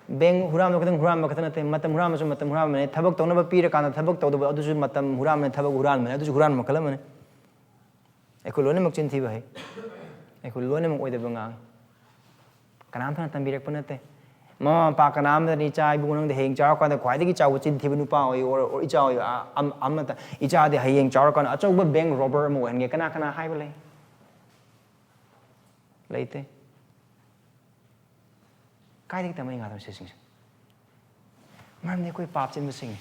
ꯕꯦꯡ ꯍꯨꯔꯥꯟꯕ ꯈꯛꯇꯪ ꯍꯨꯔꯥꯟꯕ ꯈꯛꯇ ꯅꯠꯇꯦ, ꯃꯇꯝ ꯍꯨꯔꯥꯟꯕꯁꯨ ꯃꯇꯝ ꯍꯨꯔꯥꯟꯕꯅꯤ, ꯊꯕꯛ ꯇꯧꯅꯕ ꯄꯤꯔꯀꯥꯟꯗ ꯊꯕꯛ ꯇꯧꯗꯕ ꯑꯗꯨꯁꯨ ꯃꯇꯝ ꯍꯨꯔꯥꯟꯕꯅꯤ, ꯊꯕꯛ ꯍꯨꯔꯥꯟꯕꯅꯤ, ꯑꯗꯨꯁꯨ ꯍꯨꯔꯥꯟꯕ ꯃꯈꯜ ꯑꯃꯅꯤ꯫ ꯑꯩꯈꯣꯏ ꯂꯣꯏꯅꯃꯛ ꯆꯤꯟ ꯊꯤꯕ ꯍꯩ, ꯑꯩꯈꯣꯏ ꯂꯣꯏꯅꯃꯛ ꯑꯣꯏꯗꯕ ꯉꯥꯡꯉꯤ꯫ ꯀꯅꯥꯝꯇꯅ ꯇꯝꯕꯤꯔꯛꯄ ꯅꯠꯇꯦ꯫ ꯃꯃꯥ ꯃꯄꯥ ꯀꯅꯥꯝꯇꯅ, "ꯏꯆꯥ ꯏꯕꯨꯡꯉꯣ, ꯅꯪꯗꯤ ꯍꯌꯦꯡ ꯆꯥꯎꯔꯀꯥꯟꯗ ꯈ꯭ꯋꯥꯏꯗꯒꯤ ꯆꯥꯎꯕ ꯆꯤꯟ ꯊꯤꯕ ꯅꯨꯄꯥ ꯑꯣꯏꯌꯨ," or, or "ꯏꯆꯥ ꯑꯣꯏꯌꯨ," ꯑ-, ꯑꯝ-, ꯑꯃꯠꯇ, "ꯏꯆꯥꯗꯤ ꯍꯌꯦꯡ ꯆꯥꯎꯔꯀꯥꯟꯗ ꯑꯆꯧꯕ ꯕꯦꯡ ꯔꯣꯕꯔ ꯑꯃ ꯑꯣꯏꯍꯟꯒꯦ"꯫ ꯀꯅꯥ ꯀꯅꯥ ꯍꯥꯏꯕ ꯂꯩ? ꯂꯩꯇꯦ꯫ ꯀꯥꯏꯗꯒꯤ ꯇꯝꯃꯛꯏ ꯉꯥꯛꯇꯅꯣ ꯁꯤꯁꯤꯡꯁꯦ? ꯃꯔꯝꯗꯤ ꯑꯩꯈꯣꯏ ꯄꯥꯞ ꯆꯦꯟꯕꯁꯤꯡꯅꯤ꯫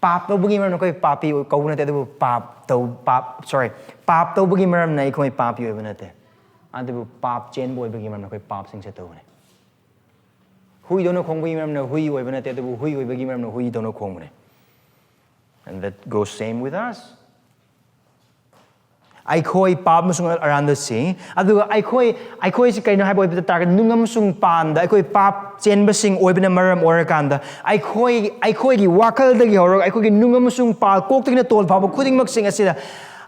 ꯄꯥꯞ ꯇꯧꯕꯒꯤ ꯃꯔꯝꯅ ꯑꯩꯈꯣꯏ ꯄꯥꯄꯤ ꯑꯣꯏ-, ꯀꯧꯕ ꯅꯠꯇꯦ, ꯑꯗꯨꯕꯨ ꯄꯥꯞ ꯇꯧ-, ꯄꯥꯞ, sorry, ꯄꯥꯞ ꯇꯧꯕꯒꯤ ꯃꯔꯝꯅ ꯑꯩꯈꯣꯏ ꯄꯥꯄꯤ ꯑꯣꯏꯕ ꯅꯠꯇꯦ, ꯑꯗꯨꯕꯨ ꯄꯥꯞ ꯆꯦꯟꯕ ꯑꯣꯏꯕꯒꯤ ꯃꯔꯝꯅ ꯑꯩꯈꯣꯏ ꯄꯥꯞꯁꯤꯡꯁꯦ ꯇꯧꯕꯅꯤ꯫ ꯍꯨꯏꯗꯧꯅ ꯈꯣꯡꯕꯒꯤ ꯃꯔꯝꯅ ꯍꯨꯏ ꯑꯣꯏꯕ ꯅꯠꯇꯦ, ꯑꯗꯨꯕꯨ ꯍꯨꯏ ꯑꯣꯏꯕꯒꯤ ꯃꯔꯝꯅ ꯍꯨꯏꯗꯧꯅ ꯈꯣꯡꯕꯅꯤ꯫ And that goes same with us. ꯑꯩꯈꯣꯏ ꯄꯥꯞ ꯑꯃꯁꯨꯡ ꯑꯔꯥꯟꯕꯁꯤꯡ, ꯑꯗꯨꯒ ꯑꯩꯈꯣꯏ ꯑꯩꯈꯣꯏꯁꯤ ꯀꯩꯅꯣ ꯍꯥꯏꯕ ꯑꯣꯏꯕ ꯇꯥꯔꯒꯗꯤ, ꯅꯨꯡ ꯑꯃꯁꯨꯡ ꯄꯥꯟꯗ ꯑꯩꯈꯣꯏ ꯄꯥꯞ ꯆꯦꯟꯕꯁꯤꯡ ꯑꯣꯏꯕꯅ ꯃꯔꯝ ꯑꯣꯏꯔꯀꯥꯟꯗ, ꯑꯩꯈꯣꯏ ꯑꯩꯈꯣꯏꯒꯤ ꯋꯥꯈꯜꯗꯒꯤ ꯍꯧꯔꯒ ꯑꯩꯈꯣꯏꯒꯤ ꯅꯨꯡ ꯑꯃꯁꯨꯡ ꯄꯥꯜ, ꯀꯣꯛꯇꯒꯤꯅ ꯇꯣꯜ ꯐꯥꯎꯕ ꯈꯨꯗꯤꯡꯃꯛꯁꯤꯡ ꯑꯁꯤꯗ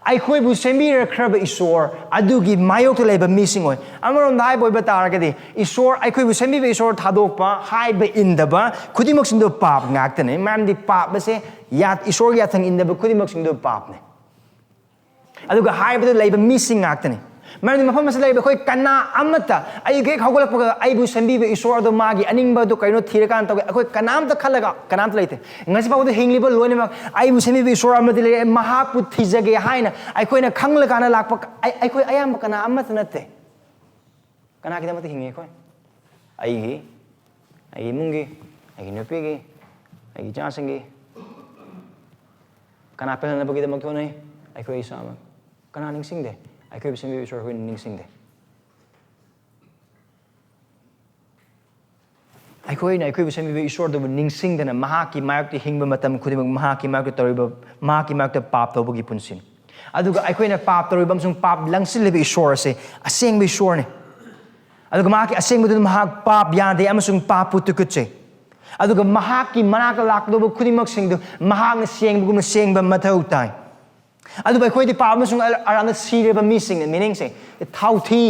ꯑꯩꯈꯣꯏꯕꯨ ꯁꯦꯝꯕꯤꯔꯛꯈ꯭ꯔꯕ ꯏꯁꯣꯔ ꯑꯗꯨꯒꯤ ꯃꯥꯌꯣꯛꯇ ꯂꯩꯕ ꯃꯤꯁꯤꯡ ꯑꯣꯏ꯫ ꯑꯃꯔꯣꯝꯗ ꯍꯥꯏꯕ ꯑꯣꯏꯕ ꯇꯥꯔꯒꯗꯤ, ꯏꯁꯣꯔ, ꯑꯩꯈꯣꯏꯕꯨ ꯁꯦꯝꯕꯤꯕ ꯏꯁꯣꯔ ꯊꯥꯗꯣꯛꯄ, ꯍꯥꯏꯕ ꯏꯟꯗꯕ ꯈꯨꯗꯤꯡꯃꯛꯁꯤꯡꯗꯣ ꯄꯥꯞ ꯉꯥꯛꯇꯅꯤ꯫ ꯃꯔꯝꯗꯤ ꯄꯥꯞ ꯑꯁꯦ ꯌꯥ-, ꯏꯁꯣꯔꯒꯤ ꯌꯥꯊꯪ ꯏꯟꯗꯕ ꯈꯨꯗꯤꯡꯃꯛꯁꯤꯡꯗꯣ ꯄꯥꯞꯅꯤ꯫ ꯑꯗꯨꯒ ꯍꯥꯏꯕꯗꯨ ꯂꯩꯕ ꯃꯤꯁꯤꯡ ꯉꯥꯛꯇꯅꯤ꯫ ꯃꯔꯝꯗꯤ ꯃꯐꯝ ꯑꯁꯤꯗ ꯂꯩꯕ ꯑꯩꯈꯣꯏ ꯀꯅꯥ ꯑꯃꯠꯇ, ꯑꯩ ꯍꯦꯛ ꯍꯧꯒꯠꯂꯛꯄꯒ ꯑꯩꯕꯨ ꯁꯦꯝꯕꯤꯕ ꯏꯁꯣꯔ ꯑꯗꯣ ꯃꯥꯒꯤ ꯑꯅꯤꯡꯕ ꯑꯗꯨ ꯀꯩꯅꯣ ꯊꯤꯔꯀꯥꯟꯗ ꯇꯧꯒꯦ, ꯑꯩꯈꯣꯏ ꯀꯅꯥꯝꯇ ꯈꯜꯂꯒ ꯀꯅꯥꯝꯇ ꯂꯩꯇꯦ꯫ ꯉꯁꯤ ꯐꯥꯎꯕꯗ ꯍꯤꯡꯂꯤꯕ ꯂꯣꯏꯅꯃꯛ ꯑꯩꯕꯨ ꯁꯦꯝꯕꯤꯕ ꯏꯁꯣꯔ ꯑꯃꯗꯤ ꯂꯩꯔꯦ, ꯃꯍꯥꯛꯄꯨ ꯊꯤꯖꯒꯦ ꯍꯥꯏꯅ ꯑꯩꯈꯣꯏꯅ ꯈꯪꯂꯀꯥꯟꯗ ꯂꯥꯛꯄ ꯑꯩ-, ꯑꯩꯈꯣꯏ ꯑꯌꯥꯝꯕ ꯀꯅꯥ ꯑꯃꯠꯇ ꯅꯠꯇꯦ꯫ ꯀꯅꯥꯒꯤꯗꯃꯛꯇ ꯍꯤꯡꯉꯤ ꯑꯩꯈꯣꯏ? ꯑꯩꯒꯤ, ꯑꯩꯒꯤ ꯏꯃꯨꯡꯒꯤ, ꯑꯩꯒꯤ ꯅꯨꯄꯤꯒꯤ, ꯑꯩꯒꯤ ꯏꯆꯥꯁꯤꯡꯒꯤ꯫ ꯀꯅꯥ ꯄꯦꯜꯍꯟꯅꯕꯒꯤꯗꯃꯛꯇ ꯍꯣꯠꯅꯩ? ꯑꯩꯈꯣꯏ ꯏꯁꯥꯃꯛ꯫ ꯀꯅꯥ ꯅꯤꯡꯁꯤꯡꯗꯦ? ꯑꯩꯈꯣꯏꯕꯨ ꯁꯦꯝꯕꯤꯕ ꯏꯁꯣꯔ ꯑꯩꯈꯣꯏꯅ ꯅꯤꯡꯁꯤꯡꯗꯦ꯫ ꯑꯩꯈꯣꯏꯅ ꯑꯩꯈꯣꯏꯕꯨ ꯁꯦꯝꯕꯤꯕ ꯏꯁꯣꯔꯗꯨꯕꯨ ꯅꯤꯡꯁꯤꯡꯗꯅ ꯃꯍꯥꯛꯀꯤ ꯃꯥꯌꯣꯛꯇ ꯍꯤꯡꯕ ꯃꯇꯝ ꯈꯨꯗꯤꯡꯃꯛ, ꯃꯍꯥꯛꯀꯤ ꯃꯥꯌꯣꯛꯇ ꯇꯧꯔꯤꯕ, ꯃꯍꯥꯛꯀꯤ ꯃꯥꯌꯣꯛꯇ ꯄꯥꯞ ꯇꯧꯕꯒꯤ ꯄꯨꯟꯁꯤꯅꯤ꯫ ꯑꯗꯨꯒ ꯑꯩꯈꯣꯏꯅ ꯄꯥꯞ ꯇꯧꯔꯤꯕ ꯑꯃꯁꯨꯡ ꯄꯥꯞ ꯂꯪꯁꯤꯜꯂꯤꯕ ꯏꯁꯣꯔ ꯑꯁꯦ ꯑꯁꯦꯡꯕ ꯏꯁꯣꯔꯅꯤ꯫ ꯑꯗꯨꯒ ꯃꯍꯥꯛꯀꯤ ꯑꯁꯦꯡꯕꯗꯨꯅ ꯃꯍꯥꯛ ꯄꯥꯞ ꯌꯥꯗꯦ ꯑꯃꯁꯨꯡ ꯄꯥꯞꯄꯨ ꯇꯨꯀꯠꯆꯩ꯫ ꯑꯗꯨꯒ ꯃꯍꯥꯛꯀꯤ ꯃꯅꯥꯛꯇ ꯂꯥꯛꯀꯗꯧꯕ ꯈꯨꯗꯤꯡꯃꯛꯁꯤꯡꯗꯨ ꯃꯍꯥꯛꯅ ꯁꯦꯡꯕꯒꯨꯝꯅ ꯁꯦꯡꯕ ꯃꯊꯧ ꯇꯥꯏ꯫ ꯑꯗꯨꯕꯨ ꯑꯩꯈꯣꯏꯗꯤ ꯄꯥꯞ ꯑꯃꯁꯨꯡ ꯑꯔꯥꯟꯗ ꯁꯤꯔꯕ ꯃꯤꯁꯤꯡꯅ, ꯃꯤꯅꯤꯡꯁꯦ, ꯊꯥꯎꯊꯤ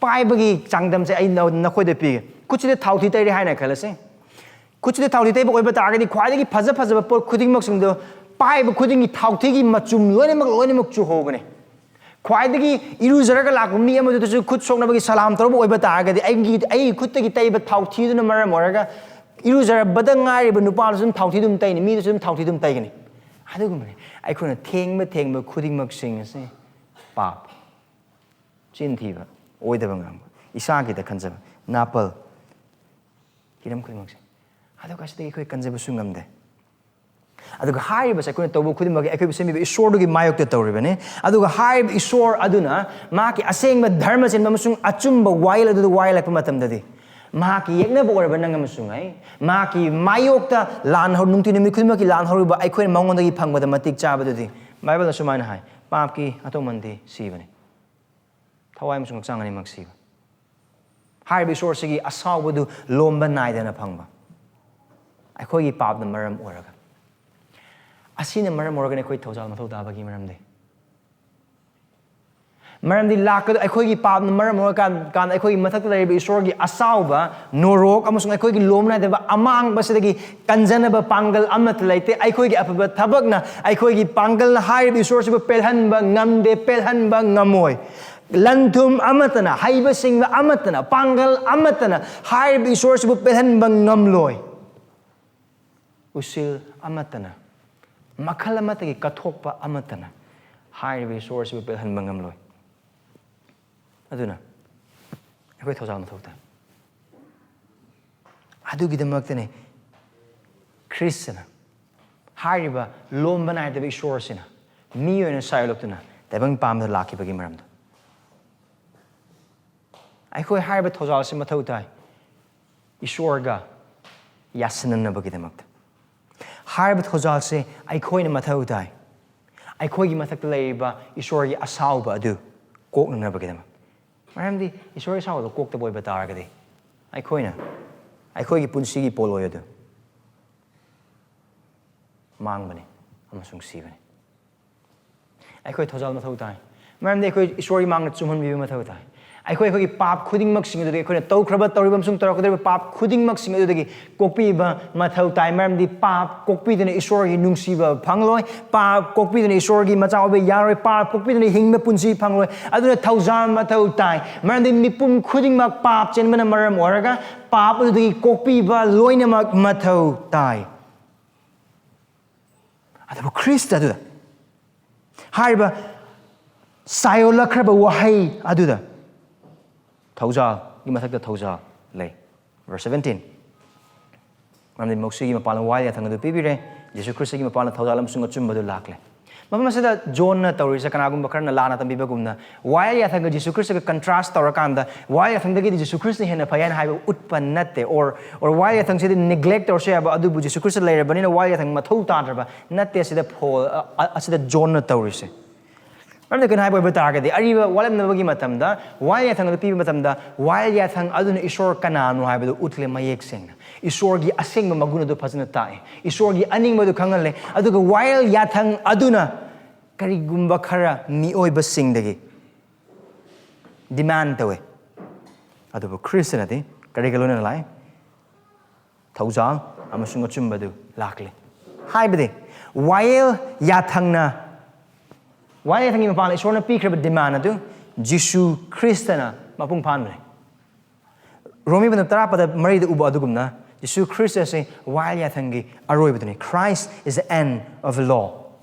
ꯄꯥꯏꯕꯒꯤ ꯆꯥꯡꯗꯝꯁꯦ ꯑꯩ ꯅ-, ꯅꯈꯣꯏꯗ ꯄꯤꯒꯦ꯫ ꯈꯨꯠꯁꯤꯗ ꯊꯥꯎꯊꯤ ꯇꯩꯔꯦ ꯍꯥꯏꯅ ꯈꯜꯂꯁꯤ꯫ ꯈꯨꯠꯁꯤꯗ ꯊꯥꯎꯊꯤ ꯇꯩꯕ ꯑꯣꯏꯕ ꯇꯥꯔꯒꯗꯤ ꯈ꯭ꯋꯥꯏꯗꯒꯤ ꯐꯖ ꯐꯖꯕ ꯄꯣꯠ ꯈꯨꯗꯤꯡꯃꯛꯁꯤꯡꯗꯣ ꯄꯥꯏꯕ ꯈꯨꯗꯤꯡꯒꯤ ꯊꯥꯎꯊꯤꯒꯤ ꯃꯆꯨꯝ ꯂꯣꯏꯅꯃꯛ, ꯂꯣꯏꯅꯃꯛ ꯆꯨꯍꯧꯒꯅꯤ꯫ ꯈ꯭ꯋꯥꯏꯗꯒꯤ ꯏꯔꯨꯖꯔꯒ ꯂꯥꯛꯄ ꯃꯤ ꯑꯃꯗꯨꯗꯁꯨ ꯈꯨꯠ ꯁꯣꯛꯅꯕꯒꯤ ꯁꯂꯥꯝ ꯇꯧꯔꯕ ꯑꯣꯏꯕ ꯇꯥꯔꯒꯗꯤ, ꯑꯩꯒꯤ, ꯑꯩꯒꯤ ꯈꯨꯠꯇꯒꯤ ꯇꯩꯕ ꯊꯥꯎꯊꯤꯗꯨꯅ ꯃꯔꯝ ꯑꯣꯏꯔꯒ ꯏꯔꯨꯖꯔꯕꯗ ꯉꯥꯏꯔꯤꯕ ꯅꯨꯄꯥꯗꯨꯁꯨ ꯑꯗꯨꯝ ꯊꯥꯎꯊꯤ ꯑꯗꯨꯝ ꯇꯩꯅꯤ, ꯃꯤꯗꯨꯁꯨ ꯑꯗꯨꯝ ꯊꯥꯎꯊꯤ ꯑꯗꯨꯝ ꯇꯩꯒꯅꯤ꯫ ꯑꯗꯨꯒꯨꯝꯕꯅꯤ꯫ ꯑꯩꯈꯣꯏꯅ ꯊꯦꯡꯕ ꯊꯦꯡꯕ ꯈꯨꯗꯤꯡꯃꯛꯁꯤꯡ ꯑꯁꯤ ꯄꯥꯞ, ꯆꯤꯟ ꯊꯤꯕ, ꯑꯣꯏꯗꯕ ꯉꯥꯡꯕ, ꯏꯁꯥꯒꯤꯗ ꯈꯟꯖꯕ, ꯅꯥꯄꯜ, ꯍꯤꯔꯝ ꯈꯨꯗꯤꯡꯃꯛꯁꯦ꯫ ꯑꯗꯨꯒ ꯑꯁꯤꯗꯒꯤ ꯑꯩꯈꯣꯏ ꯀꯟꯖꯕꯁꯨ ꯉꯝꯗꯦ꯫ ꯑꯗꯨꯒ ꯍꯥꯏꯔꯤꯕꯁꯦ ꯑꯩꯈꯣꯏꯅ ꯇꯧꯕ ꯈꯨꯗꯤꯡꯃꯛꯀꯤ ꯑꯩꯈꯣꯏꯕꯨ ꯁꯦꯝꯕꯤꯕ ꯏꯁꯣꯔꯗꯨꯒꯤ ꯃꯥꯌꯣꯛꯇ ꯇꯧꯔꯤꯕꯅꯤ꯫ ꯑꯗꯨꯒ ꯍꯥꯏꯔꯤꯕ ꯏꯁꯣꯔ ꯑꯗꯨꯅ ꯃꯍꯥꯛꯀꯤ ꯑꯁꯦꯡꯕ ꯙꯔꯃ ꯆꯦꯟꯕ ꯑꯃꯁꯨꯡ ꯑꯆꯨꯝꯕ ꯋꯥꯌꯦꯜ ꯑꯗꯨꯗ ꯋꯥꯌꯦꯜꯂꯛꯄ ꯃꯇꯝꯗꯗꯤ, ꯃꯍꯥꯛꯀꯤ ꯌꯦꯛꯅꯕ ꯑꯣꯏꯔꯕ ꯅꯪ ꯑꯃꯁꯨꯡ ꯑꯩ, ꯃꯍꯥꯛꯀꯤ ꯃꯥꯌꯣꯛꯇ ꯂꯥꯟ ꯍꯧ-, ꯅꯨꯡꯇꯤ ꯅꯨꯃꯤꯠ ꯈꯨꯗꯤꯡꯃꯛꯀꯤ ꯂꯥꯟ ꯍꯧꯔꯤꯕ ꯑꯩꯈꯣꯏꯅ ꯃꯉꯣꯟꯗꯒꯤ ꯐꯪꯕꯗ ꯃꯇꯤꯛ ꯆꯥꯕꯗꯨꯗꯤ, ꯕꯥꯏꯕꯜꯅ ꯁꯨꯃꯥꯏꯅ ꯍꯥꯏ, ꯄꯥꯞꯀꯤ ꯑꯇꯣꯡꯃꯟꯗꯤ ꯁꯤꯕꯅꯤ꯫ ꯊꯋꯥꯏ ꯑꯃꯁꯨꯡ ꯍꯛꯆꯥꯡ ꯑꯅꯤꯃꯛ ꯁꯤꯕ꯫ ꯍꯥꯏꯔꯤꯕ ꯏꯁꯣꯔꯁꯤꯒꯤ ꯑꯁꯥꯎꯕꯗꯨ ꯂꯣꯝꯕ ꯅꯥꯏꯗꯅ ꯐꯪꯕ꯫ ꯑꯩꯈꯣꯏꯒꯤ ꯄꯥꯞꯅ ꯃꯔꯝ ꯑꯣꯏꯔꯒ꯫ ꯑꯁꯤꯅ ꯃꯔꯝ ꯑꯣꯏꯔꯒꯅꯤ ꯑꯩꯈꯣꯏ ꯊꯧꯖꯥꯜ ꯃꯊꯧ ꯇꯥꯕꯒꯤ ꯃꯔꯝꯗꯤ꯫ ꯃꯔꯝꯗꯤ ꯂꯥꯛꯀꯗ-, ꯑꯩꯈꯣꯏꯒꯤ ꯄꯥꯞꯅ ꯃꯔꯝ ꯑꯣꯏꯔꯀꯥꯟ-, ꯀꯥꯟꯗ ꯑꯩꯈꯣꯏꯒꯤ ꯃꯊꯛꯇ ꯂꯩꯔꯤꯕ ꯏꯁꯣꯔꯒꯤ ꯑꯁꯥꯎꯕ, ꯅꯣꯔꯣꯛ ꯑꯃꯁꯨꯡ ꯑꯩꯈꯣꯏꯒꯤ ꯂꯣꯝ ꯅꯥꯏꯗꯕ ꯑꯃꯥꯡꯕꯁꯤꯗꯒꯤ ꯀꯟꯖꯅꯕ ꯄꯥꯡꯒꯜ ꯑꯃꯠꯇ ꯂꯩꯇꯦ꯫ ꯑꯩꯈꯣꯏꯒꯤ ꯑꯐꯕ ꯊꯕꯛꯅ, ꯑꯩꯈꯣꯏꯒꯤ ꯄꯥꯡꯒꯜꯅ ꯍꯥꯏꯔꯤꯕ ꯏꯁꯣꯔꯁꯤꯕꯨ ꯄꯦꯜꯍꯟꯕ ꯉꯝꯗꯦ, ꯄꯦꯜꯍꯟꯕ ꯉꯝꯃꯣꯏ꯫ ꯂꯟ ꯊꯨꯝ ꯑꯃꯠꯇꯅ, ꯍꯩꯕ ꯁꯤꯡꯕ ꯑꯃꯠꯇꯅ, ꯄꯥꯡꯒꯜ ꯑꯃꯠꯇꯅ ꯍꯥꯏꯔꯤꯕ ꯏꯁꯣꯔꯁꯤꯕꯨ ꯄꯦꯜꯍꯟꯕ ꯉꯝꯂꯣꯏ꯫ ꯎꯁꯤꯜ ꯑꯃꯠꯇꯅ, ꯃꯈꯜ ꯑꯃꯠꯇꯒꯤ ꯀꯠꯊꯣꯛꯄ ꯑꯃꯠꯇꯅ ꯍꯥꯏꯔꯤꯕ ꯏꯁꯣꯔꯁꯤꯕꯨ ꯄꯦꯜꯍꯟꯕ ꯉꯝꯂꯣꯏ꯫ ꯑꯗꯨꯅ ꯑꯩꯈꯣꯏ ꯊꯧꯖꯥꯜ ꯃꯊꯧ ꯇꯥꯏ꯫ ꯑꯗꯨꯒꯤꯗꯃꯛꯇꯅꯤ ꯈ꯭ꯔꯤꯁꯇꯅ, ꯍꯥꯏꯔꯤꯕ ꯂꯣꯝꯕ ꯅꯥꯏꯗꯕ ꯏꯁꯣꯔꯁꯤꯅ ꯃꯤ ꯑꯣꯏꯅ ꯁꯥꯏ ꯑꯣꯜꯂꯛꯇꯨꯅ ꯇꯥꯏꯕꯪ ꯄꯥꯟꯕꯗ ꯂꯥꯛꯈꯤꯕꯒꯤ ꯃꯔꯝꯗꯣ꯫ ꯑꯩꯈꯣꯏ ꯍꯥꯏꯔꯤꯕ ꯊꯧꯖꯥꯜꯁꯤ ꯃꯊꯧ ꯇꯥꯏ ꯏꯁꯣꯔꯒ ꯌꯥꯁꯤꯟꯅꯅꯕꯒꯤꯗꯃꯛꯇ꯫ ꯍꯥꯏꯔꯤꯕ ꯊꯧꯖꯥꯜꯁꯦ ꯑꯩꯈꯣꯏꯅ ꯃꯊꯧ ꯇꯥꯏ, ꯑꯩꯈꯣꯏꯒꯤ ꯃꯊꯛꯇ ꯂꯩꯔꯤꯕ ꯏꯁꯣꯔꯒꯤ ꯑꯁꯥꯎꯕ ꯑꯗꯨ ꯀꯣꯛꯅꯅꯕꯒꯤꯗꯃꯛ꯫ ꯃꯔꯝꯗꯤ ꯏꯁꯣꯔꯒꯤ ꯑꯁꯥꯎꯕꯗꯣ ꯀꯣꯛꯇꯕ ꯑꯣꯏꯕ ꯇꯥꯔꯒꯗꯤ ꯑꯩꯈꯣꯏꯅ, ꯑꯩꯈꯣꯏꯒꯤ ꯄꯨꯟꯁꯤꯒꯤ ꯄꯣꯠꯂꯣꯏ ꯑꯗꯨ ꯃꯥꯡꯕꯅꯤ ꯑꯃꯁꯨꯡ ꯁꯤꯕꯅꯤ꯫ ꯑꯩꯈꯣꯏ ꯊꯧꯖꯥꯜ ꯃꯊꯧ ꯇꯥꯏ, ꯃꯔꯝꯗꯤ ꯑꯩꯈꯣꯏ ꯏꯁꯣꯔꯒꯤ ꯃꯥꯡꯗ ꯆꯨꯝꯍꯟꯕꯤꯕ ꯃꯊꯧ ꯇꯥꯏ꯫ ꯑꯩꯈꯣꯏ, ꯑꯩꯈꯣꯏꯒꯤ ꯄꯥꯞ ꯈꯨꯗꯤꯡꯃꯛꯁꯤꯡ ꯑꯗꯨꯗꯒꯤ, ꯑꯩꯈꯣꯏꯅ ꯇꯧꯈ꯭ꯔꯕ, ꯇꯧꯔꯤꯕ ꯑꯃꯁꯨꯡ ꯇꯧꯔꯛꯀꯗꯧꯔꯤꯕ ꯄꯥꯞ ꯈꯨꯗꯤꯡꯃꯛꯁꯤꯡ ꯑꯗꯨꯗꯒꯤ ꯀꯣꯛꯄꯤꯕ ꯃꯊꯧ ꯇꯥꯏ, ꯃꯔꯝꯗꯤ ꯄꯥꯞ ꯀꯣꯛꯄꯤꯗꯅ ꯏꯁꯣꯔꯒꯤ ꯅꯨꯡꯁꯤꯕ ꯐꯪꯂꯣꯏ, ꯄꯥꯞ ꯀꯣꯛꯄꯤꯗꯅ ꯏꯁꯣꯔꯒꯤ ꯃꯆꯥ ꯑꯣꯏꯕ ꯌꯥꯔꯣꯏ, ꯄꯥꯞ ꯀꯣꯛꯄꯤꯗꯅ ꯍꯤꯡꯕ ꯄꯨꯟꯁꯤ ꯐꯪꯂꯣꯏ꯫ ꯑꯗꯨꯅ ꯊꯧꯖꯥꯜ ꯃꯊꯧ ꯇꯥꯏ, ꯃꯔꯝꯗꯤ ꯃꯤꯄꯨꯝ ꯈꯨꯗꯤꯡꯃꯛ ꯄꯥꯞ ꯆꯦꯟꯕꯅ ꯃꯔꯝ ꯑꯣꯏꯔꯒ ꯄꯥꯞ ꯑꯗꯨꯗꯒꯤ ꯀꯣꯛꯄꯤꯕ ꯂꯣꯏꯅꯃꯛ ꯃꯊꯧ ꯇꯥꯏ꯫ ꯑꯗꯨꯕꯨ ꯈ꯭ꯔꯤꯁꯇ ꯑꯗꯨꯗ ꯍꯥꯏꯔꯤꯕ ꯆꯥꯏꯌꯣꯜꯂꯛꯈ꯭ꯔꯕ ꯋꯥꯍꯩ ꯑꯗꯨꯗ ꯊꯧꯖꯥꯜꯒꯤ ꯃꯊꯛꯇ ꯊꯧꯖꯥꯜ ꯂꯩ꯫ Verse seventeen, "ꯃꯔꯝꯗꯤ ꯃꯧꯁꯤꯒꯤ ꯃꯄꯥꯟꯅ ꯋꯥꯌꯦꯜ ꯌꯥꯊꯪ ꯑꯗꯨ ꯄꯤꯕꯤꯔꯦ, ꯖꯤꯁꯨ ꯈ꯭ꯔꯤꯁꯇꯒꯤ ꯃꯄꯥꯟꯅ ꯊꯧꯖꯥꯜ ꯑꯃꯁꯨꯡ ꯑꯆꯨꯝꯕ ꯑꯗꯨ ꯂꯥꯛꯂꯦ꯫" ꯃꯐꯝ ꯑꯁꯤꯗ ꯖꯣꯟꯅ ꯇꯧꯔꯤꯁꯦ, ꯀꯅꯥꯒꯨꯝꯕ ꯈꯔꯅ ꯂꯥꯟꯅ ꯇꯝꯕꯤꯕꯒꯨꯝꯅ, ꯋꯥꯌꯦꯜ ꯌꯥꯊꯪꯒ ꯖꯤꯁꯨ ꯈ꯭ꯔꯤꯁꯇꯒ contrast ꯇꯧꯔꯀꯥꯟꯗ, ꯋꯥꯌꯦꯜ ꯌꯥꯊꯪꯗꯒꯤꯗꯤ ꯖꯤꯁꯨ ꯈ꯭ꯔꯤꯁꯇ ꯍꯦꯟꯅ ꯐꯩ ꯍꯥꯏꯅ ꯍꯥꯏꯕ ꯎꯠꯄ ꯅꯠꯇꯦ꯫ Or, or ꯋꯥꯌꯦꯜ ꯌꯥꯊꯪꯁꯤꯗꯤ neglect ꯇꯧꯔꯁꯨ ꯌꯥꯕ, ꯑꯗꯨꯕꯨ ꯖꯤꯁꯨ ꯈ꯭ꯔꯤꯁꯇ ꯂꯩꯔꯕꯅꯤꯅ ꯋꯥꯌꯦꯜ ꯌꯥꯊꯪ ꯃꯊꯧ ꯇꯥꯗ꯭ꯔꯕ ꯅꯠꯇꯦ꯫ ꯑꯁꯤꯗ ꯐꯣꯜ-, ꯑ, ꯑ, ꯑꯁꯤꯗ ꯖꯣꯟꯅ ꯇꯧꯔꯤꯁꯦ꯫ ꯃꯔꯝꯗꯤ ꯀꯩꯅꯣ ꯍꯥꯏꯕ ꯑꯣꯏꯕ ꯇꯥꯔꯒꯗꯤ, ꯑꯔꯤꯕ ꯋꯥꯠꯂꯝꯅꯕꯒꯤ ꯃꯇꯝꯗ ꯋꯥꯌꯦꯜ ꯌꯥꯊꯪ ꯑꯗꯨ ꯄꯤꯕ ꯃꯇꯝꯗ, ꯋꯥꯌꯦꯜ ꯌꯥꯊꯪ ꯑꯗꯨꯅ ꯏꯁꯣꯔ ꯀꯅꯥꯅꯣ ꯍꯥꯏꯕꯗꯨ ꯎꯠꯂꯦ ꯃꯌꯦꯛ ꯁꯦꯡꯅ꯫ ꯏꯁꯣꯔꯒꯤ ꯑꯁꯦꯡꯕ ꯃꯒꯨꯟ ꯑꯗꯨ ꯐꯖꯅ ꯇꯥꯛꯑꯦ, ꯏꯁꯣꯔꯒꯤ ꯑꯅꯤꯡꯕꯗꯨ ꯈꯪꯍꯜꯂꯦ꯫ ꯑꯗꯨꯒ ꯋꯥꯌꯦꯜ ꯌꯥꯊꯪ ꯑꯗꯨꯅ ꯀꯔꯤꯒꯨꯝꯕ ꯈꯔ ꯃꯤꯑꯣꯏꯕꯁꯤꯡꯗꯒꯤ demand ꯇꯧꯋꯦ꯫ ꯑꯗꯨꯕꯨ ꯈ꯭ꯔꯤꯁꯇꯅꯗꯤ ꯀꯔꯤꯒ ꯂꯣꯏꯅꯅ ꯂꯥꯛꯏ? ꯊꯧꯖꯥꯜ ꯑꯃꯁꯨꯡ ꯑꯆꯨꯝꯕꯗꯨ ꯂꯥꯛꯂꯤ꯫ ꯍꯥꯏꯕꯗꯤ, ꯋꯥꯌꯦꯜ ꯌꯥꯊꯪꯅ, ꯋꯥꯌꯦꯜ ꯌꯥꯊꯪꯒꯤ ꯃꯄꯥꯟꯗ ꯏꯁꯣꯔꯅ ꯄꯤꯈ꯭ꯔꯕ demand ꯑꯗꯨ ꯖꯤꯁꯨ ꯈ꯭ꯔꯤꯁꯇꯅ ꯃꯄꯨꯡ ꯐꯥꯍꯟꯕꯅꯤ꯫ ꯔꯣꯃꯤ ꯄꯟꯗ ꯇꯔꯥ ꯄꯗ ꯃꯔꯤꯗ ꯎꯕ ꯑꯗꯨꯒꯨꯝꯅ, ꯖꯤꯁꯨ ꯈ꯭ꯔꯤꯁꯇ ꯑꯁꯤ ꯋꯥꯌꯦꯜ ꯌꯥꯊꯪꯒꯤ ꯑꯔꯣꯏꯕꯗꯨꯅꯤ꯫ Christ is the end of the law.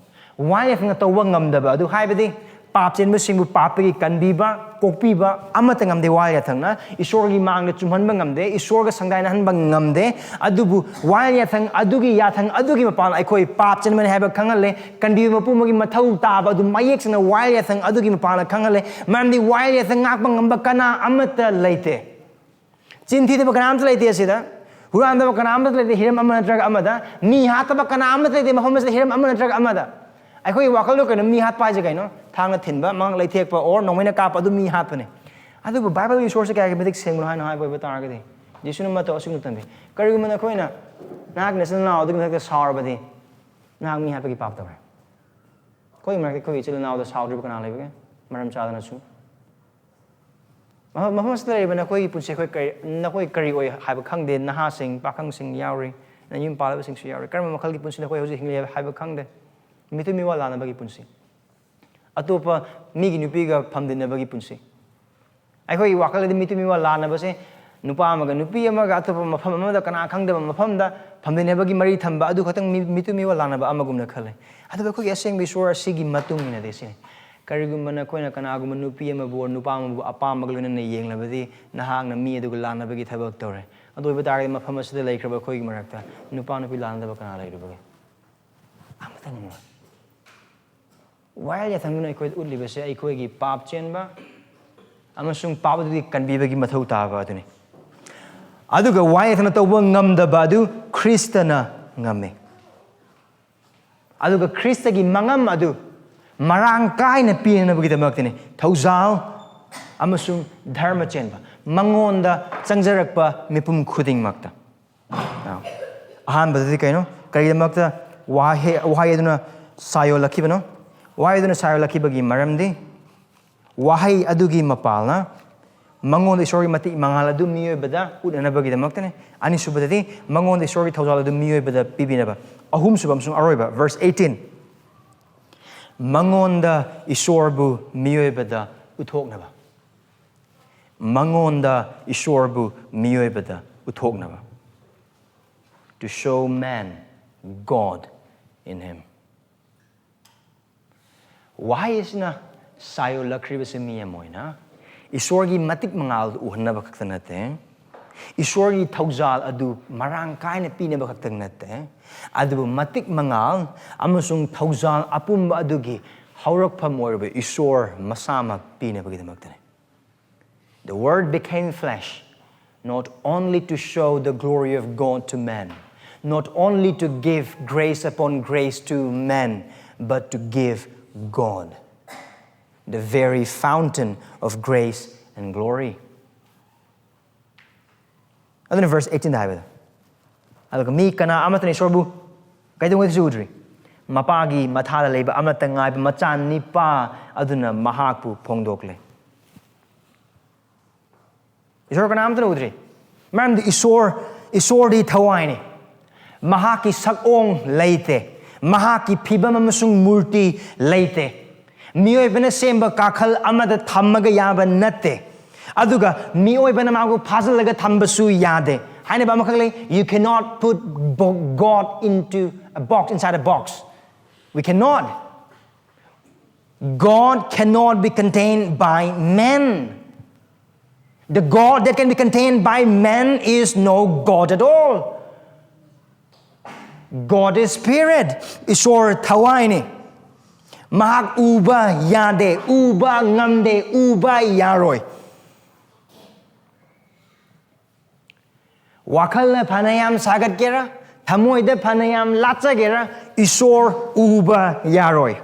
ꯋꯥꯌꯦꯜ ꯌꯥꯊꯪꯅ ꯇꯧꯕ ꯉꯝꯗꯕ ꯑꯗꯨ, ꯍꯥꯏꯕꯗꯤ ꯄꯥꯞ ꯆꯦꯟꯕꯁꯤꯡꯕꯨ ꯄꯥꯞꯇꯒꯤ ꯀꯟꯕꯤꯕ, ꯀꯣꯛꯄꯤꯕ ꯑꯃꯠꯇ ꯉꯝꯗꯦ ꯋꯥꯌꯦꯜ ꯌꯥꯊꯪꯅ꯫ ꯏꯁꯣꯔꯒꯤ ꯃꯥꯡꯗ ꯆꯨꯝꯍꯟꯕ ꯉꯝꯗꯦ, ꯏꯁꯣꯔꯒ ꯁꯪꯗꯥꯏꯅꯍꯟꯕ ꯉꯝꯗꯦ꯫ ꯑꯗꯨꯕꯨ ꯋꯥꯌꯦꯜ ꯌꯥꯊꯪ ꯑꯗꯨꯒꯤ, ꯌꯥꯊꯪ ꯑꯗꯨꯒꯤ ꯃꯄꯥꯟ ꯑꯩꯈꯣꯏ ꯄꯥꯞ ꯆꯦꯟꯕꯅꯤ ꯍꯥꯏꯕ ꯈꯪꯍꯜꯂꯦ꯫ ꯀꯟꯕꯤꯕ ꯃꯄꯨ ꯑꯃꯒꯤ ꯃꯊꯧ ꯇꯥꯕ ꯑꯗꯨ ꯃꯌꯦꯛ ꯁꯦꯡꯅ ꯋꯥꯌꯦꯜ ꯌꯥꯊꯪ ꯑꯗꯨꯒꯤ ꯃꯄꯥꯟꯗ ꯈꯪꯍꯜꯂꯦ꯫ ꯃꯔꯝꯗꯤ ꯋꯥꯌꯦꯜ ꯌꯥꯊꯪ ꯉꯥꯛꯄ ꯉꯝꯕ ꯀꯅꯥ ꯑꯃꯠꯇ ꯂꯩꯇꯦ꯫ ꯆꯤꯟ ꯊꯤꯗꯕ ꯀꯅꯥ ꯑꯃꯠꯇ ꯂꯩꯇꯦ ꯑꯁꯤꯗ꯫ ꯍꯨꯔꯥꯟꯗꯕ ꯀꯅꯥ ꯑꯃꯠꯇ ꯂꯩꯇꯦ ꯍꯤꯔꯝ ꯑꯃ ꯅꯠꯇ꯭ꯔꯒ ꯑꯃꯗ꯫ ꯃꯤ ꯍꯥꯠꯇꯕ ꯀꯅꯥ ꯑꯃꯠꯇ ꯂꯩꯇꯦ ꯃꯐꯝ ꯑꯁꯤꯗ ꯍꯤꯔꯝ ꯑꯃ ꯅꯠꯇ꯭ꯔꯒ ꯑꯃꯗ꯫ ꯑꯩꯈꯣꯏꯒꯤ ꯋꯥꯈꯜꯗꯣ ꯀꯩꯅꯣ, ꯃꯤ ꯍꯥꯠꯄ ꯍꯥꯏꯁꯦ ꯀꯩꯅꯣ? ꯊꯥꯡꯅ ꯊꯤꯟꯕ, ꯃꯉꯛ ꯂꯩꯊꯦꯛꯄ, or ꯅꯣꯡꯃꯩꯅ ꯀꯥꯞꯄ, ꯑꯗꯨ ꯃꯤ ꯍꯥꯠꯄꯅꯦ꯫ ꯑꯗꯨꯕꯨ ꯕꯥꯏꯕꯜꯒꯤ source ꯁꯦ ꯀꯌꯥꯒꯤ ꯃꯇꯤꯛ ꯁꯦꯡꯕꯅꯣ ꯍꯥꯏꯅ ꯍꯥꯏꯕ ꯑꯣꯏꯕ ꯇꯥꯔꯒꯗꯤ, ꯖꯤꯁꯨꯅ ꯃꯇꯧ ꯑꯁꯨꯝꯅ ꯇꯝꯕꯤ꯫ ꯀꯔꯤꯒꯨꯝꯕ ꯅꯈꯣꯏꯅ ꯅꯍꯥꯛꯀꯤ ꯅꯆꯤꯟ ꯅꯅꯥꯎ ꯑꯗꯨꯒꯤ ꯃꯊꯛꯇ ꯁꯥꯎꯔꯕꯗꯤ, ꯅꯍꯥꯛ ꯃꯤ ꯍꯥꯠꯄꯒꯤ ꯄꯥꯞ ꯇꯧꯔꯦ꯫ ꯑꯩꯈꯣꯏꯒꯤ ꯃꯔꯛꯇ ꯑꯩꯈꯣꯏꯒꯤ ꯏꯆꯤꯜ ꯏꯅꯥꯎꯗ ꯁꯥꯎꯗ꯭ꯔꯤꯕ ꯀꯅꯥ ꯂꯩꯕꯒꯦ? ꯃꯔꯝ ꯆꯥꯗꯅꯁꯨ꯫ ꯃꯐꯝ, ꯃꯐꯝ ꯑꯁꯤꯗ ꯂꯩꯔꯤꯕ ꯅꯈꯣꯏꯒꯤ ꯄꯨꯟꯁꯤ ꯑꯩꯈꯣꯏ ꯀꯔꯤ, ꯅꯈꯣꯏ ꯀꯔꯤ ꯑꯣꯏ ꯍꯥꯏꯕ ꯈꯪꯗꯦ꯫ ꯅꯍꯥꯁꯤꯡ, ꯄꯥꯈꯪꯁꯤꯡ ꯌꯥꯎꯔꯤ, ꯅꯌꯨꯝ ꯄꯥꯜꯂꯕꯁꯤꯡꯁꯨ ꯌꯥꯎꯔꯤ꯫ ꯀꯔꯝꯕ ꯃꯈꯜꯒꯤ ꯄꯨꯟꯁꯤ ꯅꯈꯣꯏ ꯍꯧꯖꯤꯛ ꯍꯤꯡꯂꯤ ꯍꯥꯏꯕ ꯈꯪꯗꯦ꯫ ꯃꯤꯇꯨ ꯃꯤꯋꯥ ꯂꯥꯟꯅꯕꯒꯤ ꯄꯨꯟꯁꯤ, ꯑꯇꯣꯞꯄ ꯃꯤꯒꯤ ꯅꯨꯄꯤꯒ ꯐꯝꯗꯤꯟꯅꯕꯒꯤ ꯄꯨꯟꯁꯤ꯫ ꯑꯩꯈꯣꯏꯒꯤ ꯋꯥꯈꯜꯗꯗꯤ ꯃꯤꯇꯨ ꯃꯤꯋꯥ ꯂꯥꯟꯅꯕꯁꯦ ꯅꯨꯄꯥ ꯑꯃꯒ ꯅꯨꯄꯤ ꯑꯃꯒ ꯑꯇꯣꯞꯄ ꯃꯐꯝ ꯑꯃꯗ, ꯀꯅꯥ ꯈꯪꯗꯕ ꯃꯐꯝꯗ ꯐꯝꯗꯤꯟꯅꯕꯒꯤ ꯃꯔꯤ ꯊꯝꯕ, ꯑꯗꯨ ꯈꯛꯇꯪ ꯃꯤ-, ꯃꯤꯇꯨ ꯃꯤꯋꯥ ꯂꯥꯟꯅꯕ ꯑꯃꯒꯨꯝꯅ ꯈꯜꯂꯦ꯫ ꯑꯗꯨꯒ ꯑꯩꯈꯣꯏꯒꯤ ꯑꯁꯦꯡꯕ ꯏꯁꯣꯔ ꯑꯁꯤꯒꯤ ꯃꯇꯨꯡ ꯏꯟꯅꯗꯤ ꯁꯤꯅꯤ, "ꯀꯔꯤꯒꯨꯝꯕ ꯅꯈꯣꯏꯅ ꯀꯅꯥꯒꯨꯝꯕ ꯅꯨꯄꯤ ꯑꯃꯕꯨ ꯑꯣꯔ ꯅꯨꯄꯥ ꯑꯃꯕꯨ ꯑꯄꯥꯝꯕꯒ ꯂꯣꯏꯅꯅ ꯌꯦꯡꯂꯕꯗꯤ, ꯅꯍꯥꯛꯅ ꯃꯤ ꯑꯗꯨꯒ ꯂꯥꯟꯅꯕꯒꯤ ꯊꯕꯛ ꯇꯧꯔꯦ"꯫ ꯑꯗꯨ ꯑꯣꯏꯕ ꯇꯥꯔꯒꯗꯤ, ꯃꯐꯝ ꯑꯁꯤꯗ ꯂꯩꯈ꯭ꯔꯕ ꯑꯩꯈꯣꯏꯒꯤ ꯃꯔꯛꯇ ꯅꯨꯄꯥ ꯅꯨꯄꯤ ꯂꯥꯟꯅꯗꯕ ꯀꯅꯥ ꯂꯩꯔꯤꯕꯒꯦ? ꯑꯃꯠꯇ ꯉꯝꯂꯣꯏ꯫ ꯋꯥꯌꯦꯜ ꯌꯥꯊꯪꯗꯨꯅ ꯑꯩꯈꯣꯏꯗ ꯎꯠꯂꯤꯕꯁꯦ ꯑꯩꯈꯣꯏꯒꯤ ꯄꯥꯞ ꯆꯦꯟꯕ ꯑꯃꯁꯨꯡ ꯄꯥꯞ ꯑꯗꯨꯗꯤ ꯀꯟꯕꯤꯕꯒꯤ ꯃꯊꯧ ꯇꯥꯕ ꯑꯗꯨꯅꯤ꯫ ꯑꯗꯨꯒ ꯋꯥꯌꯦꯜ ꯌꯥꯊꯪꯅ ꯇꯧꯕ ꯉꯝꯗꯕ ꯑꯗꯨ ꯈ꯭ꯔꯤꯁꯇꯅ ꯉꯝꯃꯤ꯫ ꯑꯗꯨꯒ ꯈ꯭ꯔꯤꯁꯇꯒꯤ ꯃꯉꯝ ꯑꯗꯨ, ꯃꯔꯥꯡ ꯀꯥꯏꯅ ꯄꯤꯅꯅꯕꯒꯤꯗꯃꯛꯇꯅꯤ ꯊꯧꯖꯥꯜ ꯑꯃꯁꯨꯡ ꯙꯔꯃ ꯆꯦꯟꯕ, ꯃꯉꯣꯟꯗ ꯆꯪꯖꯔꯛꯄ ꯃꯤꯄꯨꯝ ꯈꯨꯗꯤꯡꯃꯛꯇ꯫ ꯑꯍꯥꯟꯕꯗꯗꯤ ꯀꯩꯅꯣ? ꯀꯔꯤꯒꯤꯗꯃꯛꯇ ꯋꯥꯍꯩ, ꯋꯥꯍꯩ ꯑꯗꯨꯅ ꯁꯥꯌꯣꯜꯂꯛꯈꯤꯕꯅꯣ? ꯋꯥꯍꯩ ꯑꯗꯨꯅ ꯁꯥꯌꯣꯜꯂꯛꯈꯤꯕꯒꯤ ꯃꯔꯝꯗꯤ, ꯋꯥꯍꯩ ꯑꯗꯨꯒꯤ ꯃꯄꯥꯜꯅ ꯃꯉꯣꯟꯗ ꯏꯁꯣꯔꯒꯤ ꯃꯇꯤꯛ ꯃꯉꯥꯜ ꯑꯗꯨ ꯃꯤꯑꯣꯏꯕꯗ ꯎꯠꯅꯅꯕꯒꯤꯗꯃꯛꯇꯅꯤ꯫ ꯑꯅꯤꯁꯨꯕꯗꯗꯤ, ꯃꯉꯣꯟꯗ ꯏꯁꯣꯔꯒꯤ ꯊꯧꯖꯥꯜ ꯑꯗꯨ ꯃꯤꯑꯣꯏꯕꯗ ꯄꯤꯕꯤꯅꯕ꯫ ꯑꯍꯨꯝꯁꯨꯕ ꯑꯃꯁꯨꯡ ꯑꯔꯣꯏꯕ, verse eighteen, ꯃꯉꯣꯟꯗ ꯏꯁꯣꯔꯕꯨ ꯃꯤꯑꯣꯏꯕꯗ ꯎꯠꯊꯣꯛꯅꯕ꯫ ꯃꯉꯣꯟꯗ ꯏꯁꯣꯔꯕꯨ ꯃꯤꯑꯣꯏꯕꯗ ꯎꯠꯊꯣꯛꯅꯕ꯫ To show man God in him. ꯋꯥꯍꯩ ꯑꯁꯤꯅ ꯁꯥꯌꯣꯜꯂꯛꯈ꯭ꯔꯤꯕꯁꯤ ꯃꯤ ꯑꯃ ꯑꯣꯏꯅ ꯏꯁꯣꯔꯒꯤ ꯃꯇꯤꯛ ꯃꯉꯥꯜ ꯎꯍꯟꯅꯕ ꯈꯛꯇ ꯅꯠꯇꯦ, ꯏꯁꯣꯔꯒꯤ ꯊꯧꯖꯥꯜ ꯑꯗꯨ ꯃꯔꯥꯡ ꯀꯥꯏꯅ ꯄꯤꯅꯕ ꯈꯛꯇ ꯅꯠꯇꯦ, ꯑꯗꯨꯕꯨ ꯃꯇꯤꯛ ꯃꯉꯥꯜ ꯑꯃꯁꯨꯡ ꯊꯧꯖꯥꯜ ꯑꯄꯨꯝꯕ ꯑꯗꯨꯒꯤ ꯍꯧꯔꯛꯐꯝ ꯑꯣꯏꯔꯤꯕ ꯏꯁꯣꯔ ꯃꯁꯥꯃꯛ ꯄꯤꯅꯕꯒꯤꯗꯃꯛꯇꯅꯤ꯫ The Word became flesh, not only to show the glory of God to man, not only to give grace upon grace to man, but to give God, the very fountain of grace and glory. ꯑꯗꯨꯅ verse eighteen ꯗ ꯍꯥꯏꯕꯗꯣ꯫ ꯑꯗꯨꯒ ꯃꯤ ꯀꯅꯥ ꯑꯃꯠꯇꯅ ꯏꯁꯣꯔꯕꯨ ꯀꯩꯗꯧꯉꯩꯗꯁꯨ ꯎꯗ꯭ꯔꯤ꯫ ꯃꯄꯥꯒꯤ ꯃꯊꯥꯗ ꯂꯩꯕ ꯑꯃꯠꯇ ꯉꯥꯏꯕ ꯃꯆꯥ ꯅꯤꯄꯥ ꯑꯗꯨꯅ ꯃꯍꯥꯛꯄꯨ ꯐꯣꯡꯗꯣꯛꯂꯦ꯫ ꯏꯁꯣꯔ ꯀꯅꯥ ꯑꯃꯠꯇꯅ ꯎꯗ꯭ꯔꯤ꯫ ꯃꯔꯝꯗꯤ ꯏꯁꯣꯔ, ꯏꯁꯣꯔꯗꯤ ꯊꯋꯥꯏꯅꯤ꯫ ꯃꯍꯥꯛꯀꯤ ꯁꯛꯑꯣꯡ ꯂꯩꯇꯦ꯫ ꯃꯍꯥꯛꯀꯤ ꯐꯤꯕꯝ ꯑꯃꯁꯨꯡ ꯃꯨꯔꯇꯤ ꯂꯩꯇꯦ꯫ ꯃꯤꯑꯣꯏꯕꯅ ꯁꯦꯝꯕ ꯀꯥꯈꯜ ꯑꯃꯗ ꯊꯝꯃꯒ ꯌꯥꯕ ꯅꯠꯇꯦ꯫ ꯑꯗꯨꯒ ꯃꯤꯑꯣꯏꯕꯅ ꯃꯥꯕꯨ ꯐꯥꯖꯤꯜꯂꯒ ꯊꯝꯕꯁꯨ ꯌꯥꯗꯦ꯫ ꯍꯥꯏꯅꯕ ꯑꯃꯈꯛ ꯂꯩ, "You cannot put bo-, God into a box, inside a box." We cannot. God cannot be contained by men. The God that can be contained by men is no God at all. God is spirit. ꯏꯁꯣꯔ ꯊꯋꯥꯏꯅꯤ꯫ ꯃꯍꯥꯛ ꯎꯕ ꯌꯥꯗꯦ, ꯎꯕ ꯉꯝꯗꯦ, ꯎꯕ ꯌꯥꯔꯣꯏ꯫ ꯋꯥꯈꯜꯅ ꯐꯅꯌꯥꯝ ꯁꯥꯒꯠꯀꯦꯔꯥ, ꯊꯃꯣꯏꯗ ꯐꯅꯌꯥꯝ ꯂꯥꯠꯆꯒꯦꯔꯥ, ꯏꯁꯣꯔ ꯎꯕ ꯌꯥꯔꯣꯏ꯫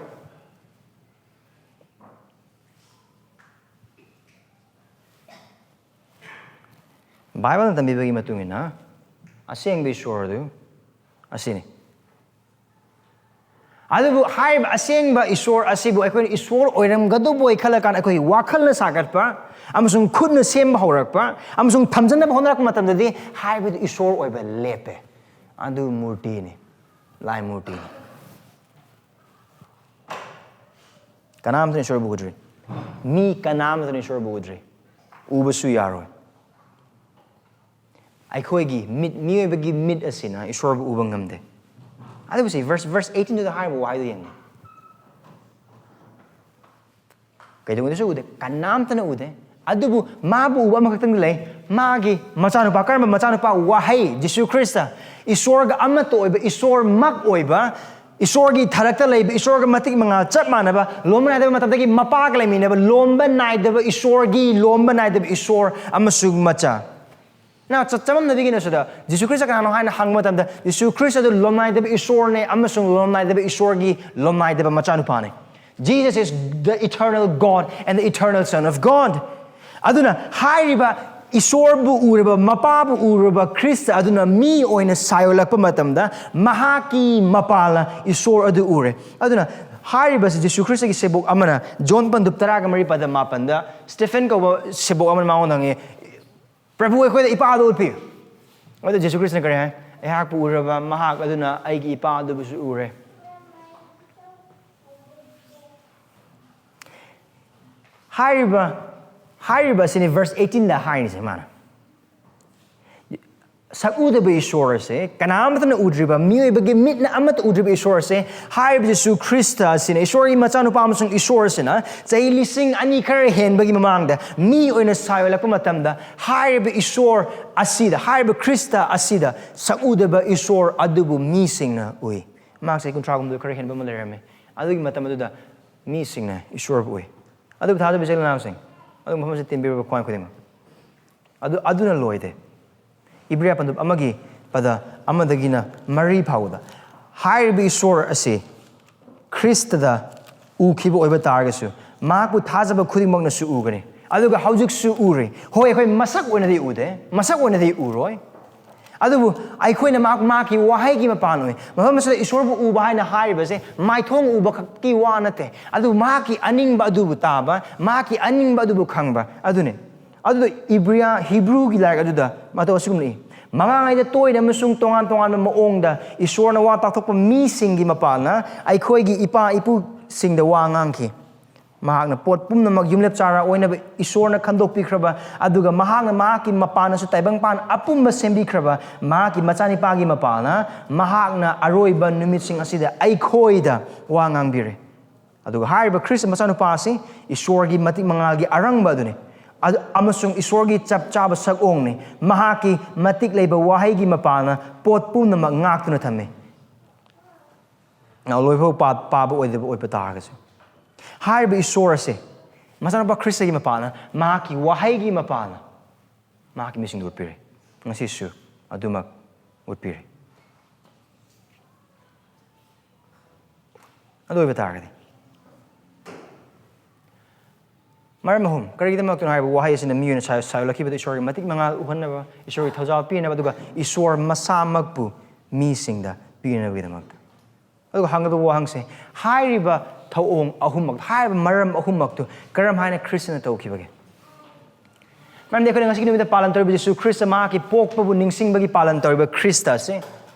ꯕꯥꯏꯕꯜꯅ ꯇꯝꯕꯤꯕꯒꯤ ꯃꯇꯨꯡ ꯏꯟꯅ ꯑꯁꯦꯡꯕ ꯏꯁꯣꯔ ꯑꯗꯨ ꯑꯁꯤꯅꯤ꯫ ꯑꯗꯨꯕꯨ ꯍꯥꯏꯔꯤꯕ ꯑꯁꯦꯡꯕ ꯏꯁꯣꯔ ꯑꯁꯤꯕꯨ ꯑꯩꯈꯣꯏꯅ ꯏꯁꯣꯔ ꯑꯣꯏꯔꯝꯒꯗꯧꯕ ꯑꯣꯏ ꯈꯜꯂꯀꯥꯟꯗ ꯑꯩꯈꯣꯏꯒꯤ ꯋꯥꯈꯜꯅ ꯁꯥꯒꯠꯄ ꯑꯃꯁꯨꯡ ꯈꯨꯠꯅ ꯁꯦꯝꯕ ꯍꯧꯔꯛꯄ ꯑꯃꯁꯨꯡ ꯊꯝꯖꯅꯕ ꯍꯣꯠꯅꯔꯛꯄ ꯃꯇꯝꯗꯗꯤ ꯍꯥꯏꯕꯗꯨ ꯏꯁꯣꯔ ꯑꯣꯏꯕ ꯂꯦꯞꯄꯦ꯫ ꯑꯗꯨ ꯃꯨꯔꯇꯤꯅꯤ, ꯂꯥꯏ ꯃꯨꯔꯇꯤꯅꯤ꯫ ꯀꯅꯥꯝꯇꯅ ꯏꯁꯣꯔꯕꯨ ꯎꯗ꯭ꯔꯤ꯫ ꯃꯤ ꯀꯅꯥꯝꯇꯅ ꯏꯁꯣꯔꯕꯨ ꯎꯗ꯭ꯔꯤ꯫ ꯎꯕꯁꯨ ꯌꯥꯔꯣꯏ꯫ ꯑꯩꯈꯣꯏꯒꯤ ꯃꯤꯠ, ꯃꯤꯑꯣꯏꯕꯒꯤ ꯃꯤꯠ ꯑꯁꯤꯅ ꯏꯁꯣꯔꯕꯨ ꯎꯕ ꯉꯝꯗꯦ꯫ ꯑꯗꯨꯕꯨ ꯁꯤ verse, verse eighteen ꯗꯨꯗ ꯍꯥꯏꯔꯤꯕ ꯋꯥꯍꯩꯗꯨ ꯌꯦꯡꯉꯨ꯫ ꯀꯩꯗꯧꯉꯩꯗꯁꯨ ꯎꯗꯦ, ꯀꯅꯥꯝꯇꯅ ꯎꯗꯦ꯫ ꯑꯗꯨꯕꯨ ꯃꯥꯕꯨ ꯎꯕ ꯑꯃꯈꯛꯇꯪꯗꯤ ꯂꯩ, ꯃꯥꯒꯤ ꯃꯆꯥꯅꯨꯄꯥ꯫ ꯀꯔꯝꯕ ꯃꯆꯥꯅꯨꯄꯥ? ꯋꯥꯍꯩ, ꯖꯤꯁꯨ ꯈ꯭ꯔꯤꯁꯇ꯫ ꯏꯁꯣꯔꯒ ꯑꯃꯠꯇ ꯑꯣꯏꯕ, ꯏꯁꯣꯔꯃꯛ ꯑꯣꯏꯕ, ꯏꯁꯣꯔꯒꯤ ꯊꯔꯛꯇ ꯂꯩꯕ, ꯏꯁꯣꯔꯒ ꯃꯇꯤꯛ ꯃꯉꯥ ꯆꯞ ꯃꯥꯟꯅꯕ, ꯂꯣꯝꯕ ꯅꯥꯏꯗꯕ ꯃꯇꯝꯗꯒꯤ ꯃꯄꯥꯒ ꯂꯩꯃꯤꯟꯅꯕ, ꯂꯣꯝꯕ ꯅꯥꯏꯗꯕ ꯏꯁꯣꯔꯒꯤ, ꯂꯣꯝꯕ ꯅꯥꯏꯗꯕ ꯏꯁꯣꯔ ꯑꯃꯁꯨꯡ ꯃꯆꯥ꯫ Now, ꯆ-, ꯆꯃꯝꯅꯕꯤꯒꯤꯅ ꯁꯤꯗ ꯖꯤꯁꯨ ꯈ꯭ꯔꯤꯁꯇ ꯀꯅꯥꯅꯣ ꯍꯥꯏꯅ ꯍꯪꯕ ꯃꯇꯝꯗ, ꯖꯤꯁꯨ ꯈ꯭ꯔꯤꯁꯇ ꯑꯗꯨ ꯂꯣꯝꯅꯥꯏꯗꯕ ꯏꯁꯣꯔꯅꯦ ꯑꯃꯁꯨꯡ ꯂꯣꯝꯅꯥꯏꯗꯕ ꯏꯁꯣꯔꯒꯤ ꯂꯣꯝꯅꯥꯏꯗꯕ ꯃꯆꯥꯅꯨꯄꯥꯅꯦ꯫ Jesus is the eternal God and the eternal Son of God. ꯑꯗꯨꯅ ꯍꯥꯏꯔꯤꯕ ꯏꯁꯣꯔꯕꯨ ꯎꯔꯕ, ꯃꯄꯥꯕꯨ ꯎꯔꯕ ꯈ꯭ꯔꯤꯁꯇ ꯑꯗꯨꯅ ꯃꯤ ꯑꯣꯏꯅ ꯁꯥꯌꯣꯜꯂꯛꯄ ꯃꯇꯝꯗ ꯃꯍꯥꯛꯀꯤ ꯃꯄꯥꯜꯅ ꯏꯁꯣꯔ ꯑꯗꯨ ꯎꯔꯦ꯫ ꯑꯗꯨꯅ ꯍꯥꯏꯔꯤꯕꯁꯤ ꯖꯤꯁꯨ ꯈ꯭ꯔꯤꯁꯇꯒꯤ ꯁꯦꯕꯣꯛ ꯑꯃꯅ, ꯖꯣꯟ ꯄꯟꯗꯨꯞ ꯇꯔꯥꯒ ꯃꯔꯤ ꯄꯗ ꯃꯥꯄꯟꯗ ꯁ꯭ꯇꯦꯐꯦꯟ ꯀꯧꯕ ꯁꯦꯕꯣꯛ ꯑꯃꯅ ꯃꯉꯣꯟꯗ ꯍꯪꯉꯤ, "ꯄ꯭ꯔꯚꯨ, ꯑꯩꯈꯣꯏꯗ ꯏꯄꯥ ꯑꯗꯨ ꯎꯠꯄꯤꯌꯨ꯫" ꯑꯗꯨ ꯖꯤꯁꯨ ꯈ꯭ꯔꯤꯁꯇꯅ ꯀꯔꯤ ꯍꯥꯏ? "ꯑꯩꯍꯥꯛꯄꯨ ꯎꯔꯕ ꯃꯍꯥꯛ ꯑꯗꯨꯅ ꯑꯩꯒꯤ ꯏꯄꯥ ꯑꯗꯨꯕꯨꯁꯨ ꯎꯔꯦ꯫" ꯍꯥꯏꯔꯤꯕ, ꯍꯥꯏꯔꯤꯕ ꯑꯁꯤꯅꯤ verse eighteen ꯗ ꯍꯥꯏꯔꯤꯁꯦ ꯃꯥꯅ꯫ ꯁꯛꯎꯗꯕ ꯏꯁꯣꯔ ꯑꯁꯦ, ꯀꯅꯥ ꯑꯃꯠꯇꯅ ꯎꯗ꯭ꯔꯤꯕ, ꯃꯤꯑꯣꯏꯕꯒꯤ ꯃꯤꯠꯅ ꯑꯃꯠꯇ ꯎꯗ꯭ꯔꯤꯕ ꯏꯁꯣꯔ ꯑꯁꯦ, ꯍꯥꯏꯔꯤꯕ ꯖꯤꯁꯨ ꯈ꯭ꯔꯤꯁꯇ ꯑꯁꯤꯅ, ꯏꯁꯣꯔꯒꯤ ꯃꯆꯥꯅꯨꯄꯥ ꯑꯃꯁꯨꯡ ꯏꯁꯣꯔ ꯑꯁꯤꯅ ꯆꯍꯤ ꯂꯤꯁꯤꯡ ꯑꯅꯤ ꯈꯔ ꯍꯦꯟꯕꯒꯤ ꯃꯃꯥꯡꯗ ꯃꯤ ꯑꯣꯏꯅ ꯁꯥꯌꯣꯜꯂꯛꯄ ꯃꯇꯝꯗ, ꯍꯥꯏꯔꯤꯕ ꯏꯁꯣꯔ ꯑꯁꯤꯗ, ꯍꯥꯏꯔꯤꯕ ꯈ꯭ꯔꯤꯁꯇ ꯑꯁꯤꯗ ꯁꯛꯎꯗꯕ ꯏꯁꯣꯔ ꯑꯗꯨꯕꯨ ꯃꯤꯁꯤꯡꯅ ꯎꯏ꯫ ꯃꯍꯥꯛ ꯆꯍꯤ ꯀꯨꯟꯊ꯭ꯔꯥ ꯍꯨꯝꯗꯣꯏ ꯈꯔ ꯍꯦꯟꯕ ꯑꯃ ꯂꯩꯔꯝꯃꯤ꯫ ꯑꯗꯨꯒꯤ ꯃꯇꯝ ꯑꯗꯨꯗ ꯃꯤꯁꯤꯡꯅ ꯏꯁꯣꯔꯕꯨ ꯎꯏ꯫ ꯑꯗꯨꯕꯨ ꯊꯥꯖꯕ ꯏꯆꯤꯜ ꯏꯅꯥꯎꯁꯤꯡ, ꯑꯗꯨꯒꯨꯝꯕ ꯃꯐꯝ ꯑꯁꯤꯗ ꯇꯤꯟꯕꯤꯔꯕ ꯈ꯭ꯋꯥꯏ ꯈꯨꯗꯤꯡꯃꯛ꯫ ꯑꯗꯨ, ꯑꯗꯨꯅ ꯂꯣꯏꯗꯦ꯫ ꯏꯕ꯭ꯔꯤꯌꯥ ꯄꯟꯗꯨꯞ ꯑꯃꯒꯤ ꯄꯗ ꯑꯃꯗꯒꯤꯅ ꯃꯔꯤ ꯐꯥꯎꯕꯗ ꯍꯥꯏꯔꯤꯕ ꯏꯁꯣꯔ ꯑꯁꯤ ꯈ꯭ꯔꯤꯁꯇꯗ ꯎꯈꯤꯕ ꯑꯣꯏꯕ ꯇꯥꯔꯒꯁꯨ, ꯃꯍꯥꯛꯄꯨ ꯊꯥꯖꯕ ꯈꯨꯗꯤꯡꯃꯛꯅꯁꯨ ꯎꯒꯅꯤ꯫ ꯑꯗꯨꯒ ꯍꯧꯖꯤꯛꯁꯨ ꯎꯔꯤ꯫ ꯍꯣꯏ, ꯑꯩꯈꯣꯏ ꯃꯁꯛ ꯑꯣꯏꯅꯗꯤ ꯎꯗꯦ, ꯃꯁꯛ ꯑꯣꯏꯅꯗꯤ ꯎꯔꯣꯏ, ꯑꯗꯨꯕꯨ ꯑꯩꯈꯣꯏꯅ ꯃꯍꯥꯛ, ꯃꯍꯥꯛꯀꯤ ꯋꯥꯍꯩꯒꯤ ꯃꯄꯥꯟ ꯑꯣꯏ꯫ ꯃꯐꯝ ꯑꯁꯤꯗ ꯏꯁꯣꯔꯕꯨ ꯎꯕ ꯍꯥꯏꯅ ꯍꯥꯏꯔꯤꯕꯁꯦ ꯃꯥꯏꯊꯣꯡ ꯎꯕ ꯈꯛꯀꯤ ꯋꯥ ꯅꯠꯇꯦ, ꯑꯗꯨꯕꯨ ꯃꯍꯥꯛꯀꯤ ꯑꯅꯤꯡꯕ ꯑꯗꯨꯕꯨ ꯇꯥꯕ, ꯃꯍꯥꯛꯀꯤ ꯑꯅꯤꯡꯕ ꯑꯗꯨꯕꯨ ꯈꯪꯕ ꯑꯗꯨꯅꯤ꯫ ꯑꯗꯨꯗ ꯏꯕ꯭ꯔꯤꯌꯥ, ꯍꯤꯕ꯭ꯔꯨꯒꯤ ꯂꯥꯏꯔꯤꯛ ꯑꯗꯨꯗ ꯃꯇꯧ ꯑꯁꯤꯒꯨꯝꯅ ꯏ, "ꯃꯃꯥꯡꯉꯩꯗ ꯇꯣꯏꯅ ꯑꯃꯁꯨꯡ ꯇꯣꯉꯥꯟ ꯇꯣꯉꯥꯟꯕ ꯃꯑꯣꯡꯗ ꯏꯁꯣꯔꯅ ꯋꯥ ꯇꯥꯛꯊꯣꯛꯄ ꯃꯤꯁꯤꯡꯒꯤ ꯃꯄꯥꯟꯅ ꯑꯩꯈꯣꯏꯒꯤ ꯏꯄꯥ ꯏꯄꯨꯁꯤꯡꯗ ꯋꯥ ꯉꯥꯡꯈꯤ꯫ ꯃꯍꯥꯛꯅ ꯄꯣꯠ ꯄꯨꯝꯅꯃꯛ ꯌꯨꯝꯂꯦꯞ ꯆꯥꯔ ꯑꯣꯏꯅꯕ ꯏꯁꯣꯔꯅ ꯈꯟꯗꯣꯛꯄꯤꯈ꯭ꯔꯕ, ꯑꯗꯨꯒ ꯃꯍꯥꯛꯅ ꯃꯍꯥꯛꯀꯤ ꯃꯄꯥꯟꯅꯁꯨ ꯇꯥꯏꯕꯪꯄꯥꯟ ꯑꯄꯨꯝꯕ ꯁꯦꯝꯕꯤꯈ꯭ꯔꯕ ꯃꯍꯥꯛꯀꯤ ꯃꯆꯥꯅꯤꯄꯥꯒꯤ ꯃꯄꯥꯟꯅ ꯃꯍꯥꯛꯅ ꯑꯔꯣꯏꯕ ꯅꯨꯃꯤꯠꯁꯤꯡ ꯑꯁꯤꯗ ꯑꯩꯈꯣꯏꯗ ꯋꯥ ꯉꯥꯡꯕꯤꯔꯦ"꯫ ꯑꯗꯨꯒ ꯍꯥꯏꯔꯤꯕ ꯈ꯭ꯔꯤꯁ ꯃꯆꯥꯅꯨꯄꯥ ꯑꯁꯤ ꯏꯁꯣꯔꯒꯤ ꯃꯇꯤꯛ ꯃꯉꯥꯜꯒꯤ ꯑꯔꯪꯕ ꯑꯗꯨꯅꯤ꯫ ꯑꯗꯨ ꯑꯃꯁꯨꯡ ꯏꯁꯣꯔꯒꯤ ꯆꯞ ꯆꯥꯕ ꯁꯛꯑꯣꯡꯅꯤ꯫ ꯃꯍꯥꯛꯀꯤ ꯃꯇꯤꯛ ꯂꯩꯕ ꯋꯥꯍꯩꯒꯤ ꯃꯄꯥꯟꯅ ꯄꯣꯠ ꯄꯨꯝꯅꯃꯛ ꯉꯥꯛꯇꯨꯅ ꯊꯝꯃꯤ꯫ ꯂꯣꯏꯐꯥꯎ ꯄꯥ-, ꯄꯥꯕ ꯑꯣꯏꯗꯕ ꯑꯣꯏꯕ ꯇꯥꯔꯒꯁꯨ, ꯍꯥꯏꯔꯤꯕ ꯏꯁꯣꯔ ꯑꯁꯦ ꯃꯆꯥꯅꯨꯄꯥ ꯈ꯭ꯔꯤꯁꯇꯒꯤ ꯃꯄꯥꯟꯅ, ꯃꯍꯥꯛꯀꯤ ꯋꯥꯍꯩꯒꯤ ꯃꯄꯥꯟꯅ ꯃꯍꯥꯛꯀꯤ ꯃꯤꯁꯤꯡꯗꯨ ꯎꯠꯄꯤꯔꯦ꯫ ꯉꯁꯤꯁꯨ ꯑꯗꯨꯃꯛ ꯎꯠꯄꯤꯔꯦ꯫ ꯑꯗꯨ ꯑꯣꯏꯕ ꯇꯥꯔꯒꯗꯤ, ꯃꯔꯝ ꯑꯍꯨꯝ, ꯀꯔꯤꯒꯤꯗꯃꯛꯇꯅꯣ ꯍꯥꯏꯕ ꯋꯥꯍꯩ ꯑꯁꯤꯅ ꯃꯤ ꯑꯣꯏꯅ ꯁꯥ-, ꯁꯥꯌꯣꯜꯂꯛꯈꯤꯕꯗ ꯏꯁꯣꯔꯒꯤ ꯃꯇꯤꯛ ꯃꯉꯥꯜ ꯎꯍꯟꯅꯕ, ꯏꯁꯣꯔꯒꯤ ꯊꯧꯖꯥꯜ ꯄꯤꯅꯕ, ꯑꯗꯨꯒ ꯏꯁꯣꯔ ꯃꯁꯥꯃꯛꯄꯨ ꯃꯤꯁꯤꯡꯗ ꯄꯤꯅꯕꯒꯤꯗꯃꯛꯇ꯫ ꯑꯗꯨꯒ ꯍꯪꯒꯗꯕ ꯋꯥꯍꯪꯁꯦ, ꯍꯥꯏꯔꯤꯕ ꯊꯧꯑꯣꯡ ꯑꯍꯨꯝꯃꯛ, ꯍꯥꯏꯔꯤꯕ ꯃꯔꯝ ꯑꯍꯨꯝꯃꯛꯇꯨ ꯀꯔꯝ ꯍꯥꯏꯅ ꯈ꯭ꯔꯤꯁꯇꯅ ꯇꯧꯈꯤꯕꯒꯦ? ꯃꯔꯝꯗꯤ ꯑꯩꯈꯣꯏꯅ ꯉꯁꯤꯒꯤ ꯅꯨꯃꯤꯠꯇ ꯄꯥꯂꯟ ꯇꯧꯔꯤꯕ ꯖꯤꯁꯨ ꯈ꯭ꯔꯤꯁꯇ ꯃꯍꯥꯛꯀꯤ ꯄꯣꯛꯄꯕꯨ ꯅꯤꯡꯁꯤꯡꯕꯒꯤ ꯄꯥꯂꯟ ꯇꯧꯔꯤꯕ ꯈ꯭ꯔꯤꯁꯇ ꯑꯁꯤ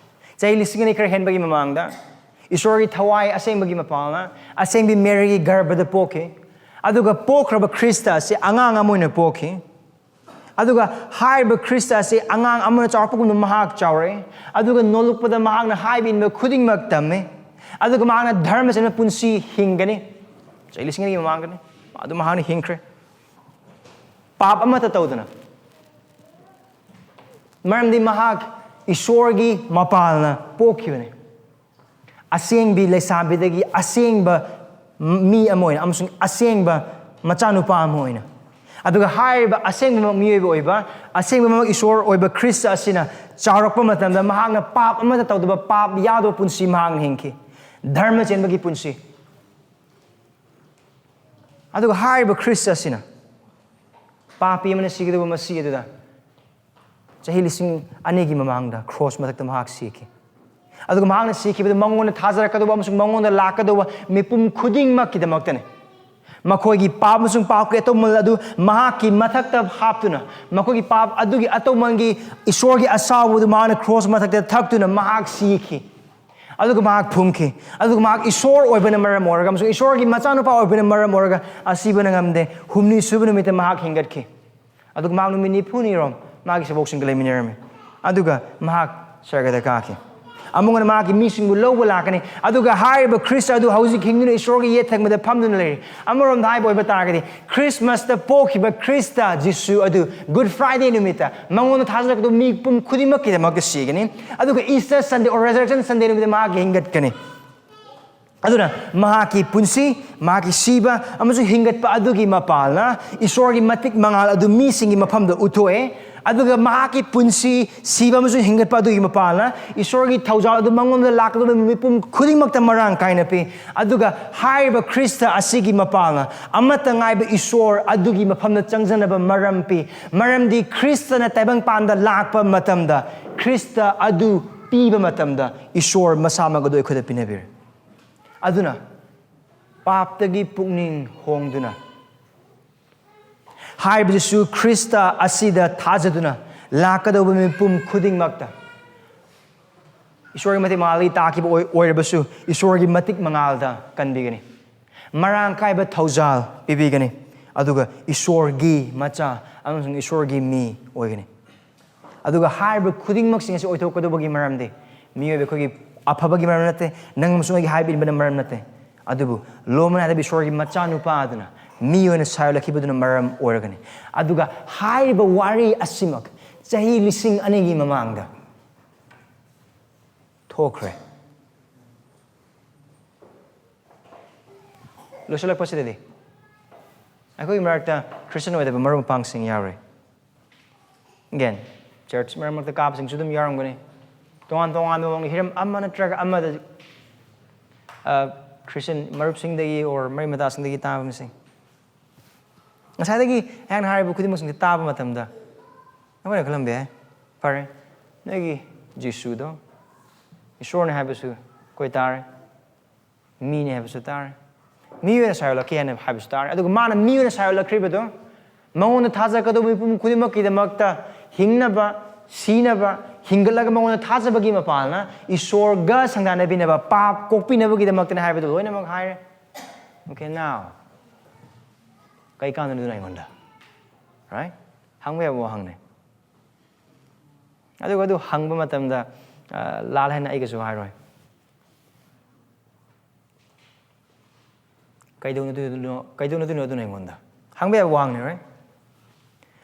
ꯆꯍꯤ ꯂꯤꯁꯤꯡ ꯑꯅꯤ ꯈꯔ ꯍꯦꯟꯕꯒꯤ ꯃꯃꯥꯡꯗ ꯏꯁꯣꯔꯒꯤ ꯊꯋꯥꯏ ꯑꯁꯦꯡꯕꯒꯤ ꯃꯄꯥꯜꯅ ꯑꯁꯦꯡꯕꯤ ꯃꯦꯔꯤꯒꯤ ꯒꯔꯚꯗ ꯄꯣꯛꯈꯤ꯫ ꯑꯗꯨꯒ ꯄꯣꯛꯈ꯭ꯔꯕ ꯈ꯭ꯔꯤꯁꯇ ꯑꯁꯤ ꯑꯉꯥꯡ ꯑꯃ ꯑꯣꯏꯅ ꯄꯣꯛꯈꯤ꯫ ꯑꯗꯨꯒ ꯍꯥꯏꯔꯤꯕ ꯈ꯭ꯔꯤꯁꯇ ꯑꯁꯤ ꯑꯉꯥꯡ ꯑꯃꯅ ꯆꯥꯎꯔꯛꯄꯒꯨꯝꯅ ꯃꯍꯥꯛ ꯆꯥꯎꯔꯛꯏ꯫ ꯑꯗꯨꯒ ꯅꯣꯂꯨꯛꯄꯗ ꯃꯍꯥꯛꯅ ꯍꯥꯏꯕ ꯏꯟꯕ ꯈꯨꯗꯤꯡꯃꯛ ꯇꯝꯃꯤ꯫ ꯑꯗꯨꯒ ꯃꯍꯥꯛꯅ ꯙꯔꯃ ꯆꯦꯟꯕ ꯄꯨꯟꯁꯤ ꯍꯤꯡꯒꯅꯤ꯫ ꯆꯍꯤ ꯂꯤꯁꯤꯡ ꯑꯅꯤꯒꯤ ꯃꯃꯥꯡꯗꯅꯤ꯫ ꯑꯗꯨ ꯃꯍꯥꯛꯅ ꯍꯤꯡꯈ꯭ꯔꯦ꯫ ꯄꯥꯞ ꯑꯃꯠꯇ ꯇꯧꯗꯅ꯫ ꯃꯔꯝꯗꯤ ꯃꯍꯥꯛ ꯏꯁꯣꯔꯒꯤ ꯃꯄꯥꯜꯅ ꯄꯣꯛꯈꯤꯕꯅꯤ꯫ ꯑꯁꯦꯡꯕꯤ ꯂꯩꯁꯥꯕꯤꯗꯒꯤ ꯑꯁꯦꯡꯕ ꯃꯤ ꯑꯃ ꯑꯣꯏꯅ ꯑꯃꯁꯨꯡ ꯑꯁꯦꯡꯕ ꯃꯆꯥꯅꯨꯄꯥ ꯑꯃ ꯑꯣꯏꯅ꯫ ꯑꯗꯨꯒ ꯍꯥꯏꯔꯤꯕ ꯑꯁꯦꯡꯕꯃꯛ ꯃꯤꯑꯣꯏꯕ ꯑꯣꯏꯕ, ꯑꯁꯦꯡꯕꯃꯛ ꯏꯁꯣꯔ ꯑꯣꯏꯕ ꯈ꯭ꯔꯤꯁꯇ ꯑꯁꯤꯅ ꯆꯥꯎꯔꯛꯄ ꯃꯇꯝꯗ ꯃꯍꯥꯛꯅ ꯄꯥꯞ ꯑꯃꯠꯇ ꯇꯧꯗꯕ, ꯄꯥꯞ ꯌꯥꯎꯗꯕ ꯄꯨꯟꯁꯤ ꯃꯍꯥꯛꯅ ꯍꯤꯡꯈꯤ꯫ ꯙꯔꯃ ꯆꯦꯟꯕꯒꯤ ꯄꯨꯟꯁꯤ꯫ ꯑꯗꯨꯒ ꯍꯥꯏꯔꯤꯕ ꯈ꯭ꯔꯤꯁꯇ ꯑꯁꯤꯅ ꯄꯥꯄꯤ ꯑꯃꯅ ꯁꯤꯒꯗꯧꯕ ꯃꯁꯤ ꯑꯗꯨꯗ ꯆꯍꯤ ꯂꯤꯁꯤꯡ ꯑꯅꯤꯒꯤ ꯃꯃꯥꯡꯗ ꯀ꯭ꯔꯣꯁ ꯃꯊꯛꯇ ꯃꯍꯥꯛ ꯁꯤꯈꯤ꯫ ꯑꯗꯨꯒ ꯃꯍꯥꯛꯅ ꯁꯤꯈꯤꯕꯗꯨ ꯃꯉꯣꯟꯗ ꯊꯥꯖꯔꯛꯀꯗꯧꯕ ꯑꯃꯁꯨꯡ ꯃꯉꯣꯟꯗ ꯂꯥꯛꯀꯗꯧꯕ ꯃꯤꯄꯨꯝ ꯈꯨꯗꯤꯡꯃꯛꯀꯤꯗꯃꯛꯇꯅꯤ꯫ ꯃꯈꯣꯏꯒꯤ ꯄꯥꯞ ꯑꯃꯁꯨꯡ ꯄꯥꯞꯀꯤ ꯑꯇꯧꯃꯜ ꯑꯗꯨ ꯃꯍꯥꯛꯀꯤ ꯃꯊꯛꯇ ꯍꯥꯞꯇꯨꯅ, ꯃꯈꯣꯏꯒꯤ ꯄꯥꯞ ꯑꯗꯨꯒꯤ ꯑꯇꯧꯃꯜꯒꯤ ꯏꯁꯣꯔꯒꯤ ꯑꯁꯥꯎꯕꯗꯨ ꯃꯍꯥꯛꯅ ꯀ꯭ꯔꯣꯁ ꯃꯊꯛꯇ ꯊꯛꯇꯨꯅ ꯃꯍꯥꯛ ꯁꯤꯈꯤ꯫ ꯑꯗꯨꯒ ꯃꯍꯥꯛ ꯐꯨꯝꯈꯤ꯫ ꯑꯗꯨꯒ ꯃꯍꯥꯛ ꯏꯁꯣꯔ ꯑꯣꯏꯕꯅ ꯃꯔꯝ ꯑꯣꯏꯔꯒ ꯑꯃꯁꯨꯡ ꯏꯁꯣꯔꯒꯤ ꯃꯆꯥꯅꯨꯄꯥ ꯑꯣꯏꯕꯅ ꯃꯔꯝ ꯑꯣꯏꯔꯒ ꯑꯁꯤꯕꯅ ꯉꯝꯗꯦ꯫ ꯍꯨꯝꯅꯤ ꯁꯨꯕ ꯅꯨꯃꯤꯠꯇ ꯃꯍꯥꯛ ꯍꯤꯡꯒꯠꯈꯤ꯫ ꯑꯗꯨꯒ ꯃꯍꯥꯛ ꯅꯨꯃꯤꯠ ꯅꯤꯐꯨꯅꯤꯔꯣꯝ ꯃꯥꯒꯤ ꯁꯕꯣꯛꯁꯤꯡꯒ ꯂꯩꯃꯤꯟꯅꯔꯝꯃꯤ꯫ ꯑꯗꯨꯒ ꯃꯍꯥꯛ ꯁꯔꯒꯗ ꯀꯥꯈꯤ꯫ ꯑꯃꯨꯛ ꯍꯟꯅ ꯃꯍꯥꯛꯀꯤ ꯃꯤꯁꯤꯡꯕꯨ ꯂꯧꯕ ꯂꯥꯛꯀꯅꯤ꯫ ꯑꯗꯨꯒ ꯍꯥꯏꯔꯤꯕ ꯈ꯭ꯔꯤꯁꯇ ꯑꯗꯨ ꯍꯧꯖꯤꯛ ꯍꯤꯡꯗꯨꯅ ꯏꯁꯣꯔꯒꯤ ꯌꯦꯠ ꯊꯪꯕꯗ ꯐꯝꯗꯨꯅ ꯂꯩꯔꯤ꯫ ꯑꯃꯔꯣꯝꯗ ꯍꯥꯏꯕ ꯑꯣꯏꯕ ꯇꯥꯔꯒꯗꯤ, ꯈ꯭ꯔꯤꯁꯃꯥꯁꯇ ꯄꯣꯛꯈꯤꯕ ꯈ꯭ꯔꯤꯁꯇ ꯖꯤꯁꯨ ꯑꯗꯨ ꯒꯨꯗ ꯐ꯭ꯔꯥꯏꯗꯦ ꯅꯨꯃꯤꯠꯇ ꯃꯉꯣꯟꯗ ꯊꯥꯖꯔꯛꯀꯗꯕ ꯃꯤꯄꯨꯝ ꯈꯨꯗꯤꯡꯃꯛꯀꯤꯗꯃꯛꯇ ꯁꯤꯒꯅꯤ꯫ ꯑꯗꯨꯒ ꯏꯁꯇꯔ ꯁꯟꯗꯦ or ꯔꯦꯖꯔꯦꯛꯁꯟ ꯁꯟꯗꯦ ꯅꯨꯃꯤꯠꯇ ꯃꯍꯥꯛꯀꯤ ꯍꯤꯡꯒꯠꯀꯅꯤ꯫ ꯑꯗꯨꯅ ꯃꯍꯥꯛꯀꯤ ꯄꯨꯟꯁꯤ, ꯃꯍꯥꯛꯀꯤ ꯁꯤꯕ ꯑꯃꯁꯨꯡ ꯍꯤꯡꯒꯠꯄ ꯑꯗꯨꯒꯤ ꯃꯄꯥꯜꯅ ꯏꯁꯣꯔꯒꯤ ꯃꯇꯤꯛ ꯃꯉꯥꯜ ꯑꯗꯨ ꯃꯤꯁꯤꯡꯒꯤ ꯃꯐꯝꯗ ꯎꯠꯊꯣꯛꯑꯦ꯫ ꯑꯗꯨꯒ ꯃꯍꯥꯛꯀꯤ ꯄꯨꯟꯁꯤ, ꯁꯤꯕ ꯑꯃꯁꯨꯡ ꯍꯤꯡꯒꯠꯄ ꯑꯗꯨꯒꯤ ꯃꯄꯥꯜꯅ ꯏꯁꯣꯔꯒꯤ ꯊꯧꯖꯥꯜ ꯑꯗꯨ ꯃꯉꯣꯟꯗ ꯂꯥꯛꯀꯗꯕ ꯃꯤꯄꯨꯝ ꯈꯨꯗꯤꯡꯃꯛꯇ ꯃꯔꯥꯡ ꯀꯥꯏꯅ ꯄꯤ꯫ ꯑꯗꯨꯒ ꯍꯥꯏꯔꯤꯕ ꯈ꯭ꯔꯤꯁꯇ ꯑꯁꯤꯒꯤ ꯃꯄꯥꯜꯅ ꯑꯃꯠꯇ ꯉꯥꯏꯕ ꯏꯁꯣꯔ ꯑꯗꯨꯒꯤ ꯃꯐꯝꯗ ꯆꯪꯖꯅꯕ ꯃꯔꯝ ꯄꯤ꯫ ꯃꯔꯝꯗꯤ ꯈ꯭ꯔꯤꯁꯇꯅ ꯇꯥꯏꯕꯪꯄꯥꯟꯗ ꯂꯥꯛꯄ ꯃꯇꯝꯗ ꯈ꯭ꯔꯤꯁꯇ ꯑꯗꯨ ꯄꯤꯕ ꯃꯇꯝꯗ ꯏꯁꯣꯔ ꯃꯁꯥꯃꯛ ꯑꯗꯨ ꯑꯩꯈꯣꯏꯗ ꯄꯤꯅꯕꯤꯔꯦ꯫ ꯑꯗꯨꯅ ꯄꯥꯞꯇꯒꯤ ꯄꯨꯛꯅꯤꯡ ꯍꯣꯡꯗꯨꯅ ꯍꯥꯏꯔꯤꯕ ꯖꯤꯁꯨ ꯈ꯭ꯔꯤꯁꯇ ꯑꯁꯤꯗ ꯊꯥꯖꯗꯨꯅ ꯂꯥꯛꯀꯗꯧꯕ ꯃꯤꯄꯨꯝ ꯈꯨꯗꯤꯡꯃꯛꯇ ꯏꯁꯣꯔꯒꯤ ꯃꯇꯤꯛ ꯃꯉꯥꯜꯗꯒꯤ ꯇꯥꯈꯤꯕ ꯑꯣꯏ-, ꯑꯣꯏꯔꯕꯁꯨ ꯏꯁꯣꯔꯒꯤ ꯃꯇꯤꯛ ꯃꯉꯥꯜꯗ ꯀꯟꯕꯤꯒꯅꯤ꯫ ꯃꯔꯥꯡ ꯀꯥꯏꯕ ꯊꯧꯖꯥꯜ ꯄꯤꯕꯤꯒꯅꯤ꯫ ꯑꯗꯨꯒ ꯏꯁꯣꯔꯒꯤ ꯃꯆꯥ ꯑꯃꯁꯨꯡ ꯏꯁꯣꯔꯒꯤ ꯃꯤ ꯑꯣꯏꯒꯅꯤ꯫ ꯑꯗꯨꯒ ꯍꯥꯏꯔꯤꯕ ꯈꯨꯗꯤꯡꯃꯛꯁꯤꯡ ꯑꯁꯤ ꯑꯣꯏꯊꯣꯛꯀꯗꯧꯕꯒꯤ ꯃꯔꯝꯗꯤ ꯃꯤꯑꯣꯏꯕ ꯑꯩꯈꯣꯏꯒꯤ ꯑꯐꯕꯒꯤ ꯃꯔꯝ ꯅꯠꯇꯦ, ꯅꯪ ꯑꯃꯁꯨꯡ ꯑꯩꯒꯤ ꯍꯥꯏꯕ ꯏꯟꯕꯅ ꯃꯔꯝ ꯅꯠꯇꯦ, ꯑꯗꯨꯕꯨ ꯂꯣꯝꯕ ꯅꯥꯏꯗꯕ ꯏꯁꯣꯔꯒꯤ ꯃꯆꯥꯅꯨꯄꯥ ꯑꯗꯨꯅ ꯃꯤ ꯑꯣꯏꯅ ꯁꯥꯏꯌꯣꯜꯂꯛꯈꯤꯕꯗꯨꯅ ꯃꯔꯝ ꯑꯣꯏꯔꯒꯅꯤ꯫ ꯑꯗꯨꯒ ꯍꯥꯏꯔꯤꯕ ꯋꯥꯔꯤ ꯑꯁꯤꯃꯛ ꯆꯍꯤ ꯂꯤꯁꯤꯡ ꯑꯅꯤꯒꯤ ꯃꯃꯥꯡꯗ ꯊꯣꯛꯈ꯭ꯔꯦ꯫ ꯂꯣꯏꯁꯤꯜꯂꯛꯄꯁꯤꯗꯗꯤ ꯑꯩꯈꯣꯏꯒꯤ ꯃꯔꯛꯇ ꯈ꯭ꯔꯤꯁꯇꯤꯌꯟ ꯑꯣꯏꯗꯕ ꯃꯔꯨꯞ ꯃꯄꯥꯡꯁꯤꯡ ꯌꯥꯎꯔꯤ꯫ Again, ꯆꯔꯆ ꯃꯔꯛ ꯃꯔꯛꯇ ꯀꯥꯕꯁꯤꯡꯁꯨ ꯑꯗꯨꯝ ꯌꯥꯎꯔꯝꯒꯅꯤ꯫ ꯇꯣꯉꯥꯟ ꯇꯣꯉꯥꯟꯕ ꯃꯑꯣꯡꯒꯤ ꯍꯤꯔꯝ ꯑꯃ ꯅꯠꯇ꯭ꯔꯒ ꯑꯃꯗ, ꯑ, ꯈ꯭ꯔꯤꯁꯇꯤꯌꯟ ꯃꯔꯨꯞꯁꯤꯡꯗꯒꯤ or ꯃꯔꯤ ꯃꯇꯥꯁꯤꯡꯗꯒꯤ ꯇꯥꯕꯁꯤꯡ꯫ ꯉꯁꯥꯏꯗꯒꯤ ꯑꯩꯍꯥꯛꯅ ꯍꯥꯏꯔꯤꯕ ꯈꯨꯗꯤꯡꯃꯛꯁꯤꯡꯁꯦ ꯇꯥꯕ ꯃꯇꯝꯗ ꯅꯈꯣꯏꯅ ꯈꯜꯂꯝꯕ ꯌꯥꯏ, "ꯐꯔꯦ, ꯅꯣꯏꯒꯤ ꯖꯤꯁꯨꯗꯣ ꯏꯁꯣꯔꯅꯤ ꯍꯥꯏꯕꯁꯨ ꯑꯩꯈꯣꯏ ꯇꯥꯔꯦ, ꯃꯤꯅꯤ ꯍꯥꯏꯕꯁꯨ ꯇꯥꯔꯦ, ꯃꯤ ꯑꯣꯏꯅ ꯁꯥꯏꯌꯣꯜꯂꯛꯈꯤ ꯍꯥꯏꯅ ꯍꯥꯏꯕꯁꯨ ꯇꯥꯔꯦ, ꯑꯗꯨꯒ ꯃꯥꯅ ꯃꯤ ꯑꯣꯏꯅ ꯁꯥꯏꯌꯣꯜꯂꯛꯈ꯭ꯔꯤꯕꯗꯣ ꯃꯉꯣꯟꯗ ꯊꯥꯖꯒꯗꯧꯕ ꯃꯤꯄꯨꯝ ꯈꯨꯗꯤꯡꯃꯛꯀꯤꯗꯃꯛꯇ ꯍꯤꯡꯅꯕ, ꯁꯤꯅꯕ, ꯍꯤꯡꯒꯠꯂꯒ ꯃꯉꯣꯟꯗ ꯊꯥꯖꯕꯒꯤ ꯃꯄꯥꯜꯅ ꯏꯁꯣꯔꯒ ꯁꯪꯗꯥꯅꯕꯤꯅꯕ, ꯄꯥꯞ ꯀꯣꯛꯄꯤꯅꯕꯒꯤꯗꯃꯛꯇꯅꯤ" ꯍꯥꯏꯕꯗꯨ ꯂꯣꯏꯅꯃꯛ ꯍꯥꯏꯔꯦ꯫ Okay, now ꯀꯩ ꯀꯥꯟꯗꯅꯣ ꯑꯗꯨꯅ ꯑꯩꯉꯣꯟꯗ? Right? ꯍꯪꯕ ꯌꯥꯕ ꯋꯥꯍꯪꯅꯦ꯫ ꯑꯗꯨꯒ ꯑꯗꯨ ꯍꯪꯕ ꯃꯇꯝꯗ, ꯑ, ꯂꯥꯜ ꯍꯥꯏꯅ ꯑꯩꯒꯁꯨ ꯍꯥꯏꯔꯣꯏ꯫ ꯀꯩꯗꯧꯅꯗꯣꯏꯅꯣ, ꯀꯩꯗꯧꯅꯗꯣꯏꯅꯣ ꯑꯗꯨꯅ ꯑꯩꯉꯣꯟꯗ? ꯍꯪꯕ ꯌꯥꯕ ꯋꯥꯍꯪꯅꯦ, right?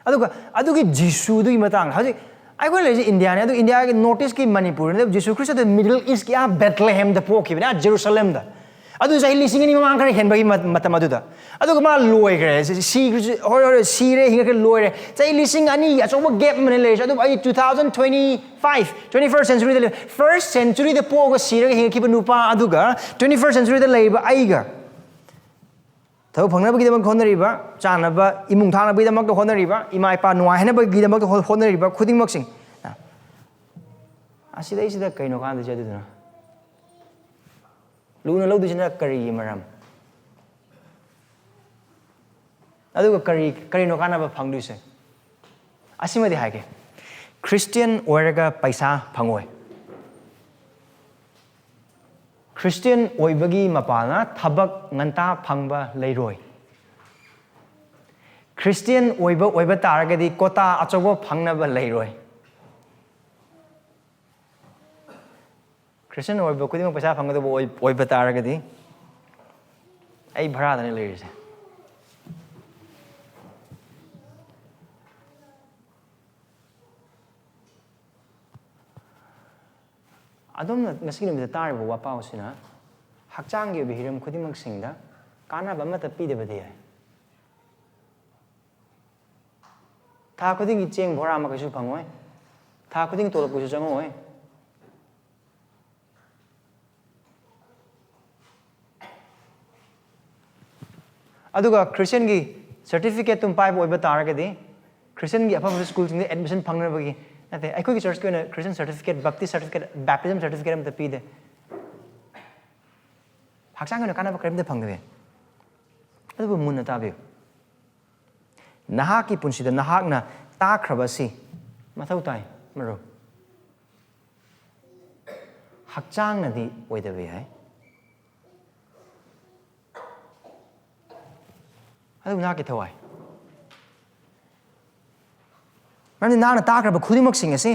ꯑꯗꯨꯒ ꯑꯗꯨꯒꯤ ꯖꯤꯁꯨꯗꯨꯒꯤ ꯃꯇꯥꯡꯗ, ꯍꯧꯖꯤꯛ ꯑꯩꯈꯣꯏ ꯂꯩꯔꯤꯁꯦ ꯏꯟꯗꯤꯌꯥꯅꯦ, ꯑꯗꯨ ꯏꯟꯗꯤꯌꯥꯒꯤ North East ꯀꯤ ꯃꯅꯤꯄꯨꯔꯅꯦ, ꯑꯗꯨ ꯖꯤꯁꯨ ꯈ꯭ꯔꯤꯁꯇ Middle East ꯀꯤ ꯑꯥ ꯕꯦꯠꯂꯦꯍꯦꯝꯗ ꯄꯣꯛꯈꯤꯕꯅꯦ, ꯑꯥ ꯖꯦꯔꯨꯁꯂꯦꯝꯗ꯫ ꯑꯗꯨ ꯆꯍꯤ ꯂꯤꯁꯤꯡ ꯑꯅꯤ ꯃꯃꯥꯡ ꯈꯔ ꯍꯦꯟꯕꯒꯤ ꯃ-, ꯃꯇꯝ ꯑꯗꯨꯗ꯫ ꯑꯗꯨꯒ ꯃꯥ ꯂꯣꯏꯈ꯭ꯔꯦ, ꯁꯤ-, ꯁꯤ-, ꯍꯣꯏ, ꯍꯣꯏ, ꯁꯤꯔꯦ, ꯍꯤꯡꯉꯛꯈ꯭ꯔꯦ, ꯂꯣꯏꯔꯦ꯫ ꯆꯍꯤ ꯂꯤꯁꯤꯡ ꯑꯅꯤ ꯑꯆꯧꯕ gap ꯑꯃꯅꯦ ꯂꯩꯔꯤꯁꯦ꯫ ꯑꯗꯨꯕꯨ ꯑꯩ two thousand twenty five, twenty first century ꯗ ꯂꯩ-, first century ꯗ ꯄꯣꯛꯑꯒ ꯁꯤꯔꯒ ꯍꯤꯡꯉꯛꯈꯤꯕ ꯅꯨꯄꯥ ꯑꯗꯨꯒ twenty first century ꯗ ꯂꯩꯔꯤꯕ ꯑꯩꯒ, ꯊꯕꯛ ꯐꯪꯅꯕꯒꯤꯗꯃꯛ ꯍꯣꯠꯅꯔꯤꯕ, ꯆꯥꯅꯕ, ꯏꯃꯨꯡ ꯊꯥꯅꯕꯒꯤꯗꯃꯛꯇ ꯍꯣꯠꯅꯔꯤꯕ, ꯏꯃꯥ ꯏꯄꯥ ꯅꯨꯡꯉꯥꯏꯍꯟꯅꯕꯒꯤꯗꯃꯛꯇ ꯍꯣ-, ꯍꯣꯠꯅꯔꯤꯕ ꯈꯨꯗꯤꯡꯃꯛꯁꯤꯡ, ꯑꯁꯤꯗꯩꯁꯤꯗ ꯀꯩꯅꯣ ꯀꯥꯟꯗꯣꯏꯁꯦ ꯑꯗꯨꯗꯨꯅ? ꯂꯨꯅ ꯂꯧꯗꯣꯏꯁꯤꯅ ꯀꯔꯤꯒꯤ ꯃꯔꯝ? ꯑꯗꯨꯒ ꯀꯔꯤ, ꯀꯔꯤꯅꯣ ꯀꯥꯟꯅꯕ ꯐꯪꯗꯣꯏꯁꯦ? ꯑꯁꯤꯃꯗꯤ ꯍꯥꯏꯒꯦ, ꯈ꯭ꯔꯤꯁꯇꯤꯌꯟ ꯑꯣꯏꯔꯒ ꯄꯩꯁꯥ ꯐꯪꯉꯣꯏ꯫ ꯈ꯭ꯔꯤꯁꯇꯤꯌꯟ ꯑꯣꯏꯕꯒꯤ ꯃꯄꯥꯜꯅ ꯊꯕꯛ ꯉꯟꯇꯥ ꯐꯪꯕ ꯂꯩꯔꯣꯏ꯫ ꯈ꯭ꯔꯤꯁꯇꯤꯌꯟ ꯑꯣꯏꯕ ꯑꯣꯏꯕ ꯇꯥꯔꯒꯗꯤ ꯀꯣꯇꯥ ꯑꯆꯧꯕ ꯐꯪꯅꯕ ꯂꯩꯔꯣꯏ꯫ ꯈ꯭ꯔꯤꯁꯇꯤꯌꯟ ꯑꯣꯏꯕ ꯈꯨꯗꯤꯡꯃꯛ ꯄꯩꯁꯥ ꯐꯪꯒꯗꯕ ꯑꯣꯏ-, ꯑꯣꯏꯕ ꯇꯥꯔꯒꯗꯤ ꯑꯩ ꯚꯔꯥꯗꯅꯤ ꯂꯩꯔꯤꯁꯦ꯫ ꯑꯗꯣꯝꯅ ꯉꯁꯤꯒꯤ ꯅꯨꯃꯤꯠꯇ ꯇꯥꯔꯤꯕ ꯋꯥꯄꯥꯎ ꯑꯁꯤꯅ ꯍꯛꯆꯥꯡꯒꯤ ꯑꯣꯏꯕ ꯍꯤꯔꯝ ꯈꯨꯗꯤꯡꯃꯛꯁꯤꯡꯗ ꯀꯥꯟꯅꯕ ꯑꯃꯠꯇ ꯄꯤꯗꯕꯗꯤ ꯌꯥꯏ꯫ ꯊꯥ ꯈꯨꯗꯤꯡꯒꯤ ꯆꯦꯡ ꯕꯣꯔꯥ ꯑꯃ ꯀꯩꯁꯨ ꯐꯪꯉꯣꯏ꯫ ꯊꯥ ꯈꯨꯗꯤꯡꯒꯤ ꯇꯣꯂꯣꯞ ꯀꯩꯁꯨ ꯆꯪꯉꯛꯑꯣꯏ꯫ ꯑꯗꯨꯒ ꯈ꯭ꯔꯤꯁꯇꯤꯌꯟꯒꯤ ꯁꯔꯇꯤꯐꯤꯀꯦꯠꯇꯨꯝ ꯄꯥꯏꯕ ꯑꯣꯏꯕ ꯇꯥꯔꯒꯗꯤ, ꯈ꯭ꯔꯤꯁꯇꯤꯌꯟꯒꯤ ꯑꯐꯕ ꯁ꯭ꯀꯨꯜꯁꯤꯡꯗ ꯑꯦꯗꯃꯤꯁꯟ ꯐꯪꯅꯕꯒꯤ ꯅꯠꯇꯦ꯫ ꯑꯩꯈꯣꯏꯒꯤ ꯆꯔꯆꯀꯤ ꯑꯣꯏꯅ Christian certificate, Baptist certificate, ꯕꯦꯞꯇꯤꯖꯝ certificate ꯑꯃꯠꯇ ꯄꯤꯗꯦ꯫ ꯍꯛꯆꯥꯡꯒꯤ ꯑꯣꯏꯅ ꯀꯥꯟꯅꯕ ꯀꯔꯤꯝꯇ ꯐꯪꯗꯦ꯫ ꯑꯗꯨꯕꯨ ꯃꯨꯟꯅ ꯇꯥꯕꯤꯌꯨ꯫ ꯅꯍꯥꯛꯀꯤ ꯄꯨꯟꯁꯤꯗ ꯅꯍꯥꯛꯅ ꯇꯥꯛꯈ꯭ꯔꯕ ꯑꯁꯤ ꯃꯊꯧ ꯇꯥꯏ, ꯃꯔꯨꯞ꯫ ꯍꯛꯆꯥꯡꯅꯗꯤ ꯑꯣꯏꯗꯕ ꯌꯥꯏ, ꯑꯗꯨꯕꯨ ꯅꯍꯥꯛꯀꯤ ꯊꯋꯥꯏ꯫ ꯃꯔꯝꯗꯤ ꯅꯍꯥꯛꯅ ꯇꯥꯈ꯭ꯔꯕ ꯈꯨꯗꯤꯡꯃꯛꯁꯤꯡ ꯑꯁꯤ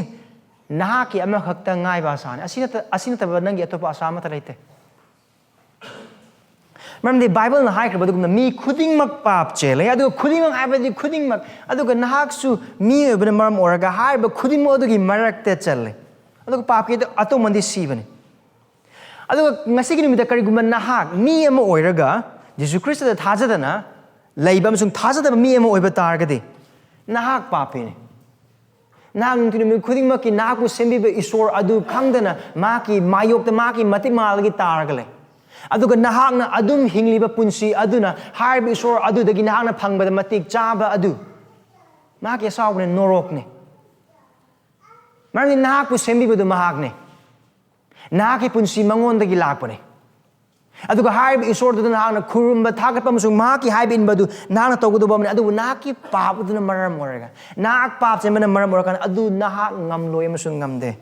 ꯅꯍꯥꯛꯀꯤ ꯑꯃꯈꯛꯇ ꯉꯥꯏꯕ ꯑꯁꯥꯅꯤ꯫ ꯑꯁꯤ ꯅꯠꯇ-, ꯑꯁꯤ ꯅꯠꯇꯕ ꯅꯪꯒꯤ ꯑꯇꯣꯞꯄ ꯑꯁꯥ ꯑꯃꯠꯇ ꯂꯩꯇꯦ꯫ ꯃꯔꯝꯗꯤ ꯕꯥꯏꯕꯜꯅ ꯍꯥꯏꯈ꯭ꯔꯕ ꯑꯗꯨꯒꯨꯝꯅ ꯃꯤ ꯈꯨꯗꯤꯡꯃꯛ ꯄꯥꯞ ꯆꯦꯜꯂꯦ, ꯑꯗꯨꯒ ꯈꯨꯗꯤꯡꯃꯛ ꯍꯥꯏꯕꯗꯤ ꯈꯨꯗꯤꯡꯃꯛ, ꯑꯗꯨꯒ ꯅꯍꯥꯛꯁꯨ ꯃꯤꯑꯣꯏꯕꯅ ꯃꯔꯝ ꯑꯣꯏꯔꯒ ꯍꯥꯏꯔꯤꯕ ꯈꯨꯗꯤꯡꯃꯛ ꯑꯗꯨꯒꯤ ꯃꯔꯛꯇ ꯆꯜꯂꯦ꯫ ꯑꯗꯨꯒ ꯄꯥꯞꯀꯤ ꯑꯇꯣꯡꯃꯟꯗꯤ ꯁꯤꯕꯅꯤ꯫ ꯑꯗꯨꯒ ꯉꯁꯤꯒꯤ ꯅꯨꯃꯤꯠꯇ ꯀꯔꯤꯒꯨꯝꯕ ꯅꯍꯥꯛ ꯃꯤ ꯑꯃ ꯑꯣꯏꯔꯒ ꯖꯤꯁꯨ ꯈ꯭ꯔꯤꯁꯇꯗ ꯊꯥꯖꯗꯅ ꯂꯩꯕ ꯑꯃꯁꯨꯡ ꯊꯥꯖꯗꯕ ꯃꯤ ꯑꯃ ꯑꯣꯏꯕ ꯇꯥꯔꯒꯗꯤ, ꯅꯍꯥꯛ ꯄꯥꯄꯤꯅꯤ꯫ ꯅꯍꯥꯛ ꯅꯨꯡꯇꯤ ꯅꯨꯃꯤꯠ ꯈꯨꯗꯤꯡꯃꯛꯀꯤ ꯅꯍꯥꯛꯄꯨ ꯁꯦꯝꯕꯤꯕ ꯏꯁꯣꯔ ꯑꯗꯨ ꯈꯪꯗꯅ ꯃꯍꯥꯛꯀꯤ ꯃꯥꯌꯣꯛꯇ ꯃꯍꯥꯛꯀꯤ ꯃꯇꯤꯛ ꯃꯥꯜꯒꯤ ꯇꯥꯔꯒ ꯂꯩ꯫ ꯑꯗꯨꯒ ꯅꯍꯥꯛꯅ ꯑꯗꯨꯝ ꯍꯤꯡꯂꯤꯕ ꯄꯨꯟꯁꯤ ꯑꯗꯨꯅ ꯍꯥꯏꯔꯤꯕ ꯏꯁꯣꯔ ꯑꯗꯨꯗꯒꯤ ꯅꯍꯥꯛꯅ ꯐꯪꯕꯗ ꯃꯇꯤꯛ ꯆꯥꯕ ꯑꯗꯨ ꯃꯍꯥꯛꯀꯤ ꯑꯁꯥꯎꯕꯅ ꯅꯣꯔꯣꯛꯅꯤ꯫ ꯃꯔꯝꯗꯤ ꯅꯍꯥꯛꯄꯨ ꯁꯦꯝꯕꯤꯕꯗꯨ ꯃꯍꯥꯛꯅꯤ꯫ ꯅꯍꯥꯛꯀꯤ ꯄꯨꯟꯁꯤ ꯃꯉꯣꯟꯗꯒꯤ ꯂꯥꯛꯄꯅꯤ꯫ ꯑꯗꯨꯒ ꯍꯥꯏꯔꯤꯕ ꯏꯁꯣꯔꯗꯨꯗ ꯅꯍꯥꯛꯅ ꯈꯨꯔꯨꯝꯕ, ꯊꯥꯒꯠꯄ ꯑꯃꯁꯨꯡ ꯃꯍꯥꯛꯀꯤ ꯍꯥꯏꯕ ꯏꯟꯕꯗꯨ ꯅꯍꯥꯛꯅ ꯇꯧꯒꯗꯧꯕ ꯑꯃꯅꯤ꯫ ꯑꯗꯨꯕꯨ ꯅꯍꯥꯛꯀꯤ ꯄꯥꯞ ꯑꯗꯨꯅ ꯃꯔꯝ ꯑꯣꯏꯔꯒ, ꯅꯍꯥꯛ ꯄꯥꯞ ꯆꯦꯟꯕꯅ ꯃꯔꯝ ꯑꯣꯏꯔꯀꯥꯟꯗ, ꯑꯗꯨ ꯅꯍꯥꯛ ꯉꯝꯂꯣꯏ ꯑꯃꯁꯨꯡ ꯉꯝꯗꯦ꯫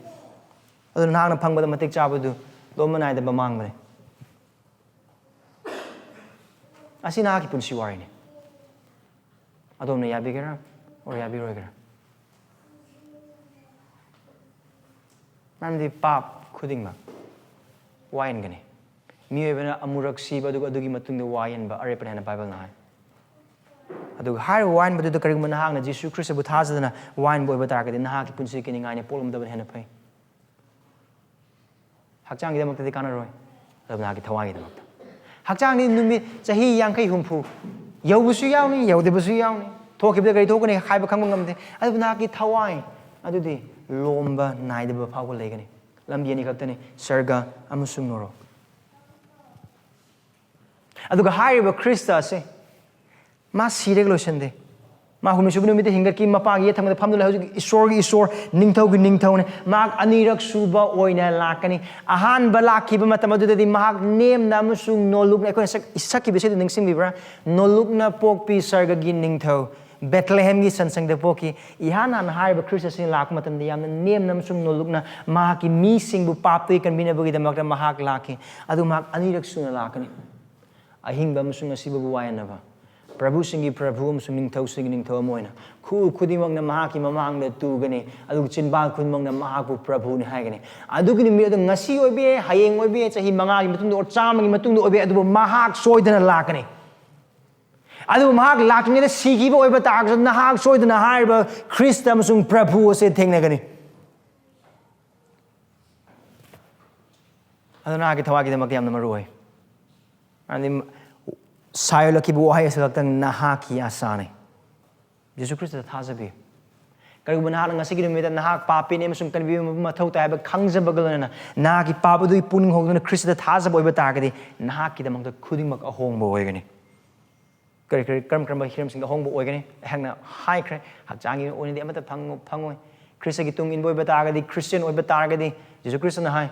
ꯑꯗꯨꯅ ꯅꯍꯥꯛꯅ ꯐꯪꯕꯗ ꯃꯇꯤꯛ ꯆꯥꯕꯗꯨ ꯂꯣꯝꯕ ꯅꯥꯏꯗꯕ ꯃꯥꯡꯕꯅꯤ꯫ ꯑꯁꯤ ꯅꯍꯥꯛꯀꯤ ꯄꯨꯟꯁꯤ ꯋꯥꯔꯤꯅꯤ꯫ ꯑꯗꯣꯝꯅ ꯌꯥꯕꯤꯒꯦꯔꯥ ꯑꯣꯔ ꯌꯥꯕꯤꯔꯣꯏꯒꯦꯔꯥ? ꯃꯔꯝꯗꯤ ꯄꯥꯞ ꯈꯨꯗꯤꯡꯃꯛ ꯋꯥꯌꯦꯟꯒꯅꯤ꯫ ꯃꯤꯑꯣꯏꯕꯅ ꯑꯃꯨꯔꯛ ꯁꯤꯕ, ꯑꯗꯨꯒ ꯑꯗꯨꯒꯤ ꯃꯇꯨꯡꯗ ꯋꯥꯌꯦꯟꯕ ꯑꯔꯦꯞꯄꯅꯤ ꯍꯥꯏꯅ ꯕꯥꯏꯕꯜꯅ ꯍꯥꯏ꯫ ꯑꯗꯨꯒ ꯍꯥꯏꯔꯤꯕ ꯋꯥꯌꯦꯟꯕꯗꯨꯗ ꯀꯔꯤꯒꯨꯝꯕ ꯅꯍꯥꯛꯅ ꯖꯤꯁꯨ ꯈ꯭ꯔꯤꯁꯇꯕꯨ ꯊꯥꯖꯗꯅ ꯋꯥꯌꯦꯟꯕ ꯑꯣꯏꯕ ꯇꯥꯔꯒꯗꯤ, ꯅꯍꯥꯛꯀꯤ ꯄꯨꯟꯁꯤ ꯀꯤꯅꯤꯡꯉꯥꯏꯅꯤ, ꯄꯣꯠꯂꯨꯝꯗꯕꯅ ꯍꯦꯟꯅ ꯐꯩ꯫ ꯍꯛꯆꯥꯡꯒꯤꯗꯃꯛꯇꯗꯤ ꯀꯥꯟꯅꯔꯣꯏ, ꯑꯗꯨꯕꯨ ꯅꯍꯥꯛꯀꯤ ꯊꯋꯥꯏꯒꯤꯗꯃꯛꯇ꯫ ꯍꯛꯆꯥꯡꯗꯤ ꯅꯨꯃꯤꯠ ꯆꯍꯤ ꯌꯥꯡꯈꯩ ꯍꯨꯝꯐꯨ ꯌꯧꯕꯁꯨ ꯌꯥꯎꯅꯤ, ꯌꯧꯗꯕꯁꯨ ꯌꯥꯎꯅꯤ, ꯊꯣꯛꯈꯤꯕꯗ ꯀꯔꯤ ꯊꯣꯛꯀꯅꯤ ꯍꯥꯏꯕ ꯈꯪꯕ ꯉꯝꯗꯦ꯫ ꯑꯗꯨꯕꯨ ꯅꯍꯥꯛꯀꯤ ꯊꯋꯥꯏ ꯑꯗꯨꯗꯤ ꯂꯣꯝꯕ ꯅꯥꯏꯗꯕ ꯐꯥꯎꯕ ꯂꯩꯒꯅꯤ꯫ ꯂꯝꯕꯤ ꯑꯅꯤꯈꯛꯇꯅꯤ, ꯁꯔꯒ ꯑꯃꯁꯨꯡ ꯅꯣꯔꯣꯛ꯫ ꯑꯗꯨꯒ ꯍꯥꯏꯔꯤꯕ ꯈ꯭ꯔꯤꯁꯇ ꯑꯁꯤ ꯃꯥ ꯁꯤꯔꯒ ꯂꯣꯏꯁꯤꯟꯗꯦ꯫ ꯃꯥ ꯍꯨꯝꯅꯤ ꯁꯨꯕ ꯅꯨꯃꯤꯠꯇ ꯍꯤꯡꯒꯠꯈꯤ, ꯃꯄꯥꯒꯤ ꯌꯦꯠ ꯊꯪꯕꯗ ꯐꯝꯗꯨꯅ ꯂꯩ꯫ ꯍꯧꯖꯤꯛ ꯏꯁꯣꯔꯒꯤ ꯏꯁꯣꯔ, ꯅꯤꯡꯊꯧꯒꯤ ꯅꯤꯡꯊꯧꯅꯤ꯫ ꯃꯍꯥꯛ ꯑꯅꯤꯔꯛ ꯁꯨꯕ ꯑꯣꯏꯅ ꯂꯥꯛꯀꯅꯤ꯫ ꯑꯍꯥꯟꯕ ꯂꯥꯛꯈꯤꯕ ꯃꯇꯝ ꯑꯗꯨꯗꯗꯤ ꯃꯍꯥꯛ ꯅꯦꯝꯅ ꯑꯃꯁꯨꯡ ꯅꯣꯂꯨꯛꯅ, ꯑꯩꯈꯣꯏꯅ ꯁꯛ-, ꯁꯛꯈꯤꯕ ꯏꯁꯩꯗꯨ ꯅꯤꯡꯁꯤꯡꯕꯤꯕ꯭ꯔꯥ? "ꯅꯣꯂꯨꯛꯅ ꯄꯣꯛꯄꯤ ꯁꯔꯒꯒꯤ ꯅꯤꯡꯊꯧ, ꯕꯦꯊꯂꯦꯍꯦꯝꯒꯤ ꯁꯟꯁꯪꯗ ꯄꯣꯛꯈꯤ"꯫ ꯏꯍꯥꯟ ꯍꯥꯟꯅ ꯍꯥꯏꯔꯤꯕ ꯈ꯭ꯔꯤꯁ ꯑꯁꯤ ꯂꯥꯛꯄ ꯃꯇꯝꯗ ꯌꯥꯝꯅ ꯅꯦꯝꯅ ꯑꯃꯁꯨꯡ ꯅꯣꯂꯨꯛꯅ ꯃꯍꯥꯛꯀꯤ ꯃꯤꯁꯤꯡꯕꯨ ꯄꯥꯞꯇꯒꯤ ꯀꯟꯕꯤꯅꯕꯒꯤꯗꯃꯛꯇ ꯃꯍꯥꯛ ꯂꯥꯛꯈꯤ꯫ ꯑꯗꯨ ꯃꯍꯥꯛ ꯑꯅꯤꯔꯛ ꯁꯨꯅ ꯂꯥꯛꯀꯅꯤ꯫ ꯑꯍꯤꯡꯕ ꯑꯃꯁꯨꯡ ꯑꯁꯤꯕꯕꯨ ꯋꯥꯌꯦꯟꯅꯕ, ꯄ꯭ꯔꯚꯨꯁꯤꯡꯒꯤ ꯄ꯭ꯔꯚꯨ ꯑꯃꯁꯨꯡ ꯅꯤꯡꯊꯧꯁꯤꯡꯒꯤ ꯅꯤꯡꯊꯧ ꯑꯃ ꯑꯣꯏꯅ ꯈꯨ ꯈꯨꯗꯤꯡꯃꯛꯅ ꯃꯍꯥꯛꯀꯤ ꯃꯃꯥꯡꯗ ꯇꯨꯒꯅꯤ, ꯑꯗꯨꯒ ꯆꯤꯟꯕꯥꯟ ꯈꯨꯗꯤꯡꯃꯛꯅ ꯃꯍꯥꯛꯄꯨ ꯄ꯭ꯔꯚꯨꯅꯤ ꯍꯥꯏꯒꯅꯤ꯫ ꯑꯗꯨꯒꯤ ꯅꯨꯃꯤꯠ ꯑꯗꯨ ꯉꯁꯤ ꯑꯣꯏꯕ ꯌꯥꯏ, ꯍꯌꯦꯡ ꯑꯣꯏꯕ ꯌꯥꯏ, ꯆꯍꯤ ꯃꯉꯥꯒꯤ ꯃꯇꯨꯡꯗ ꯑꯣꯔ ꯆꯥꯝꯃꯒꯤ ꯃꯇꯨꯡꯗ ꯑꯣꯏꯕ ꯌꯥꯏ, ꯑꯗꯨꯕꯨ ꯃꯍꯥꯛ ꯁꯣꯏꯗꯅ ꯂꯥꯛꯀꯅꯤ꯫ ꯑꯗꯨꯕꯨ ꯃꯍꯥꯛ ꯂꯥꯛꯇ꯭ꯔꯤꯉꯩꯗ ꯁꯤꯈꯤꯕ ꯑꯣꯏꯕ ꯇꯥꯔꯒꯁꯨ, ꯅꯍꯥꯛ ꯁꯣꯏꯗꯅ ꯍꯥꯏꯔꯤꯕ ꯈ꯭ꯔꯤꯁꯇ ꯑꯃꯁꯨꯡ ꯄ꯭ꯔꯚꯨ ꯑꯁꯤ ꯊꯦꯡꯅꯒꯅꯤ꯫ ꯑꯗꯨ ꯅꯍꯥꯛꯀꯤ ꯊꯋꯥꯏꯒꯤꯗꯃꯛꯇ ꯌꯥꯝꯅ ꯃꯔꯨ ꯑꯣꯏ꯫ ꯍꯥꯏꯗꯤ, ꯁꯥꯏ ꯑꯣꯜꯂꯛꯈꯤꯕ ꯋꯥꯍꯩ ꯑꯁꯤ ꯈꯛꯇꯪ ꯅꯍꯥꯛꯀꯤ ꯑꯁꯥꯅꯤ꯫ ꯌꯦꯁꯨ ꯈ꯭ꯔꯤꯁꯇꯗ ꯊꯥꯖꯕꯤꯌꯨ꯫ ꯀꯔꯤꯒꯨꯝꯕ ꯅꯍꯥꯛꯅ ꯉꯁꯤꯒꯤ ꯅꯨꯃꯤꯠꯇ ꯅꯍꯥꯛ ꯄꯥꯄꯤꯅꯤ ꯑꯃꯁꯨꯡ ꯀꯟꯕꯤꯕ ꯃꯊꯧ ꯇꯥꯏ ꯍꯥꯏꯕ ꯈꯪꯖꯕꯒ ꯂꯣꯏꯅꯅ, ꯅꯍꯥꯛꯀꯤ ꯄꯥꯞ ꯑꯗꯨꯒꯤ ꯄꯨꯛꯅꯤꯡ ꯍꯣꯡꯗꯨꯅ ꯈ꯭ꯔꯤꯁꯇꯗ ꯊꯥꯖꯕ ꯑꯣꯏꯕ ꯇꯥꯔꯒꯗꯤ, ꯅꯍꯥꯛꯀꯤꯗꯃꯛꯇ ꯈꯨꯗꯤꯡꯃꯛ ꯑꯍꯣꯡꯕ ꯑꯣꯏꯒꯅꯤ꯫ ꯀꯔꯤ ꯀꯔꯤ, ꯀꯔꯝ ꯀꯔꯝꯕ ꯍꯤꯔꯝꯁꯤꯡꯗ ꯑꯍꯣꯡꯕ ꯑꯣꯏꯒꯅꯤ? ꯑꯩꯍꯥꯛꯅ ꯍꯥꯏꯈ꯭ꯔꯦ, ꯍꯛꯆꯥꯡꯒꯤ ꯑꯣꯏꯅꯗꯤ ꯑꯃꯠꯇ ꯐꯪ-, ꯐꯪꯉꯣꯏ꯫ ꯈ꯭ꯔꯤꯁꯇꯒꯤ ꯇꯨꯡ ꯏꯟꯕ ꯑꯣꯏꯕ ꯇꯥꯔꯒꯗꯤ, ꯈ꯭ꯔꯤꯁꯇꯤꯌꯟ ꯑꯣꯏꯕ ꯇꯥꯔꯒꯗꯤ, ꯖꯤꯁꯨ ꯈ꯭ꯔꯤꯁꯇꯅ ꯍꯥꯏ,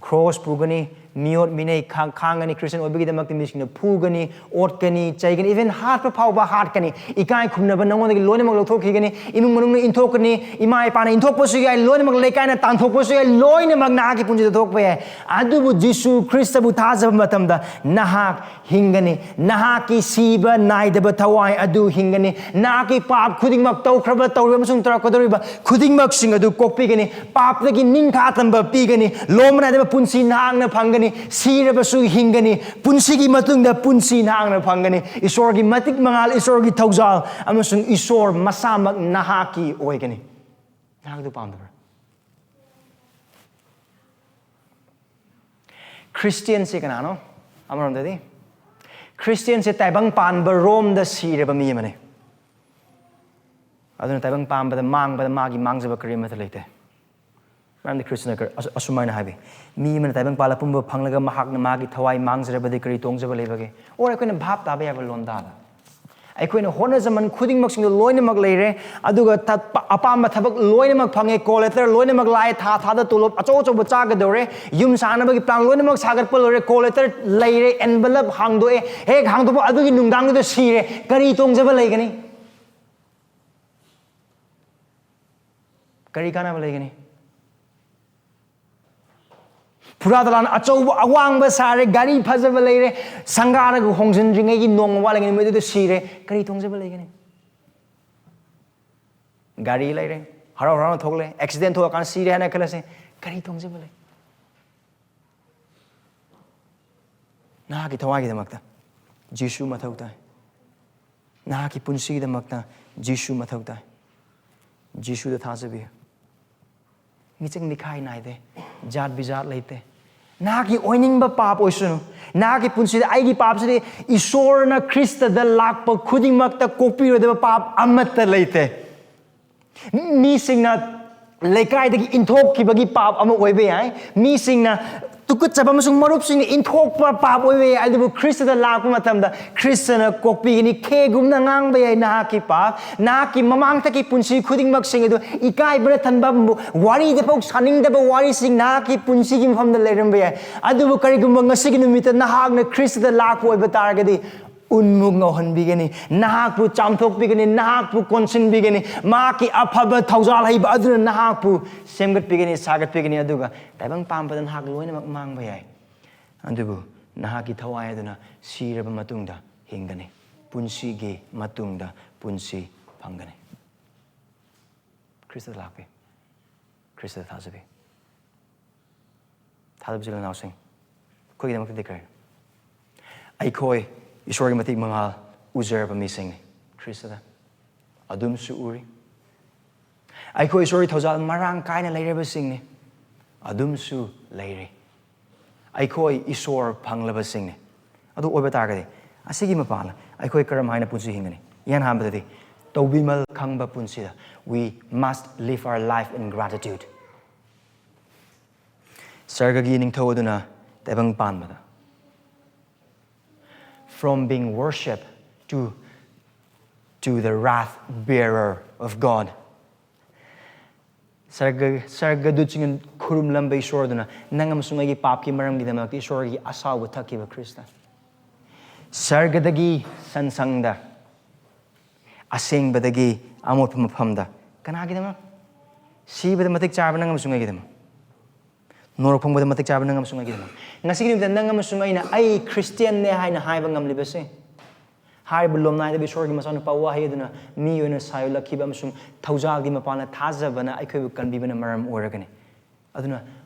ꯀ꯭ꯔꯣꯁ ꯄꯨꯒꯅꯤ, ꯃꯤꯑꯣꯠ ꯃꯤꯅꯩ ꯈꯥꯡ-, ꯈꯥꯡꯒꯅꯤ, ꯈ꯭ꯔꯤꯁꯇꯤꯌꯟ ꯑꯣꯏꯕꯒꯤꯗꯃꯛꯇ ꯃꯤꯁꯤꯡꯅ ꯐꯨꯒꯅꯤ, ꯑꯣꯠꯀꯅꯤ, ꯆꯩꯒꯅꯤ, even ꯍꯥꯠꯄ ꯐꯥꯎꯕ ꯍꯥꯠꯀꯅꯤ꯫ ꯏꯀꯥꯏ ꯈꯨꯝꯅꯕ ꯅꯉꯣꯟꯗꯒꯤ ꯂꯣꯏꯅꯃꯛ ꯂꯧꯊꯣꯛꯈꯤꯒꯅꯤ꯫ ꯏꯃꯨꯡ ꯃꯅꯨꯡꯅ ꯏꯟꯊꯣꯛꯀꯅꯤ, ꯏꯃꯥ ꯏꯄꯥꯅ ꯏꯟꯊꯣꯛꯄꯁꯨ ꯌꯥꯏ, ꯂꯣꯏꯅꯃꯛ ꯂꯩꯀꯥꯏꯅ ꯇꯥꯟꯊꯣꯛꯄꯁꯨ ꯌꯥꯏ, ꯂꯣꯏꯅꯃꯛ ꯅꯍꯥꯛꯀꯤ ꯄꯨꯟꯁꯤꯗ ꯊꯣꯛꯄ ꯌꯥꯏ꯫ ꯑꯗꯨꯕꯨ ꯖꯤꯁꯨ ꯈ꯭ꯔꯤꯁꯇꯕꯨ ꯊꯥꯖꯕ ꯃꯇꯝꯗ ꯅꯍꯥꯛ ꯍꯤꯡꯒꯅꯤ꯫ ꯅꯍꯥꯛꯀꯤ ꯁꯤꯕ ꯅꯥꯏꯗꯕ ꯊꯋꯥꯏ ꯑꯗꯨ ꯍꯤꯡꯒꯅꯤ꯫ ꯅꯍꯥꯛꯀꯤ ꯄꯥꯞ ꯈꯨꯗꯤꯡꯃꯛ, ꯇꯧꯈ꯭ꯔꯕ, ꯇꯧꯔꯤꯕ ꯑꯃꯁꯨꯡ ꯇꯧꯔꯛꯀꯗꯧꯔꯤꯕ ꯈꯨꯗꯤꯡꯃꯛꯁꯤꯡ ꯑꯗꯨ ꯀꯣꯛꯄꯤꯒꯅꯤ꯫ ꯄꯥꯞꯇꯒꯤ ꯅꯤꯡꯊꯥ ꯇꯝꯕ ꯄꯤꯒꯅꯤ꯫ ꯂꯣꯝꯕ ꯅꯥꯏꯗꯕ ꯄꯨꯟꯁꯤ ꯅꯍꯥꯛꯅ ꯐꯪꯒꯅꯤ꯫ ꯁꯤꯔꯕꯁꯨ ꯍꯤꯡꯒꯅꯤ꯫ ꯄꯨꯟꯁꯤꯒꯤ ꯃꯇꯨꯡꯗ ꯄꯨꯟꯁꯤ ꯅꯍꯥꯛꯅ ꯐꯪꯒꯅꯤ꯫ ꯏꯁꯣꯔꯒꯤ ꯃꯇꯤꯛ ꯃꯉꯥꯜ, ꯏꯁꯣꯔꯒꯤ ꯊꯧꯖꯥꯜ ꯑꯃꯁꯨꯡ ꯏꯁꯣꯔ ꯃꯁꯥꯃꯛ ꯅꯍꯥꯛꯀꯤ ꯑꯣꯏꯒꯅꯤ꯫ ꯅꯍꯥꯛ ꯑꯗꯨ ꯄꯥꯝꯗꯕ꯭ꯔꯥ? ꯈ꯭ꯔꯤꯁꯇꯤꯌꯟꯁꯦ ꯀꯅꯥꯅꯣ? ꯑꯃꯔꯣꯝꯗꯗꯤ ꯈ꯭ꯔꯤꯁꯇꯤꯌꯟꯁꯦ ꯇꯥꯏꯕꯪ ꯄꯥꯟꯕ ꯔꯣꯝꯗ ꯁꯤꯔꯕ ꯃꯤ ꯑꯃꯅꯤ꯫ ꯑꯗꯨꯅ ꯇꯥꯏꯕꯪ ꯄꯥꯟꯕꯗ ꯃꯥꯡꯕꯗ ꯃꯥꯒꯤ ꯃꯥꯡꯖꯕ ꯀꯔꯤ ꯑꯃꯠꯇ ꯂꯩꯇꯦ꯫ ꯃꯔꯝꯗꯤ ꯈ꯭ꯔꯤꯁꯇꯅ ꯀꯔꯤ-, ꯑꯁ-, ꯑꯁꯨꯃꯥꯏꯅ ꯍꯥꯏꯕꯤ, "ꯃꯤ ꯑꯃꯅ ꯇꯥꯏꯕꯪ ꯄꯥꯜꯂ ꯄꯨꯝꯕ ꯐꯪꯂꯒ ꯃꯍꯥꯛꯅ ꯃꯥꯒꯤ ꯊꯋꯥꯏ ꯃꯥꯡꯖꯔꯕꯗꯤ ꯀꯔꯤ ꯇꯣꯡꯖꯕ ꯂꯩꯕꯒꯦ?" ꯑꯣꯔ ꯑꯩꯈꯣꯏꯅ ꯚꯥꯞ ꯇꯥꯕ ꯌꯥꯕ ꯂꯣꯟꯗꯥꯗ, ꯑꯩꯈꯣꯏꯅ ꯍꯣꯠꯅꯖꯃꯟ ꯈꯨꯗꯤꯡꯃꯛꯁꯤꯡꯗꯣ ꯂꯣꯏꯅꯃꯛ ꯂꯩꯔꯦ꯫ ꯑꯗꯨꯒ ꯊ-, ꯑꯄꯥꯝꯕ ꯊꯕꯛ ꯂꯣꯏꯅꯃꯛ ꯐꯪꯉꯦ꯫ Call letter ꯂꯣꯏꯅꯃꯛ ꯂꯥꯛꯑꯦ꯫ ꯊꯥ ꯊꯥꯗ ꯇꯣꯂꯣꯞ ꯑꯆꯧ ꯑꯆꯧꯕ ꯆꯥꯒꯗꯧꯔꯦ꯫ ꯌꯨꯝ ꯁꯥꯅꯕꯒꯤ plan ꯂꯣꯏꯅꯃꯛ ꯁꯥꯒꯠꯄ ꯂꯣꯏꯔꯦ꯫ Call letter ꯂꯩꯔꯦ꯫ Envelope ꯍꯥꯡꯗꯣꯛꯑꯦ꯫ ꯍꯦꯛ ꯍꯥꯡꯗꯣꯛꯄ ꯑꯗꯨꯒꯤ ꯅꯨꯡꯗꯥꯡꯗꯨꯗ ꯁꯤꯔꯦ꯫ ꯀꯔꯤ ꯇꯣꯡꯖꯕ ꯂꯩꯒꯅꯤ? ꯀꯔꯤ ꯀꯥꯟꯅꯕ ꯂꯩꯒꯅꯤ? ꯐꯨꯔꯥ ꯇꯂꯥꯟ ꯑꯆꯧꯕ ꯑꯋꯥꯡꯕ ꯁꯥꯔꯦ, ꯒꯥꯔꯤ ꯐꯖꯕ ꯂꯩꯔꯦ, ꯁꯪꯒꯥꯔꯒ ꯍꯣꯡꯖꯤꯟꯗ꯭ꯔꯤꯉꯩꯒꯤ ꯅꯣꯡꯃ ꯋꯥꯠꯂꯤꯉꯩ ꯅꯨꯃꯤꯠꯇꯨꯗ ꯁꯤꯔꯦ, ꯀꯔꯤ ꯇꯣꯡꯖꯕ ꯂꯩꯒꯅꯤ? ꯒꯥꯔꯤ ꯂꯩꯔꯦ, ꯍꯔꯥꯎ ꯍꯔꯥꯎꯅ ꯊꯣꯛꯂꯦ, accident ꯊꯣꯛꯑꯀꯥꯟꯗ ꯁꯤꯔꯦ ꯍꯥꯏꯅ ꯈꯜꯂꯁꯦ, ꯀꯔꯤ ꯇꯣꯡꯖꯕ ꯂꯩ? ꯅꯍꯥꯛꯀꯤ ꯊꯋꯥꯏꯒꯤꯗꯃꯛꯇ ꯖꯤꯁꯨ ꯃꯊꯧ ꯇꯥꯏ꯫ ꯅꯍꯥꯛꯀꯤ ꯄꯨꯟꯁꯤꯒꯤꯗꯃꯛꯇ ꯖꯤꯁꯨ ꯃꯊꯧ ꯇꯥꯏ꯫ ꯖꯤꯁꯨꯗ ꯊꯥꯖꯕꯤꯌꯨ꯫ ꯃꯤꯆꯪ ꯃꯤꯈꯥꯏ ꯅꯥꯏꯗꯦ, ꯖꯥꯠ ꯕꯤꯖꯥꯠ ꯂꯩꯇꯦ꯫ ꯅꯍꯥꯛꯀꯤ ꯑꯣꯏꯅꯤꯡꯕ ꯄꯥꯞ ꯑꯣꯏꯁꯅꯨ, ꯅꯍꯥꯛꯀꯤ ꯄꯨꯟꯁꯤꯗ ꯑꯩꯒꯤ ꯄꯥꯞꯁꯤꯗꯤ ꯏꯁꯣꯔꯅ ꯈ꯭ꯔꯤꯁꯇꯗ ꯂꯥꯛꯄ ꯈꯨꯗꯤꯡꯃꯛꯇ ꯀꯣꯛꯄꯤꯔꯣꯏꯗꯕ ꯄꯥꯞ ꯑꯃꯠꯇ ꯂꯩꯇꯦ꯫ ꯃꯤꯁꯤꯡꯅ ꯂꯩꯀꯥꯏꯗꯒꯤ ꯏꯟꯊꯣꯛꯈꯤꯕꯒꯤ ꯄꯥꯞ ꯑꯃ ꯑꯣꯏꯕ ꯌꯥꯏ꯫ ꯃꯤꯁꯤꯡꯅ ꯇꯨꯀꯠꯆꯕ ꯑꯃꯁꯨꯡ ꯃꯔꯨꯞꯁꯤꯡꯅ ꯏꯟꯊꯣꯛꯄ ꯄꯥꯞ ꯑꯣꯏꯕ ꯌꯥꯏ꯫ ꯑꯗꯨꯕꯨ ꯈ꯭ꯔꯤꯁꯇꯗ ꯂꯥꯛꯄ ꯃꯇꯝꯗ ꯈ꯭ꯔꯤꯁꯇꯅ ꯀꯣꯛꯄꯤꯒꯅꯤ꯫ ꯈꯦꯒꯨꯝꯅ ꯉꯥꯡꯕ ꯌꯥꯏ ꯅꯍꯥꯛꯀꯤ ꯄꯥꯞ, ꯅꯍꯥꯛꯀꯤ ꯃꯃꯥꯡꯊꯛꯀꯤ ꯄꯨꯟꯁꯤ ꯈꯨꯗꯤꯡꯃꯛꯁꯤꯡ ꯑꯗꯨ ꯏꯀꯥꯏꯕꯅ ꯊꯟꯕ, ꯋꯥꯔꯤꯗꯐꯥꯎ ꯁꯥꯅꯤꯡꯗꯕ ꯋꯥꯔꯤꯁꯤꯡ ꯅꯍꯥꯛꯀꯤ ꯄꯨꯟꯁꯤꯒꯤ ꯃꯐꯝꯗ ꯂꯩꯔꯝꯕ ꯌꯥꯏ꯫ ꯑꯗꯨꯕꯨ ꯀꯔꯤꯒꯨꯝꯕ ꯉꯁꯤꯒꯤ ꯅꯨꯃꯤꯠꯇ ꯅꯍꯥꯛꯅ ꯈ꯭ꯔꯤꯁꯇꯗ ꯂꯥꯛꯄ ꯑꯣꯏꯕ ꯇꯥꯔꯒꯗꯤ, ꯎꯟꯃꯨꯛ ꯉꯧꯍꯟꯕꯤꯒꯅꯤ꯫ ꯅꯍꯥꯛꯄꯨ ꯆꯥꯝꯊꯣꯛꯄꯤꯒꯅꯤ, ꯅꯍꯥꯛꯄꯨ ꯀꯣꯟꯁꯤꯟꯕꯤꯒꯅꯤ꯫ ꯃꯍꯥꯛꯀꯤ ꯑꯐꯕ ꯊꯧꯖꯥꯜ ꯍꯩꯕ ꯑꯗꯨꯅ ꯅꯍꯥꯛꯄꯨ ꯁꯦꯝꯒꯠꯄꯤꯒꯅꯤ, ꯁꯥꯒꯠꯄꯤꯒꯅꯤ, ꯑꯗꯨꯒ ꯇꯥꯏꯕꯪ ꯄꯥꯟꯕꯗ ꯅꯍꯥꯛ ꯂꯣꯏꯅꯃꯛ ꯃꯥꯡꯕ ꯌꯥꯏ꯫ ꯑꯗꯨꯕꯨ ꯅꯍꯥꯛꯀꯤ ꯊꯋꯥꯏ ꯑꯗꯨꯅ ꯁꯤꯔꯕ ꯃꯇꯨꯡꯗ ꯍꯤꯡꯒꯅꯤ, ꯄꯨꯟꯁꯤꯒꯤ ꯃꯇꯨꯡꯗ ꯄꯨꯟꯁꯤ ꯐꯪꯒꯅꯤ꯫ ꯈ꯭ꯔꯤꯁꯇꯗ ꯂꯥꯛꯄꯤ, ꯈ꯭ꯔꯤꯁꯇꯗ ꯊꯥꯖꯕꯤ꯫ ꯊꯥꯖꯕ ꯏꯆꯤꯜ ꯏꯅꯥꯎꯁꯤꯡ, ꯑꯩꯈꯣꯏꯒꯤꯗꯃꯛꯇꯗꯤ ꯀꯔꯤ? ꯑꯩꯈꯣꯏ ꯏꯁꯣꯔꯒꯤ ꯃꯇꯤꯛ ꯃꯉꯥꯜ ꯎꯖꯔꯕ ꯃꯤꯁꯤꯡꯅꯤ꯫ ꯈ꯭ꯔꯤꯁꯇꯗ ꯑꯗꯨꯝꯁꯨ ꯎꯔꯤ꯫ ꯑꯩꯈꯣꯏ ꯏꯁꯣꯔꯒꯤ ꯊꯧꯖꯥꯜ ꯃꯔꯥꯡ ꯀꯥꯏꯅ ꯂꯩꯔꯕꯁꯤꯡꯅꯤ꯫ ꯑꯗꯨꯝꯁꯨ ꯂꯩꯔꯤ꯫ ꯑꯩꯈꯣꯏ ꯏꯁꯣꯔ ꯐꯪꯂꯕꯁꯤꯡꯅꯤ꯫ ꯑꯗꯨ ꯑꯣꯏꯕ ꯇꯥꯔꯒꯗꯤ ꯑꯁꯤꯒꯤ ꯃꯄꯥꯟꯅ ꯑꯩꯈꯣꯏ ꯀꯔꯝ ꯍꯥꯏꯅ ꯄꯨꯟꯁꯤ ꯍꯤꯡꯒꯅꯤ? ꯏꯍꯥꯟ ꯍꯥꯟꯕꯗꯗꯤ ꯇꯧꯕꯤꯃꯜ ꯈꯪꯕ ꯄꯨꯟꯁꯤꯗ, we must live our life in gratitude꯫ ꯁꯔꯒꯒꯤ ꯅꯤꯡꯊꯧ ꯑꯗꯨꯅ ꯇꯥꯏꯕꯪ ꯄꯥꯟꯕꯗ, from being worshipped to to the wrath bearer of God. ꯁꯔꯒ ꯁꯔꯒꯗꯨꯠꯁꯤꯡꯅ ꯈꯨꯔꯨꯝꯂꯝꯕ ꯏꯁꯣꯔꯗꯨꯅ ꯅꯪ ꯑꯃꯁꯨꯡ ꯑꯩꯒꯤ ꯄꯥꯞꯀꯤ ꯃꯔꯝꯒꯤꯗꯃꯛꯇ ꯏꯁꯣꯔꯒꯤ ꯑꯁꯥꯎꯕ ꯊꯛꯈꯤꯕ ꯈ꯭ꯔꯤꯁꯇ, ꯁꯔꯒꯗꯒꯤ ꯁꯟꯁꯪꯗ, ꯑꯁꯦꯡꯕꯗꯒꯤ ꯑꯃꯣꯠꯄ ꯃꯐꯝꯗ, ꯀꯅꯥꯒꯤꯗꯃꯛ? ꯁꯤꯕꯗ ꯃꯇꯤꯛ ꯆꯥꯕ ꯅꯪ ꯑꯃꯁꯨꯡ ꯑꯩꯒꯤꯗꯃꯛ, ꯅꯣꯔꯣꯛ ꯐꯪꯕꯗ ꯃꯇꯤꯛ ꯆꯥꯕ ꯅꯪ ꯑꯃꯁꯨꯡ ꯑꯩꯒꯤꯗꯃꯛ꯫ ꯉꯁꯤꯒꯤ ꯅꯨꯃꯤꯠꯇ ꯅꯪ ꯑꯃꯁꯨꯡ ꯑꯩꯅ "ꯑꯩ ꯈ꯭ꯔꯤꯁꯇꯤꯌꯥꯟꯅꯦ" ꯍꯥꯏꯅ ꯍꯥꯏꯕ ꯉꯝꯂꯤꯕꯁꯦ, ꯍꯥꯏꯔꯤꯕ ꯂꯣꯝꯅꯥꯏꯗꯕ ꯏꯁꯣꯔꯒꯤ ꯃꯆꯥꯅꯨꯄꯥ ꯋꯥꯍꯩ ꯑꯗꯨꯅ ꯃꯤ ꯑꯣꯏꯅ ꯁꯥꯌꯣꯛꯂꯛꯈꯤꯕ ꯑꯃꯁꯨꯡ ꯊꯧꯖꯥꯜꯒꯤ ꯃꯄꯥꯟꯅ ꯊꯥꯖꯕꯅ ꯑꯩꯈꯣꯏꯕꯨ ꯀꯟꯕꯤꯕꯅ ꯃꯔꯝ ꯑꯣꯏꯔꯒꯅꯤ꯫ ꯑꯗꯨꯅ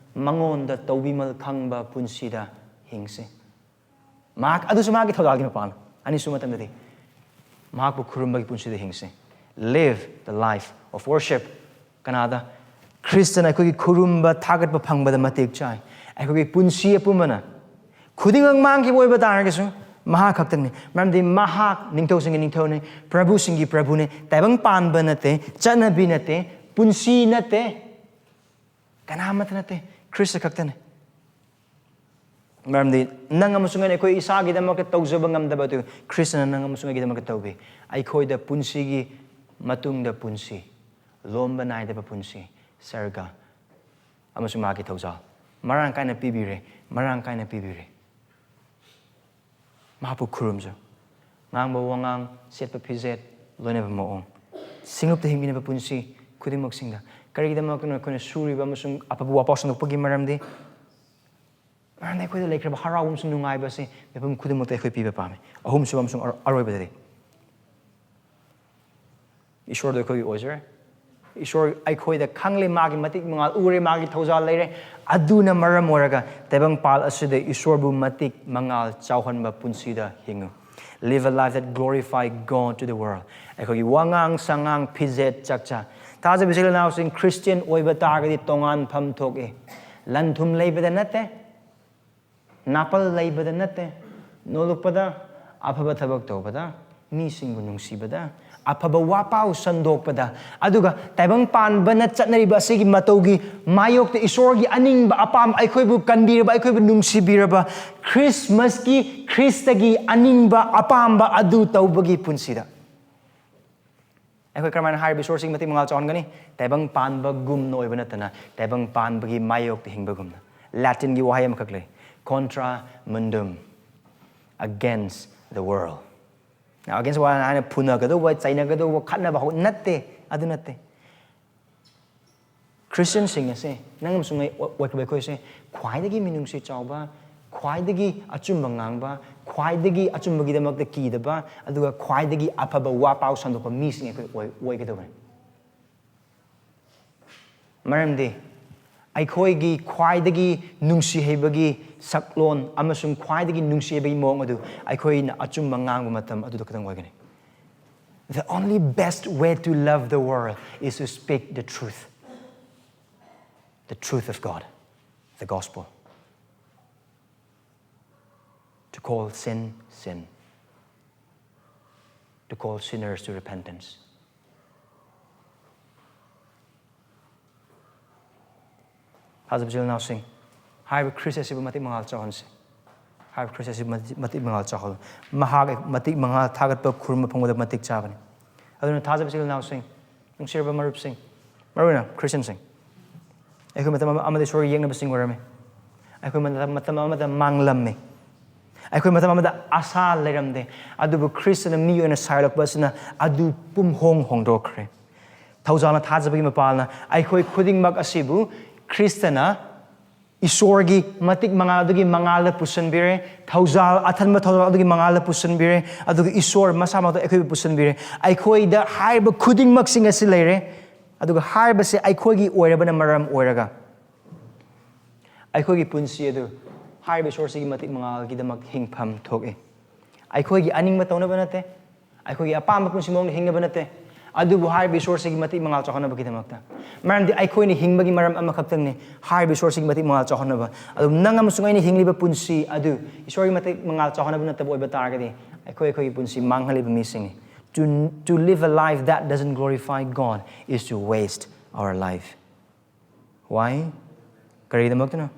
ꯃꯉꯣꯟꯗ ꯇꯧꯕꯤꯃꯜ ꯈꯪꯕ ꯄꯨꯟꯁꯤꯗ ꯍꯤꯡꯁꯤ꯫ ꯃꯍꯥꯛ ꯑꯗꯨꯁꯨ ꯃꯍꯥꯛꯀꯤ ꯊꯧꯖꯥꯜꯒꯤ ꯃꯄꯥꯟ꯫ ꯑꯅꯤꯁꯨꯕ ꯃꯇꯝꯗꯗꯤ ꯃꯍꯥꯛꯄꯨ ꯈꯨꯔꯨꯝꯕꯒꯤ ꯄꯨꯟꯁꯤꯗ ꯍꯤꯡꯁꯤ꯫ Live the life of worship꯫ ꯀꯅꯥꯗ? ꯈ꯭ꯔꯤꯁꯇꯅ ꯑꯩꯈꯣꯏꯒꯤ ꯈꯨꯔꯨꯝꯕ ꯊꯥꯒꯠꯄ ꯐꯪꯕꯗ ꯃꯇꯤꯛ ꯆꯥꯏ꯫ ꯑꯩꯈꯣꯏꯒꯤ ꯄꯨꯟꯁꯤ ꯑꯄꯨꯝꯕꯅ ꯈꯨꯗꯤꯡꯃꯛ ꯃꯥꯡꯈꯤꯕ ꯑꯣꯏꯕ ꯇꯥꯔꯒꯁꯨ ꯃꯍꯥꯛ ꯈꯛꯇꯅꯤ꯫ ꯃꯔꯝꯗꯤ ꯃꯍꯥꯛ ꯅꯤꯡꯊꯧꯁꯤꯡꯒꯤ ꯅꯤꯡꯊꯧꯅꯤ, ꯄ꯭ꯔꯚꯨꯁꯤꯡꯒꯤ ꯄ꯭ꯔꯚꯨꯅꯤ꯫ ꯇꯥꯏꯕꯪ ꯄꯥꯟꯕ ꯅꯠꯇꯦ, ꯆꯠꯅꯕꯤ ꯅꯠꯇꯦ, ꯄꯨꯟꯁꯤ ꯅꯠꯇꯦ, ꯀꯅꯥ ꯑꯃꯠꯇ ꯅꯠꯇꯦ, ꯈ꯭ꯔꯤꯁꯇ ꯈꯛꯇꯅꯤ꯫ ꯃꯔꯝꯗꯤ ꯅꯪ ꯑꯃꯁꯨꯡ ꯑꯩꯅ ꯑꯩꯈꯣꯏ ꯏꯁꯥꯒꯤꯗꯃꯛꯇ ꯇꯧꯖꯕ ꯉꯝꯗꯕ ꯑꯗꯨ ꯈ꯭ꯔꯤꯁꯇꯅ ꯅꯪ ꯑꯃꯁꯨꯡ ꯑꯩꯒꯤꯗꯃꯛꯇ ꯇꯧꯕꯤ꯫ ꯑꯩꯈꯣꯏꯗ ꯄꯨꯟꯁꯤꯒꯤ ꯃꯇꯨꯡꯗ ꯄꯨꯟꯁꯤ, ꯂꯣꯝꯕ ꯅꯥꯏꯗꯕ ꯄꯨꯟꯁꯤ, ꯁꯔꯒ ꯑꯃꯁꯨꯡ ꯃꯍꯥꯛꯀꯤ ꯊꯧꯖꯥꯜ ꯃꯔꯥꯡ ꯀꯥꯏꯅ ꯄꯤꯕꯤꯔꯦ, ꯃꯔꯥꯡ ꯀꯥꯏꯅ ꯄꯤꯕꯤꯔꯦ꯫ ꯃꯍꯥꯛꯄꯨ ꯈꯨꯔꯨꯝꯖꯧ꯫ ꯉꯥꯡꯕ ꯋꯥꯉꯥꯡ, ꯁꯦꯠꯄ ꯐꯤꯖꯦꯠ, ꯂꯣꯏꯅꯕ ꯃꯑꯣꯡ, ꯁꯤꯡꯂꯨꯞꯇ ꯍꯤꯡꯃꯤꯟꯅꯕ ꯄꯨꯟꯁꯤ ꯈꯨꯗꯤꯡꯃꯛꯁꯤꯡꯗ꯫ ꯀꯔꯤꯒꯤꯗꯃꯛꯇꯅꯣ ꯑꯩꯈꯣꯏꯅ ꯁꯨꯔꯤꯕ ꯑꯃꯁꯨꯡ ꯑꯐꯕ ꯋꯥꯄꯥꯎ ꯁꯟꯗꯣꯛꯄꯒꯤ ꯃꯔꯝꯗꯤ? ꯃꯔꯝꯗꯤ ꯑꯩꯈꯣꯏꯗ ꯂꯩꯈ꯭ꯔꯕ ꯍꯔꯥꯎꯕ ꯑꯃꯁꯨꯡ ꯅꯨꯡꯉꯥꯏꯕ ꯑꯁꯤ ꯃꯤꯄꯨꯝ ꯈꯨꯗꯤꯡꯃꯛꯇ ꯑꯩꯈꯣꯏ ꯄꯤꯕ ꯄꯥꯝꯃꯤ꯫ ꯑꯍꯨꯝꯁꯨꯕ ꯑꯃꯁꯨꯡ ꯑꯔꯣ-, ꯑꯔꯣꯏꯕꯗꯗꯤ, ꯏꯁꯣꯔꯗꯣ ꯑꯩꯈꯣꯏꯒꯤ ꯑꯣꯏꯖꯔꯦ꯫ ꯏꯁꯣꯔ ꯑꯩꯈꯣꯏꯗ ꯈꯪꯂꯦ, ꯃꯥꯒꯤ ꯃꯇꯤꯛ ꯃꯉꯥꯜ ꯎꯔꯦ, ꯃꯥꯒꯤ ꯊꯧꯖꯥꯜ ꯂꯩꯔꯦ꯫ ꯑꯗꯨꯅ ꯃꯔꯝ ꯑꯣꯏꯔꯒ ꯇꯥꯏꯕꯪꯄꯥꯜ ꯑꯁꯤꯗ ꯏꯁꯣꯔꯕꯨ ꯃꯇꯤꯛ ꯃꯉꯥꯜ ꯆꯥꯎꯍꯟꯕ ꯄꯨꯟꯁꯤꯗ ꯍꯤꯡꯉꯨ꯫ Live a life that glorify God to the world꯫ ꯑꯩꯈꯣꯏꯒꯤ ꯋꯥꯉꯥꯡ ꯁꯉꯥꯡ, ꯐꯤꯖꯦꯠ ꯆꯥꯛꯆꯥ꯫ ꯊꯥꯖꯕ ꯏꯆꯤꯜ ꯏꯅꯥꯎꯁꯤꯡ, ꯈ꯭ꯔꯤꯁꯇꯤꯌꯥꯟ ꯑꯣꯏꯕ ꯇꯥꯔꯒꯗꯤ ꯇꯣꯉꯥꯟꯐꯝ ꯊꯣꯛꯏ꯫ ꯂꯟ ꯊꯨꯝ ꯂꯩꯕꯗ ꯅꯠꯇꯦ, ꯅꯥꯄꯜ ꯂꯩꯕꯗ ꯅꯠꯇꯦ, ꯅꯣꯂꯨꯛꯄꯗ, ꯑꯐꯕ ꯊꯕꯛ ꯇꯧꯕꯗ, ꯃꯤꯁꯤꯡꯕꯨ ꯅꯨꯡꯁꯤꯕꯗ, ꯑꯐꯕ ꯋꯥꯄꯥꯎ ꯁꯟꯗꯣꯛꯄꯗ, ꯑꯗꯨꯒ ꯇꯥꯏꯕꯪ ꯄꯥꯟꯕꯅ ꯆꯠꯅꯔꯤꯕ ꯑꯁꯤꯒꯤ ꯃꯇꯧꯒꯤ ꯃꯥꯌꯣꯛꯇ ꯏꯁꯣꯔꯒꯤ ꯑꯅꯤꯡꯕ ꯑꯄꯥꯝꯕ, ꯑꯩꯈꯣꯏꯕꯨ ꯀꯟꯕꯤꯔꯕ, ꯑꯩꯈꯣꯏꯕꯨ ꯅꯨꯡꯁꯤꯕꯤꯔꯕ ꯈ꯭ꯔꯤꯁꯃꯁꯀꯤ, ꯈ꯭ꯔꯤꯁꯇꯒꯤ ꯑꯅꯤꯡꯕ ꯑꯄꯥꯝꯕ ꯑꯗꯨ ꯇꯧꯕꯒꯤ ꯄꯨꯟꯁꯤꯗ ꯑꯩꯈꯣꯏ ꯀꯔꯝꯍꯥꯏꯅ ꯍꯥꯏꯔꯤꯕ ꯏꯁꯣꯔꯁꯤꯒꯤ ꯃꯇꯤꯛ ꯃꯉꯥꯜ ꯆꯥꯎꯍꯟꯒꯅꯤ? ꯇꯥꯏꯕꯪ ꯄꯥꯟꯕꯒꯨꯝꯅ ꯑꯣꯏꯕ ꯅꯠꯇꯅ, ꯇꯥꯏꯕꯪ ꯄꯥꯟꯕꯒꯤ ꯃꯥꯌꯣꯛꯇ ꯍꯤꯡꯕꯒꯨꯝꯅ꯫ ꯂꯦꯇꯤꯟꯒꯤ ꯋꯥꯍꯩ ꯑꯃꯈꯛ ꯂꯩ, contra mundum, against the world꯫ Now, against the world ꯍꯥꯏꯅ ꯐꯨꯅꯒꯗꯧꯕ, ꯆꯩꯅꯒꯗꯧꯕ, ꯈꯠꯅꯕ ꯍꯧ-, ꯅꯠꯇꯦ, ꯑꯗꯨ ꯅꯠꯇꯦ꯫ ꯈ꯭ꯔꯤꯁꯇꯤꯌꯟꯁꯤꯡ ꯑꯁꯦ, ꯅꯪ ꯑꯃꯁꯨꯡ ꯑꯩ ꯑꯣꯏ-, ꯑꯣꯏꯈ꯭ꯔꯕ ꯑꯩꯈꯣꯏꯁꯦ ꯈ꯭ꯋꯥꯏꯗꯒꯤ ꯃꯤꯅꯨꯡꯁꯤ ꯆꯥꯎꯕ, ꯈ꯭ꯋꯥꯏꯗꯒꯤ ꯑꯆꯨꯝꯕ ꯉꯥꯡꯕ, ꯈ꯭ꯋꯥꯏꯗꯒꯤ ꯑꯆꯨꯝꯕꯒꯤꯗꯃꯛꯇ ꯀꯤꯗꯕ, ꯑꯗꯨꯒ ꯈ꯭ꯋꯥꯏꯗꯒꯤ ꯑꯐꯕ ꯋꯥ ꯄꯥꯎ ꯁꯟꯗꯣꯛꯄ ꯃꯤꯁꯤꯡ ꯑꯩꯈꯣꯏ ꯑꯣꯏ-, ꯑꯣꯏꯒꯗꯕꯅꯤ꯫ ꯃꯔꯝꯗꯤ ꯑꯩꯈꯣꯏꯒꯤ ꯈ꯭ꯋꯥꯏꯗꯒꯤ ꯅꯨꯡꯁꯤ ꯍꯩꯕꯒꯤ ꯁꯛꯂꯣꯟ ꯑꯃꯁꯨꯡ ꯈ꯭ꯋꯥꯏꯗꯒꯤ ꯅꯨꯡꯁꯤ ꯍꯩꯕꯒꯤ ꯃꯑꯣꯡ ꯑꯗꯨ ꯑꯩꯈꯣꯏꯅ ꯑꯆꯨꯝꯕ ꯉꯥꯡꯕ ꯃꯇꯝ ꯑꯗꯨꯗ ꯈꯛꯇꯪ ꯑꯣꯏꯒꯅꯤ꯫ The only best way to love the world is to speak the truth, the truth of God, the gospel. To call sin, sin. To call sinners to repentance. ꯊꯥꯖꯕ ꯏꯆꯤꯜ ꯏꯅꯥꯎꯁꯤꯡ, ꯍꯥꯏꯔꯤꯕ ꯈ꯭ꯔꯤꯁ ꯑꯁꯤꯕꯨ ꯃꯇꯤꯛ ꯃꯉꯥꯜ ꯆꯥꯎꯍꯟꯁꯤ꯫ ꯍꯥꯏꯔꯤꯕ ꯈ꯭ꯔꯤꯁ ꯑꯁꯤꯕꯨ ꯃꯇꯤꯛ, ꯃꯇꯤꯛ ꯃꯉꯥꯜ ꯆꯥꯎꯍꯜꯂꯨ꯫ ꯃꯍꯥꯛ ꯃꯇꯤꯛ ꯃꯉꯥꯜ ꯊꯥꯒꯠꯄ ꯈꯨꯔꯨꯝꯕ ꯐꯪꯕꯗ ꯃꯇꯤꯛ ꯆꯥꯕꯅꯤ꯫ ꯑꯗꯨꯅ ꯊꯥꯖꯕ ꯏꯆꯤꯜ ꯏꯅꯥꯎꯁꯤꯡ, ꯅꯨꯡꯁꯤꯔꯕ ꯃꯔꯨꯞꯁꯤꯡ, ꯃꯔꯨꯑꯣꯏꯅ ꯈ꯭ꯔꯤꯁꯇꯤꯌꯟꯁꯤꯡ, ꯑꯩꯈꯣꯏ ꯃꯇꯝ ꯑꯃ-, ꯑꯃꯗ ꯏꯁꯣꯔ ꯌꯦꯛꯅꯕꯁꯤꯡ ꯑꯣꯏꯔꯝꯃꯤ꯫ ꯑꯩꯈꯣꯏ ꯃꯇꯝ, ꯃꯇꯝ ꯑꯃꯗ ꯃꯥꯡꯂꯝꯃꯤ꯫ ꯑꯩꯈꯣꯏ ꯃꯇꯝ ꯑꯃꯗ ꯑꯁꯥ ꯂꯩꯔꯝꯗꯦ꯫ ꯑꯗꯨꯕꯨ ꯈ꯭ꯔꯤꯁꯇꯅ ꯃꯤ ꯑꯣꯏꯅ ꯁꯥꯏꯔꯛꯄ ꯑꯁꯤꯅ ꯑꯗꯨ ꯄꯨꯝꯍꯣꯡ ꯍꯣꯡꯗꯣꯛꯈ꯭ꯔꯦ꯫ ꯊꯧꯖꯥꯜꯅ ꯊꯥꯖꯕꯒꯤ ꯃꯄꯥꯜꯅ ꯑꯩꯈꯣꯏ ꯈꯨꯗꯤꯡꯃꯛ ꯑꯁꯤꯕꯨ ꯈ꯭ꯔꯤꯁꯇꯅ ꯏꯁꯣꯔꯒꯤ ꯃꯇꯤꯛ ꯃꯉꯥꯜ ꯑꯗꯨꯒꯤ ꯃꯉꯥꯜꯗ ꯄꯨꯁꯤꯟꯕꯤꯔꯦ꯫ ꯊꯧꯖꯥꯜ, ꯑꯊꯟꯕ ꯊꯧꯖꯥꯜ ꯑꯗꯨꯒꯤ ꯃꯉꯥꯜꯗ ꯄꯨꯁꯤꯟꯕꯤꯔꯦ꯫ ꯑꯗꯨꯒ ꯏꯁꯣꯔ ꯃꯁꯥꯃꯛꯇ ꯑꯩꯈꯣꯏꯕꯨ ꯄꯨꯁꯤꯟꯕꯤꯔꯦ꯫ ꯑꯩꯈꯣꯏꯗ ꯍꯥꯏꯔꯤꯕ ꯈꯨꯗꯤꯡꯃꯛꯁꯤꯡ ꯑꯁꯤ ꯂꯩꯔꯦ꯫ ꯑꯗꯨꯒ ꯍꯥꯏꯔꯤꯕꯁꯦ ꯑꯩꯈꯣꯏꯒꯤ ꯑꯣꯏꯔꯕꯅ ꯃꯔꯝ ꯑꯣꯏꯔꯒ ꯑꯩꯈꯣꯏꯒꯤ ꯄꯨꯟꯁꯤ ꯑꯗꯨ ꯍꯥꯏꯔꯤꯕ ꯏꯁꯣꯔꯁꯤꯒꯤ ꯃꯇꯤꯛ ꯃꯉꯥꯜꯒꯤꯗꯃꯛ ꯍꯤꯡꯐꯝ ꯊꯣꯛꯏ꯫ ꯑꯩꯈꯣꯏꯒꯤ ꯑꯅꯤꯡꯕ ꯇꯧꯅꯕ ꯅꯠꯇꯦ, ꯑꯩꯈꯣꯏꯒꯤ ꯑꯄꯥꯝꯕ ꯄꯨꯟꯁꯤ ꯃꯑꯣꯡꯗ ꯍꯤꯡꯅꯕ ꯅꯠꯇꯦ, ꯑꯗꯨꯕꯨ ꯍꯥꯏꯔꯤꯕ ꯏꯁꯣꯔꯁꯤꯒꯤ ꯃꯇꯤꯛ ꯃꯉꯥꯜ ꯆꯥꯎꯍꯟꯅꯕꯒꯤꯗꯃꯛꯇ꯫ ꯃꯔꯝꯗꯤ ꯑꯩꯈꯣꯏꯅ ꯍꯤꯡꯕꯒꯤ ꯃꯔꯝ ꯑꯃꯈꯛꯇꯪꯅꯤ, ꯍꯥꯏꯔꯤꯕ ꯏꯁꯣꯔꯁꯤꯒꯤ ꯃꯇꯤꯛ ꯃꯉꯥꯜ ꯆꯥꯎꯍꯟꯅꯕ꯫ ꯑꯗꯨ ꯅꯪ ꯑꯃꯁꯨꯡ ꯑꯩꯅ ꯍꯤꯡꯂꯤꯕ ꯄꯨꯟꯁꯤ ꯑꯗꯨ ꯏꯁꯣꯔꯒꯤ ꯃꯇꯤꯛ ꯃꯉꯥꯜ ꯆꯥꯎꯍꯟꯅꯕ ꯅꯠꯇꯕ ꯑꯣꯏꯕ ꯇꯥꯔꯒꯗꯤ, ꯑꯩꯈꯣꯏ ꯑꯩꯈꯣꯏꯒꯤ ꯄꯨꯟꯁꯤ ꯃꯥꯡꯍꯜꯂꯤꯕ ꯃꯤꯁꯤꯡꯅꯤ꯫ To, to live a life that doesn't glorify God is to waste our life. Why? ꯀꯔꯤꯒꯤꯗꯃꯛꯇꯅꯣ?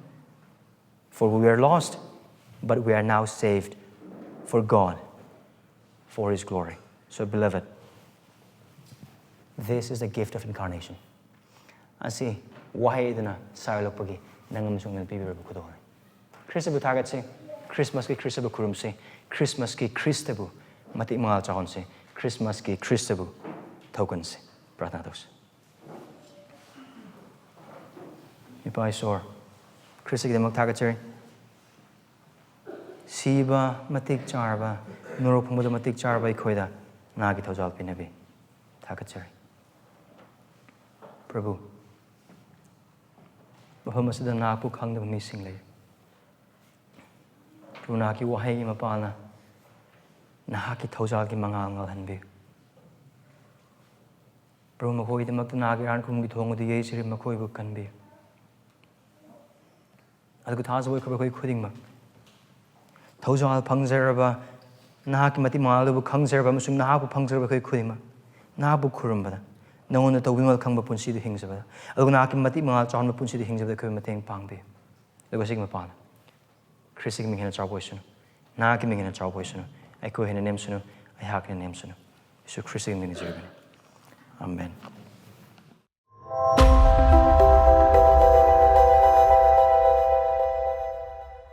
For we were lost, but we are now saved for God, for His glory. So, beloved, This is the gift of incarnation. ꯑꯁꯤ ꯋꯥꯍꯩ ꯑꯗꯨꯅ ꯁꯥꯏ ꯑꯣꯜꯂꯛꯄꯒꯤ ꯅꯪ ꯑꯃꯁꯨꯡ ꯑꯩꯉꯣꯟꯗ ꯄꯤꯕꯤꯔꯕ ꯈꯨꯗꯣꯜꯅꯤ꯫ ꯈ꯭ꯔꯤꯁꯇꯕꯨ ꯊꯥꯒꯠꯁꯤ, ꯈ꯭ꯔꯤꯁꯃꯥꯁꯀꯤ ꯈ꯭ꯔꯤꯁꯇꯕꯨ ꯈꯨꯔꯨꯝꯁꯤ, ꯈ꯭ꯔꯤꯁꯃꯥꯁꯀꯤ ꯈ꯭ꯔꯤꯁꯇꯕꯨ ꯃꯇꯤꯛ ꯃꯉꯥꯜ ꯆꯥꯎꯍꯟꯁꯤ, ꯈ꯭ꯔꯤꯁꯃꯥꯁꯀꯤ ꯈ꯭ꯔꯤꯁꯇꯕꯨ ꯊꯧꯒꯟꯁꯤ꯫ ꯄ꯭ꯔꯥꯔꯊꯅꯥ ꯇꯧꯁꯤ꯫ ꯏꯄꯥ ꯏꯁꯣꯔ, ꯈ꯭ꯔꯤꯁꯇꯒꯤꯗꯃꯛ ꯊꯥꯒꯠꯆꯔꯤ꯫ ꯁꯤꯕ ꯃꯇꯤꯛ ꯆꯥꯔꯕ, ꯅꯣꯔꯣꯛ ꯐꯪꯕꯗ ꯃꯇꯤꯛ ꯆꯥꯔꯕ ꯑꯩꯈꯣꯏꯗ ꯅꯥꯒꯤ ꯊꯧꯖꯥꯜ ꯄꯤꯅꯕꯤ ꯊꯥꯒꯠꯆꯔꯤ꯫ ꯄ꯭ꯔꯚꯨ, ꯃꯐꯝ ꯑꯁꯤꯗ ꯅꯍꯥꯛꯄꯨ ꯈꯪꯗꯕ ꯃꯤꯁꯤꯡ ꯂꯩ꯫ ꯄ꯭ꯔꯚꯨ, ꯅꯍꯥꯛꯀꯤ ꯋꯥꯍꯩꯒꯤ ꯃꯄꯥꯜꯅ ꯅꯍꯥꯛꯀꯤ ꯊꯧꯖꯥꯜꯒꯤ ꯃꯉꯥꯜ ꯉꯥꯜꯍꯟꯕꯤꯌꯨ꯫ ꯄ꯭ꯔꯚꯨ, ꯃꯈꯣꯏꯒꯤꯗꯃꯛꯇ ꯅꯍꯥꯛꯀꯤ ꯑꯔꯥꯟ ꯈꯨꯝꯒꯤ ꯊꯣꯡ ꯑꯗꯨ ꯌꯩꯖꯔꯤ, ꯃꯈꯣꯏꯕꯨ ꯀꯟꯕꯤꯌꯨ꯫ ꯑꯗꯨꯒ ꯊꯥꯖꯕ ꯑꯣꯏꯈ꯭ꯔꯕ ꯑꯩꯈꯣꯏ ꯈꯨꯗꯤꯡꯃꯛ ꯊꯧꯖꯥꯜ ꯐꯪꯖꯔꯕ, ꯅꯍꯥꯛꯀꯤ ꯃꯇꯤꯛ ꯃꯉꯥꯜꯗꯨꯕꯨ ꯈꯪꯖꯔꯕ ꯑꯃꯁꯨꯡ ꯅꯍꯥꯛꯄꯨ ꯐꯪꯖꯔꯕ ꯑꯩꯈꯣꯏ ꯈꯨꯗꯤꯡꯃꯛ ꯅꯍꯥꯛꯄꯨ ꯈꯨꯔꯨꯝꯕꯗ, ꯅꯉꯣꯟꯗ ꯇꯧꯕꯤꯃꯜ ꯈꯪꯕ ꯄꯨꯟꯁꯤꯗꯨ ꯍꯤꯡꯖꯕꯗ, ꯑꯗꯨꯒ ꯅꯍꯥꯛꯀꯤ ꯃꯇꯤꯛ ꯃꯉꯥꯜ ꯆꯥꯎꯍꯟꯕ ꯄꯨꯟꯁꯤꯗꯨ ꯍꯤꯡꯖꯕꯗ ꯑꯩꯈꯣꯏꯕꯨ ꯃꯇꯦꯡ ꯄꯥꯡꯕꯤꯌꯨ꯫ ꯑꯗꯨꯒ ꯁꯤꯒꯤ ꯃꯄꯥꯟꯗ ꯈ꯭ꯔꯤꯁꯇꯒꯤ ꯃꯤꯡ ꯍꯦꯟꯅ ꯆꯥꯎꯕ ꯑꯣꯏꯁꯅꯨ, ꯅꯍꯥꯛꯀꯤ ꯃꯤꯡ ꯍꯦꯟꯅ ꯆꯥꯎꯕ ꯑꯣꯏꯁꯅꯨ, ꯑꯩꯈꯣꯏ ꯍꯦꯟꯅ ꯅꯦꯝꯁꯅꯨ, ꯑꯩꯍꯥꯛ ꯍꯦꯟꯅ ꯅꯦꯝꯁꯅꯨ꯫ ꯌꯦꯁꯨ ꯈ꯭ꯔꯤꯁꯇꯒꯤ ꯃꯤꯡ ꯅꯤꯖꯔꯤꯕꯅꯤ꯫ ꯑꯥꯃꯦꯟ꯫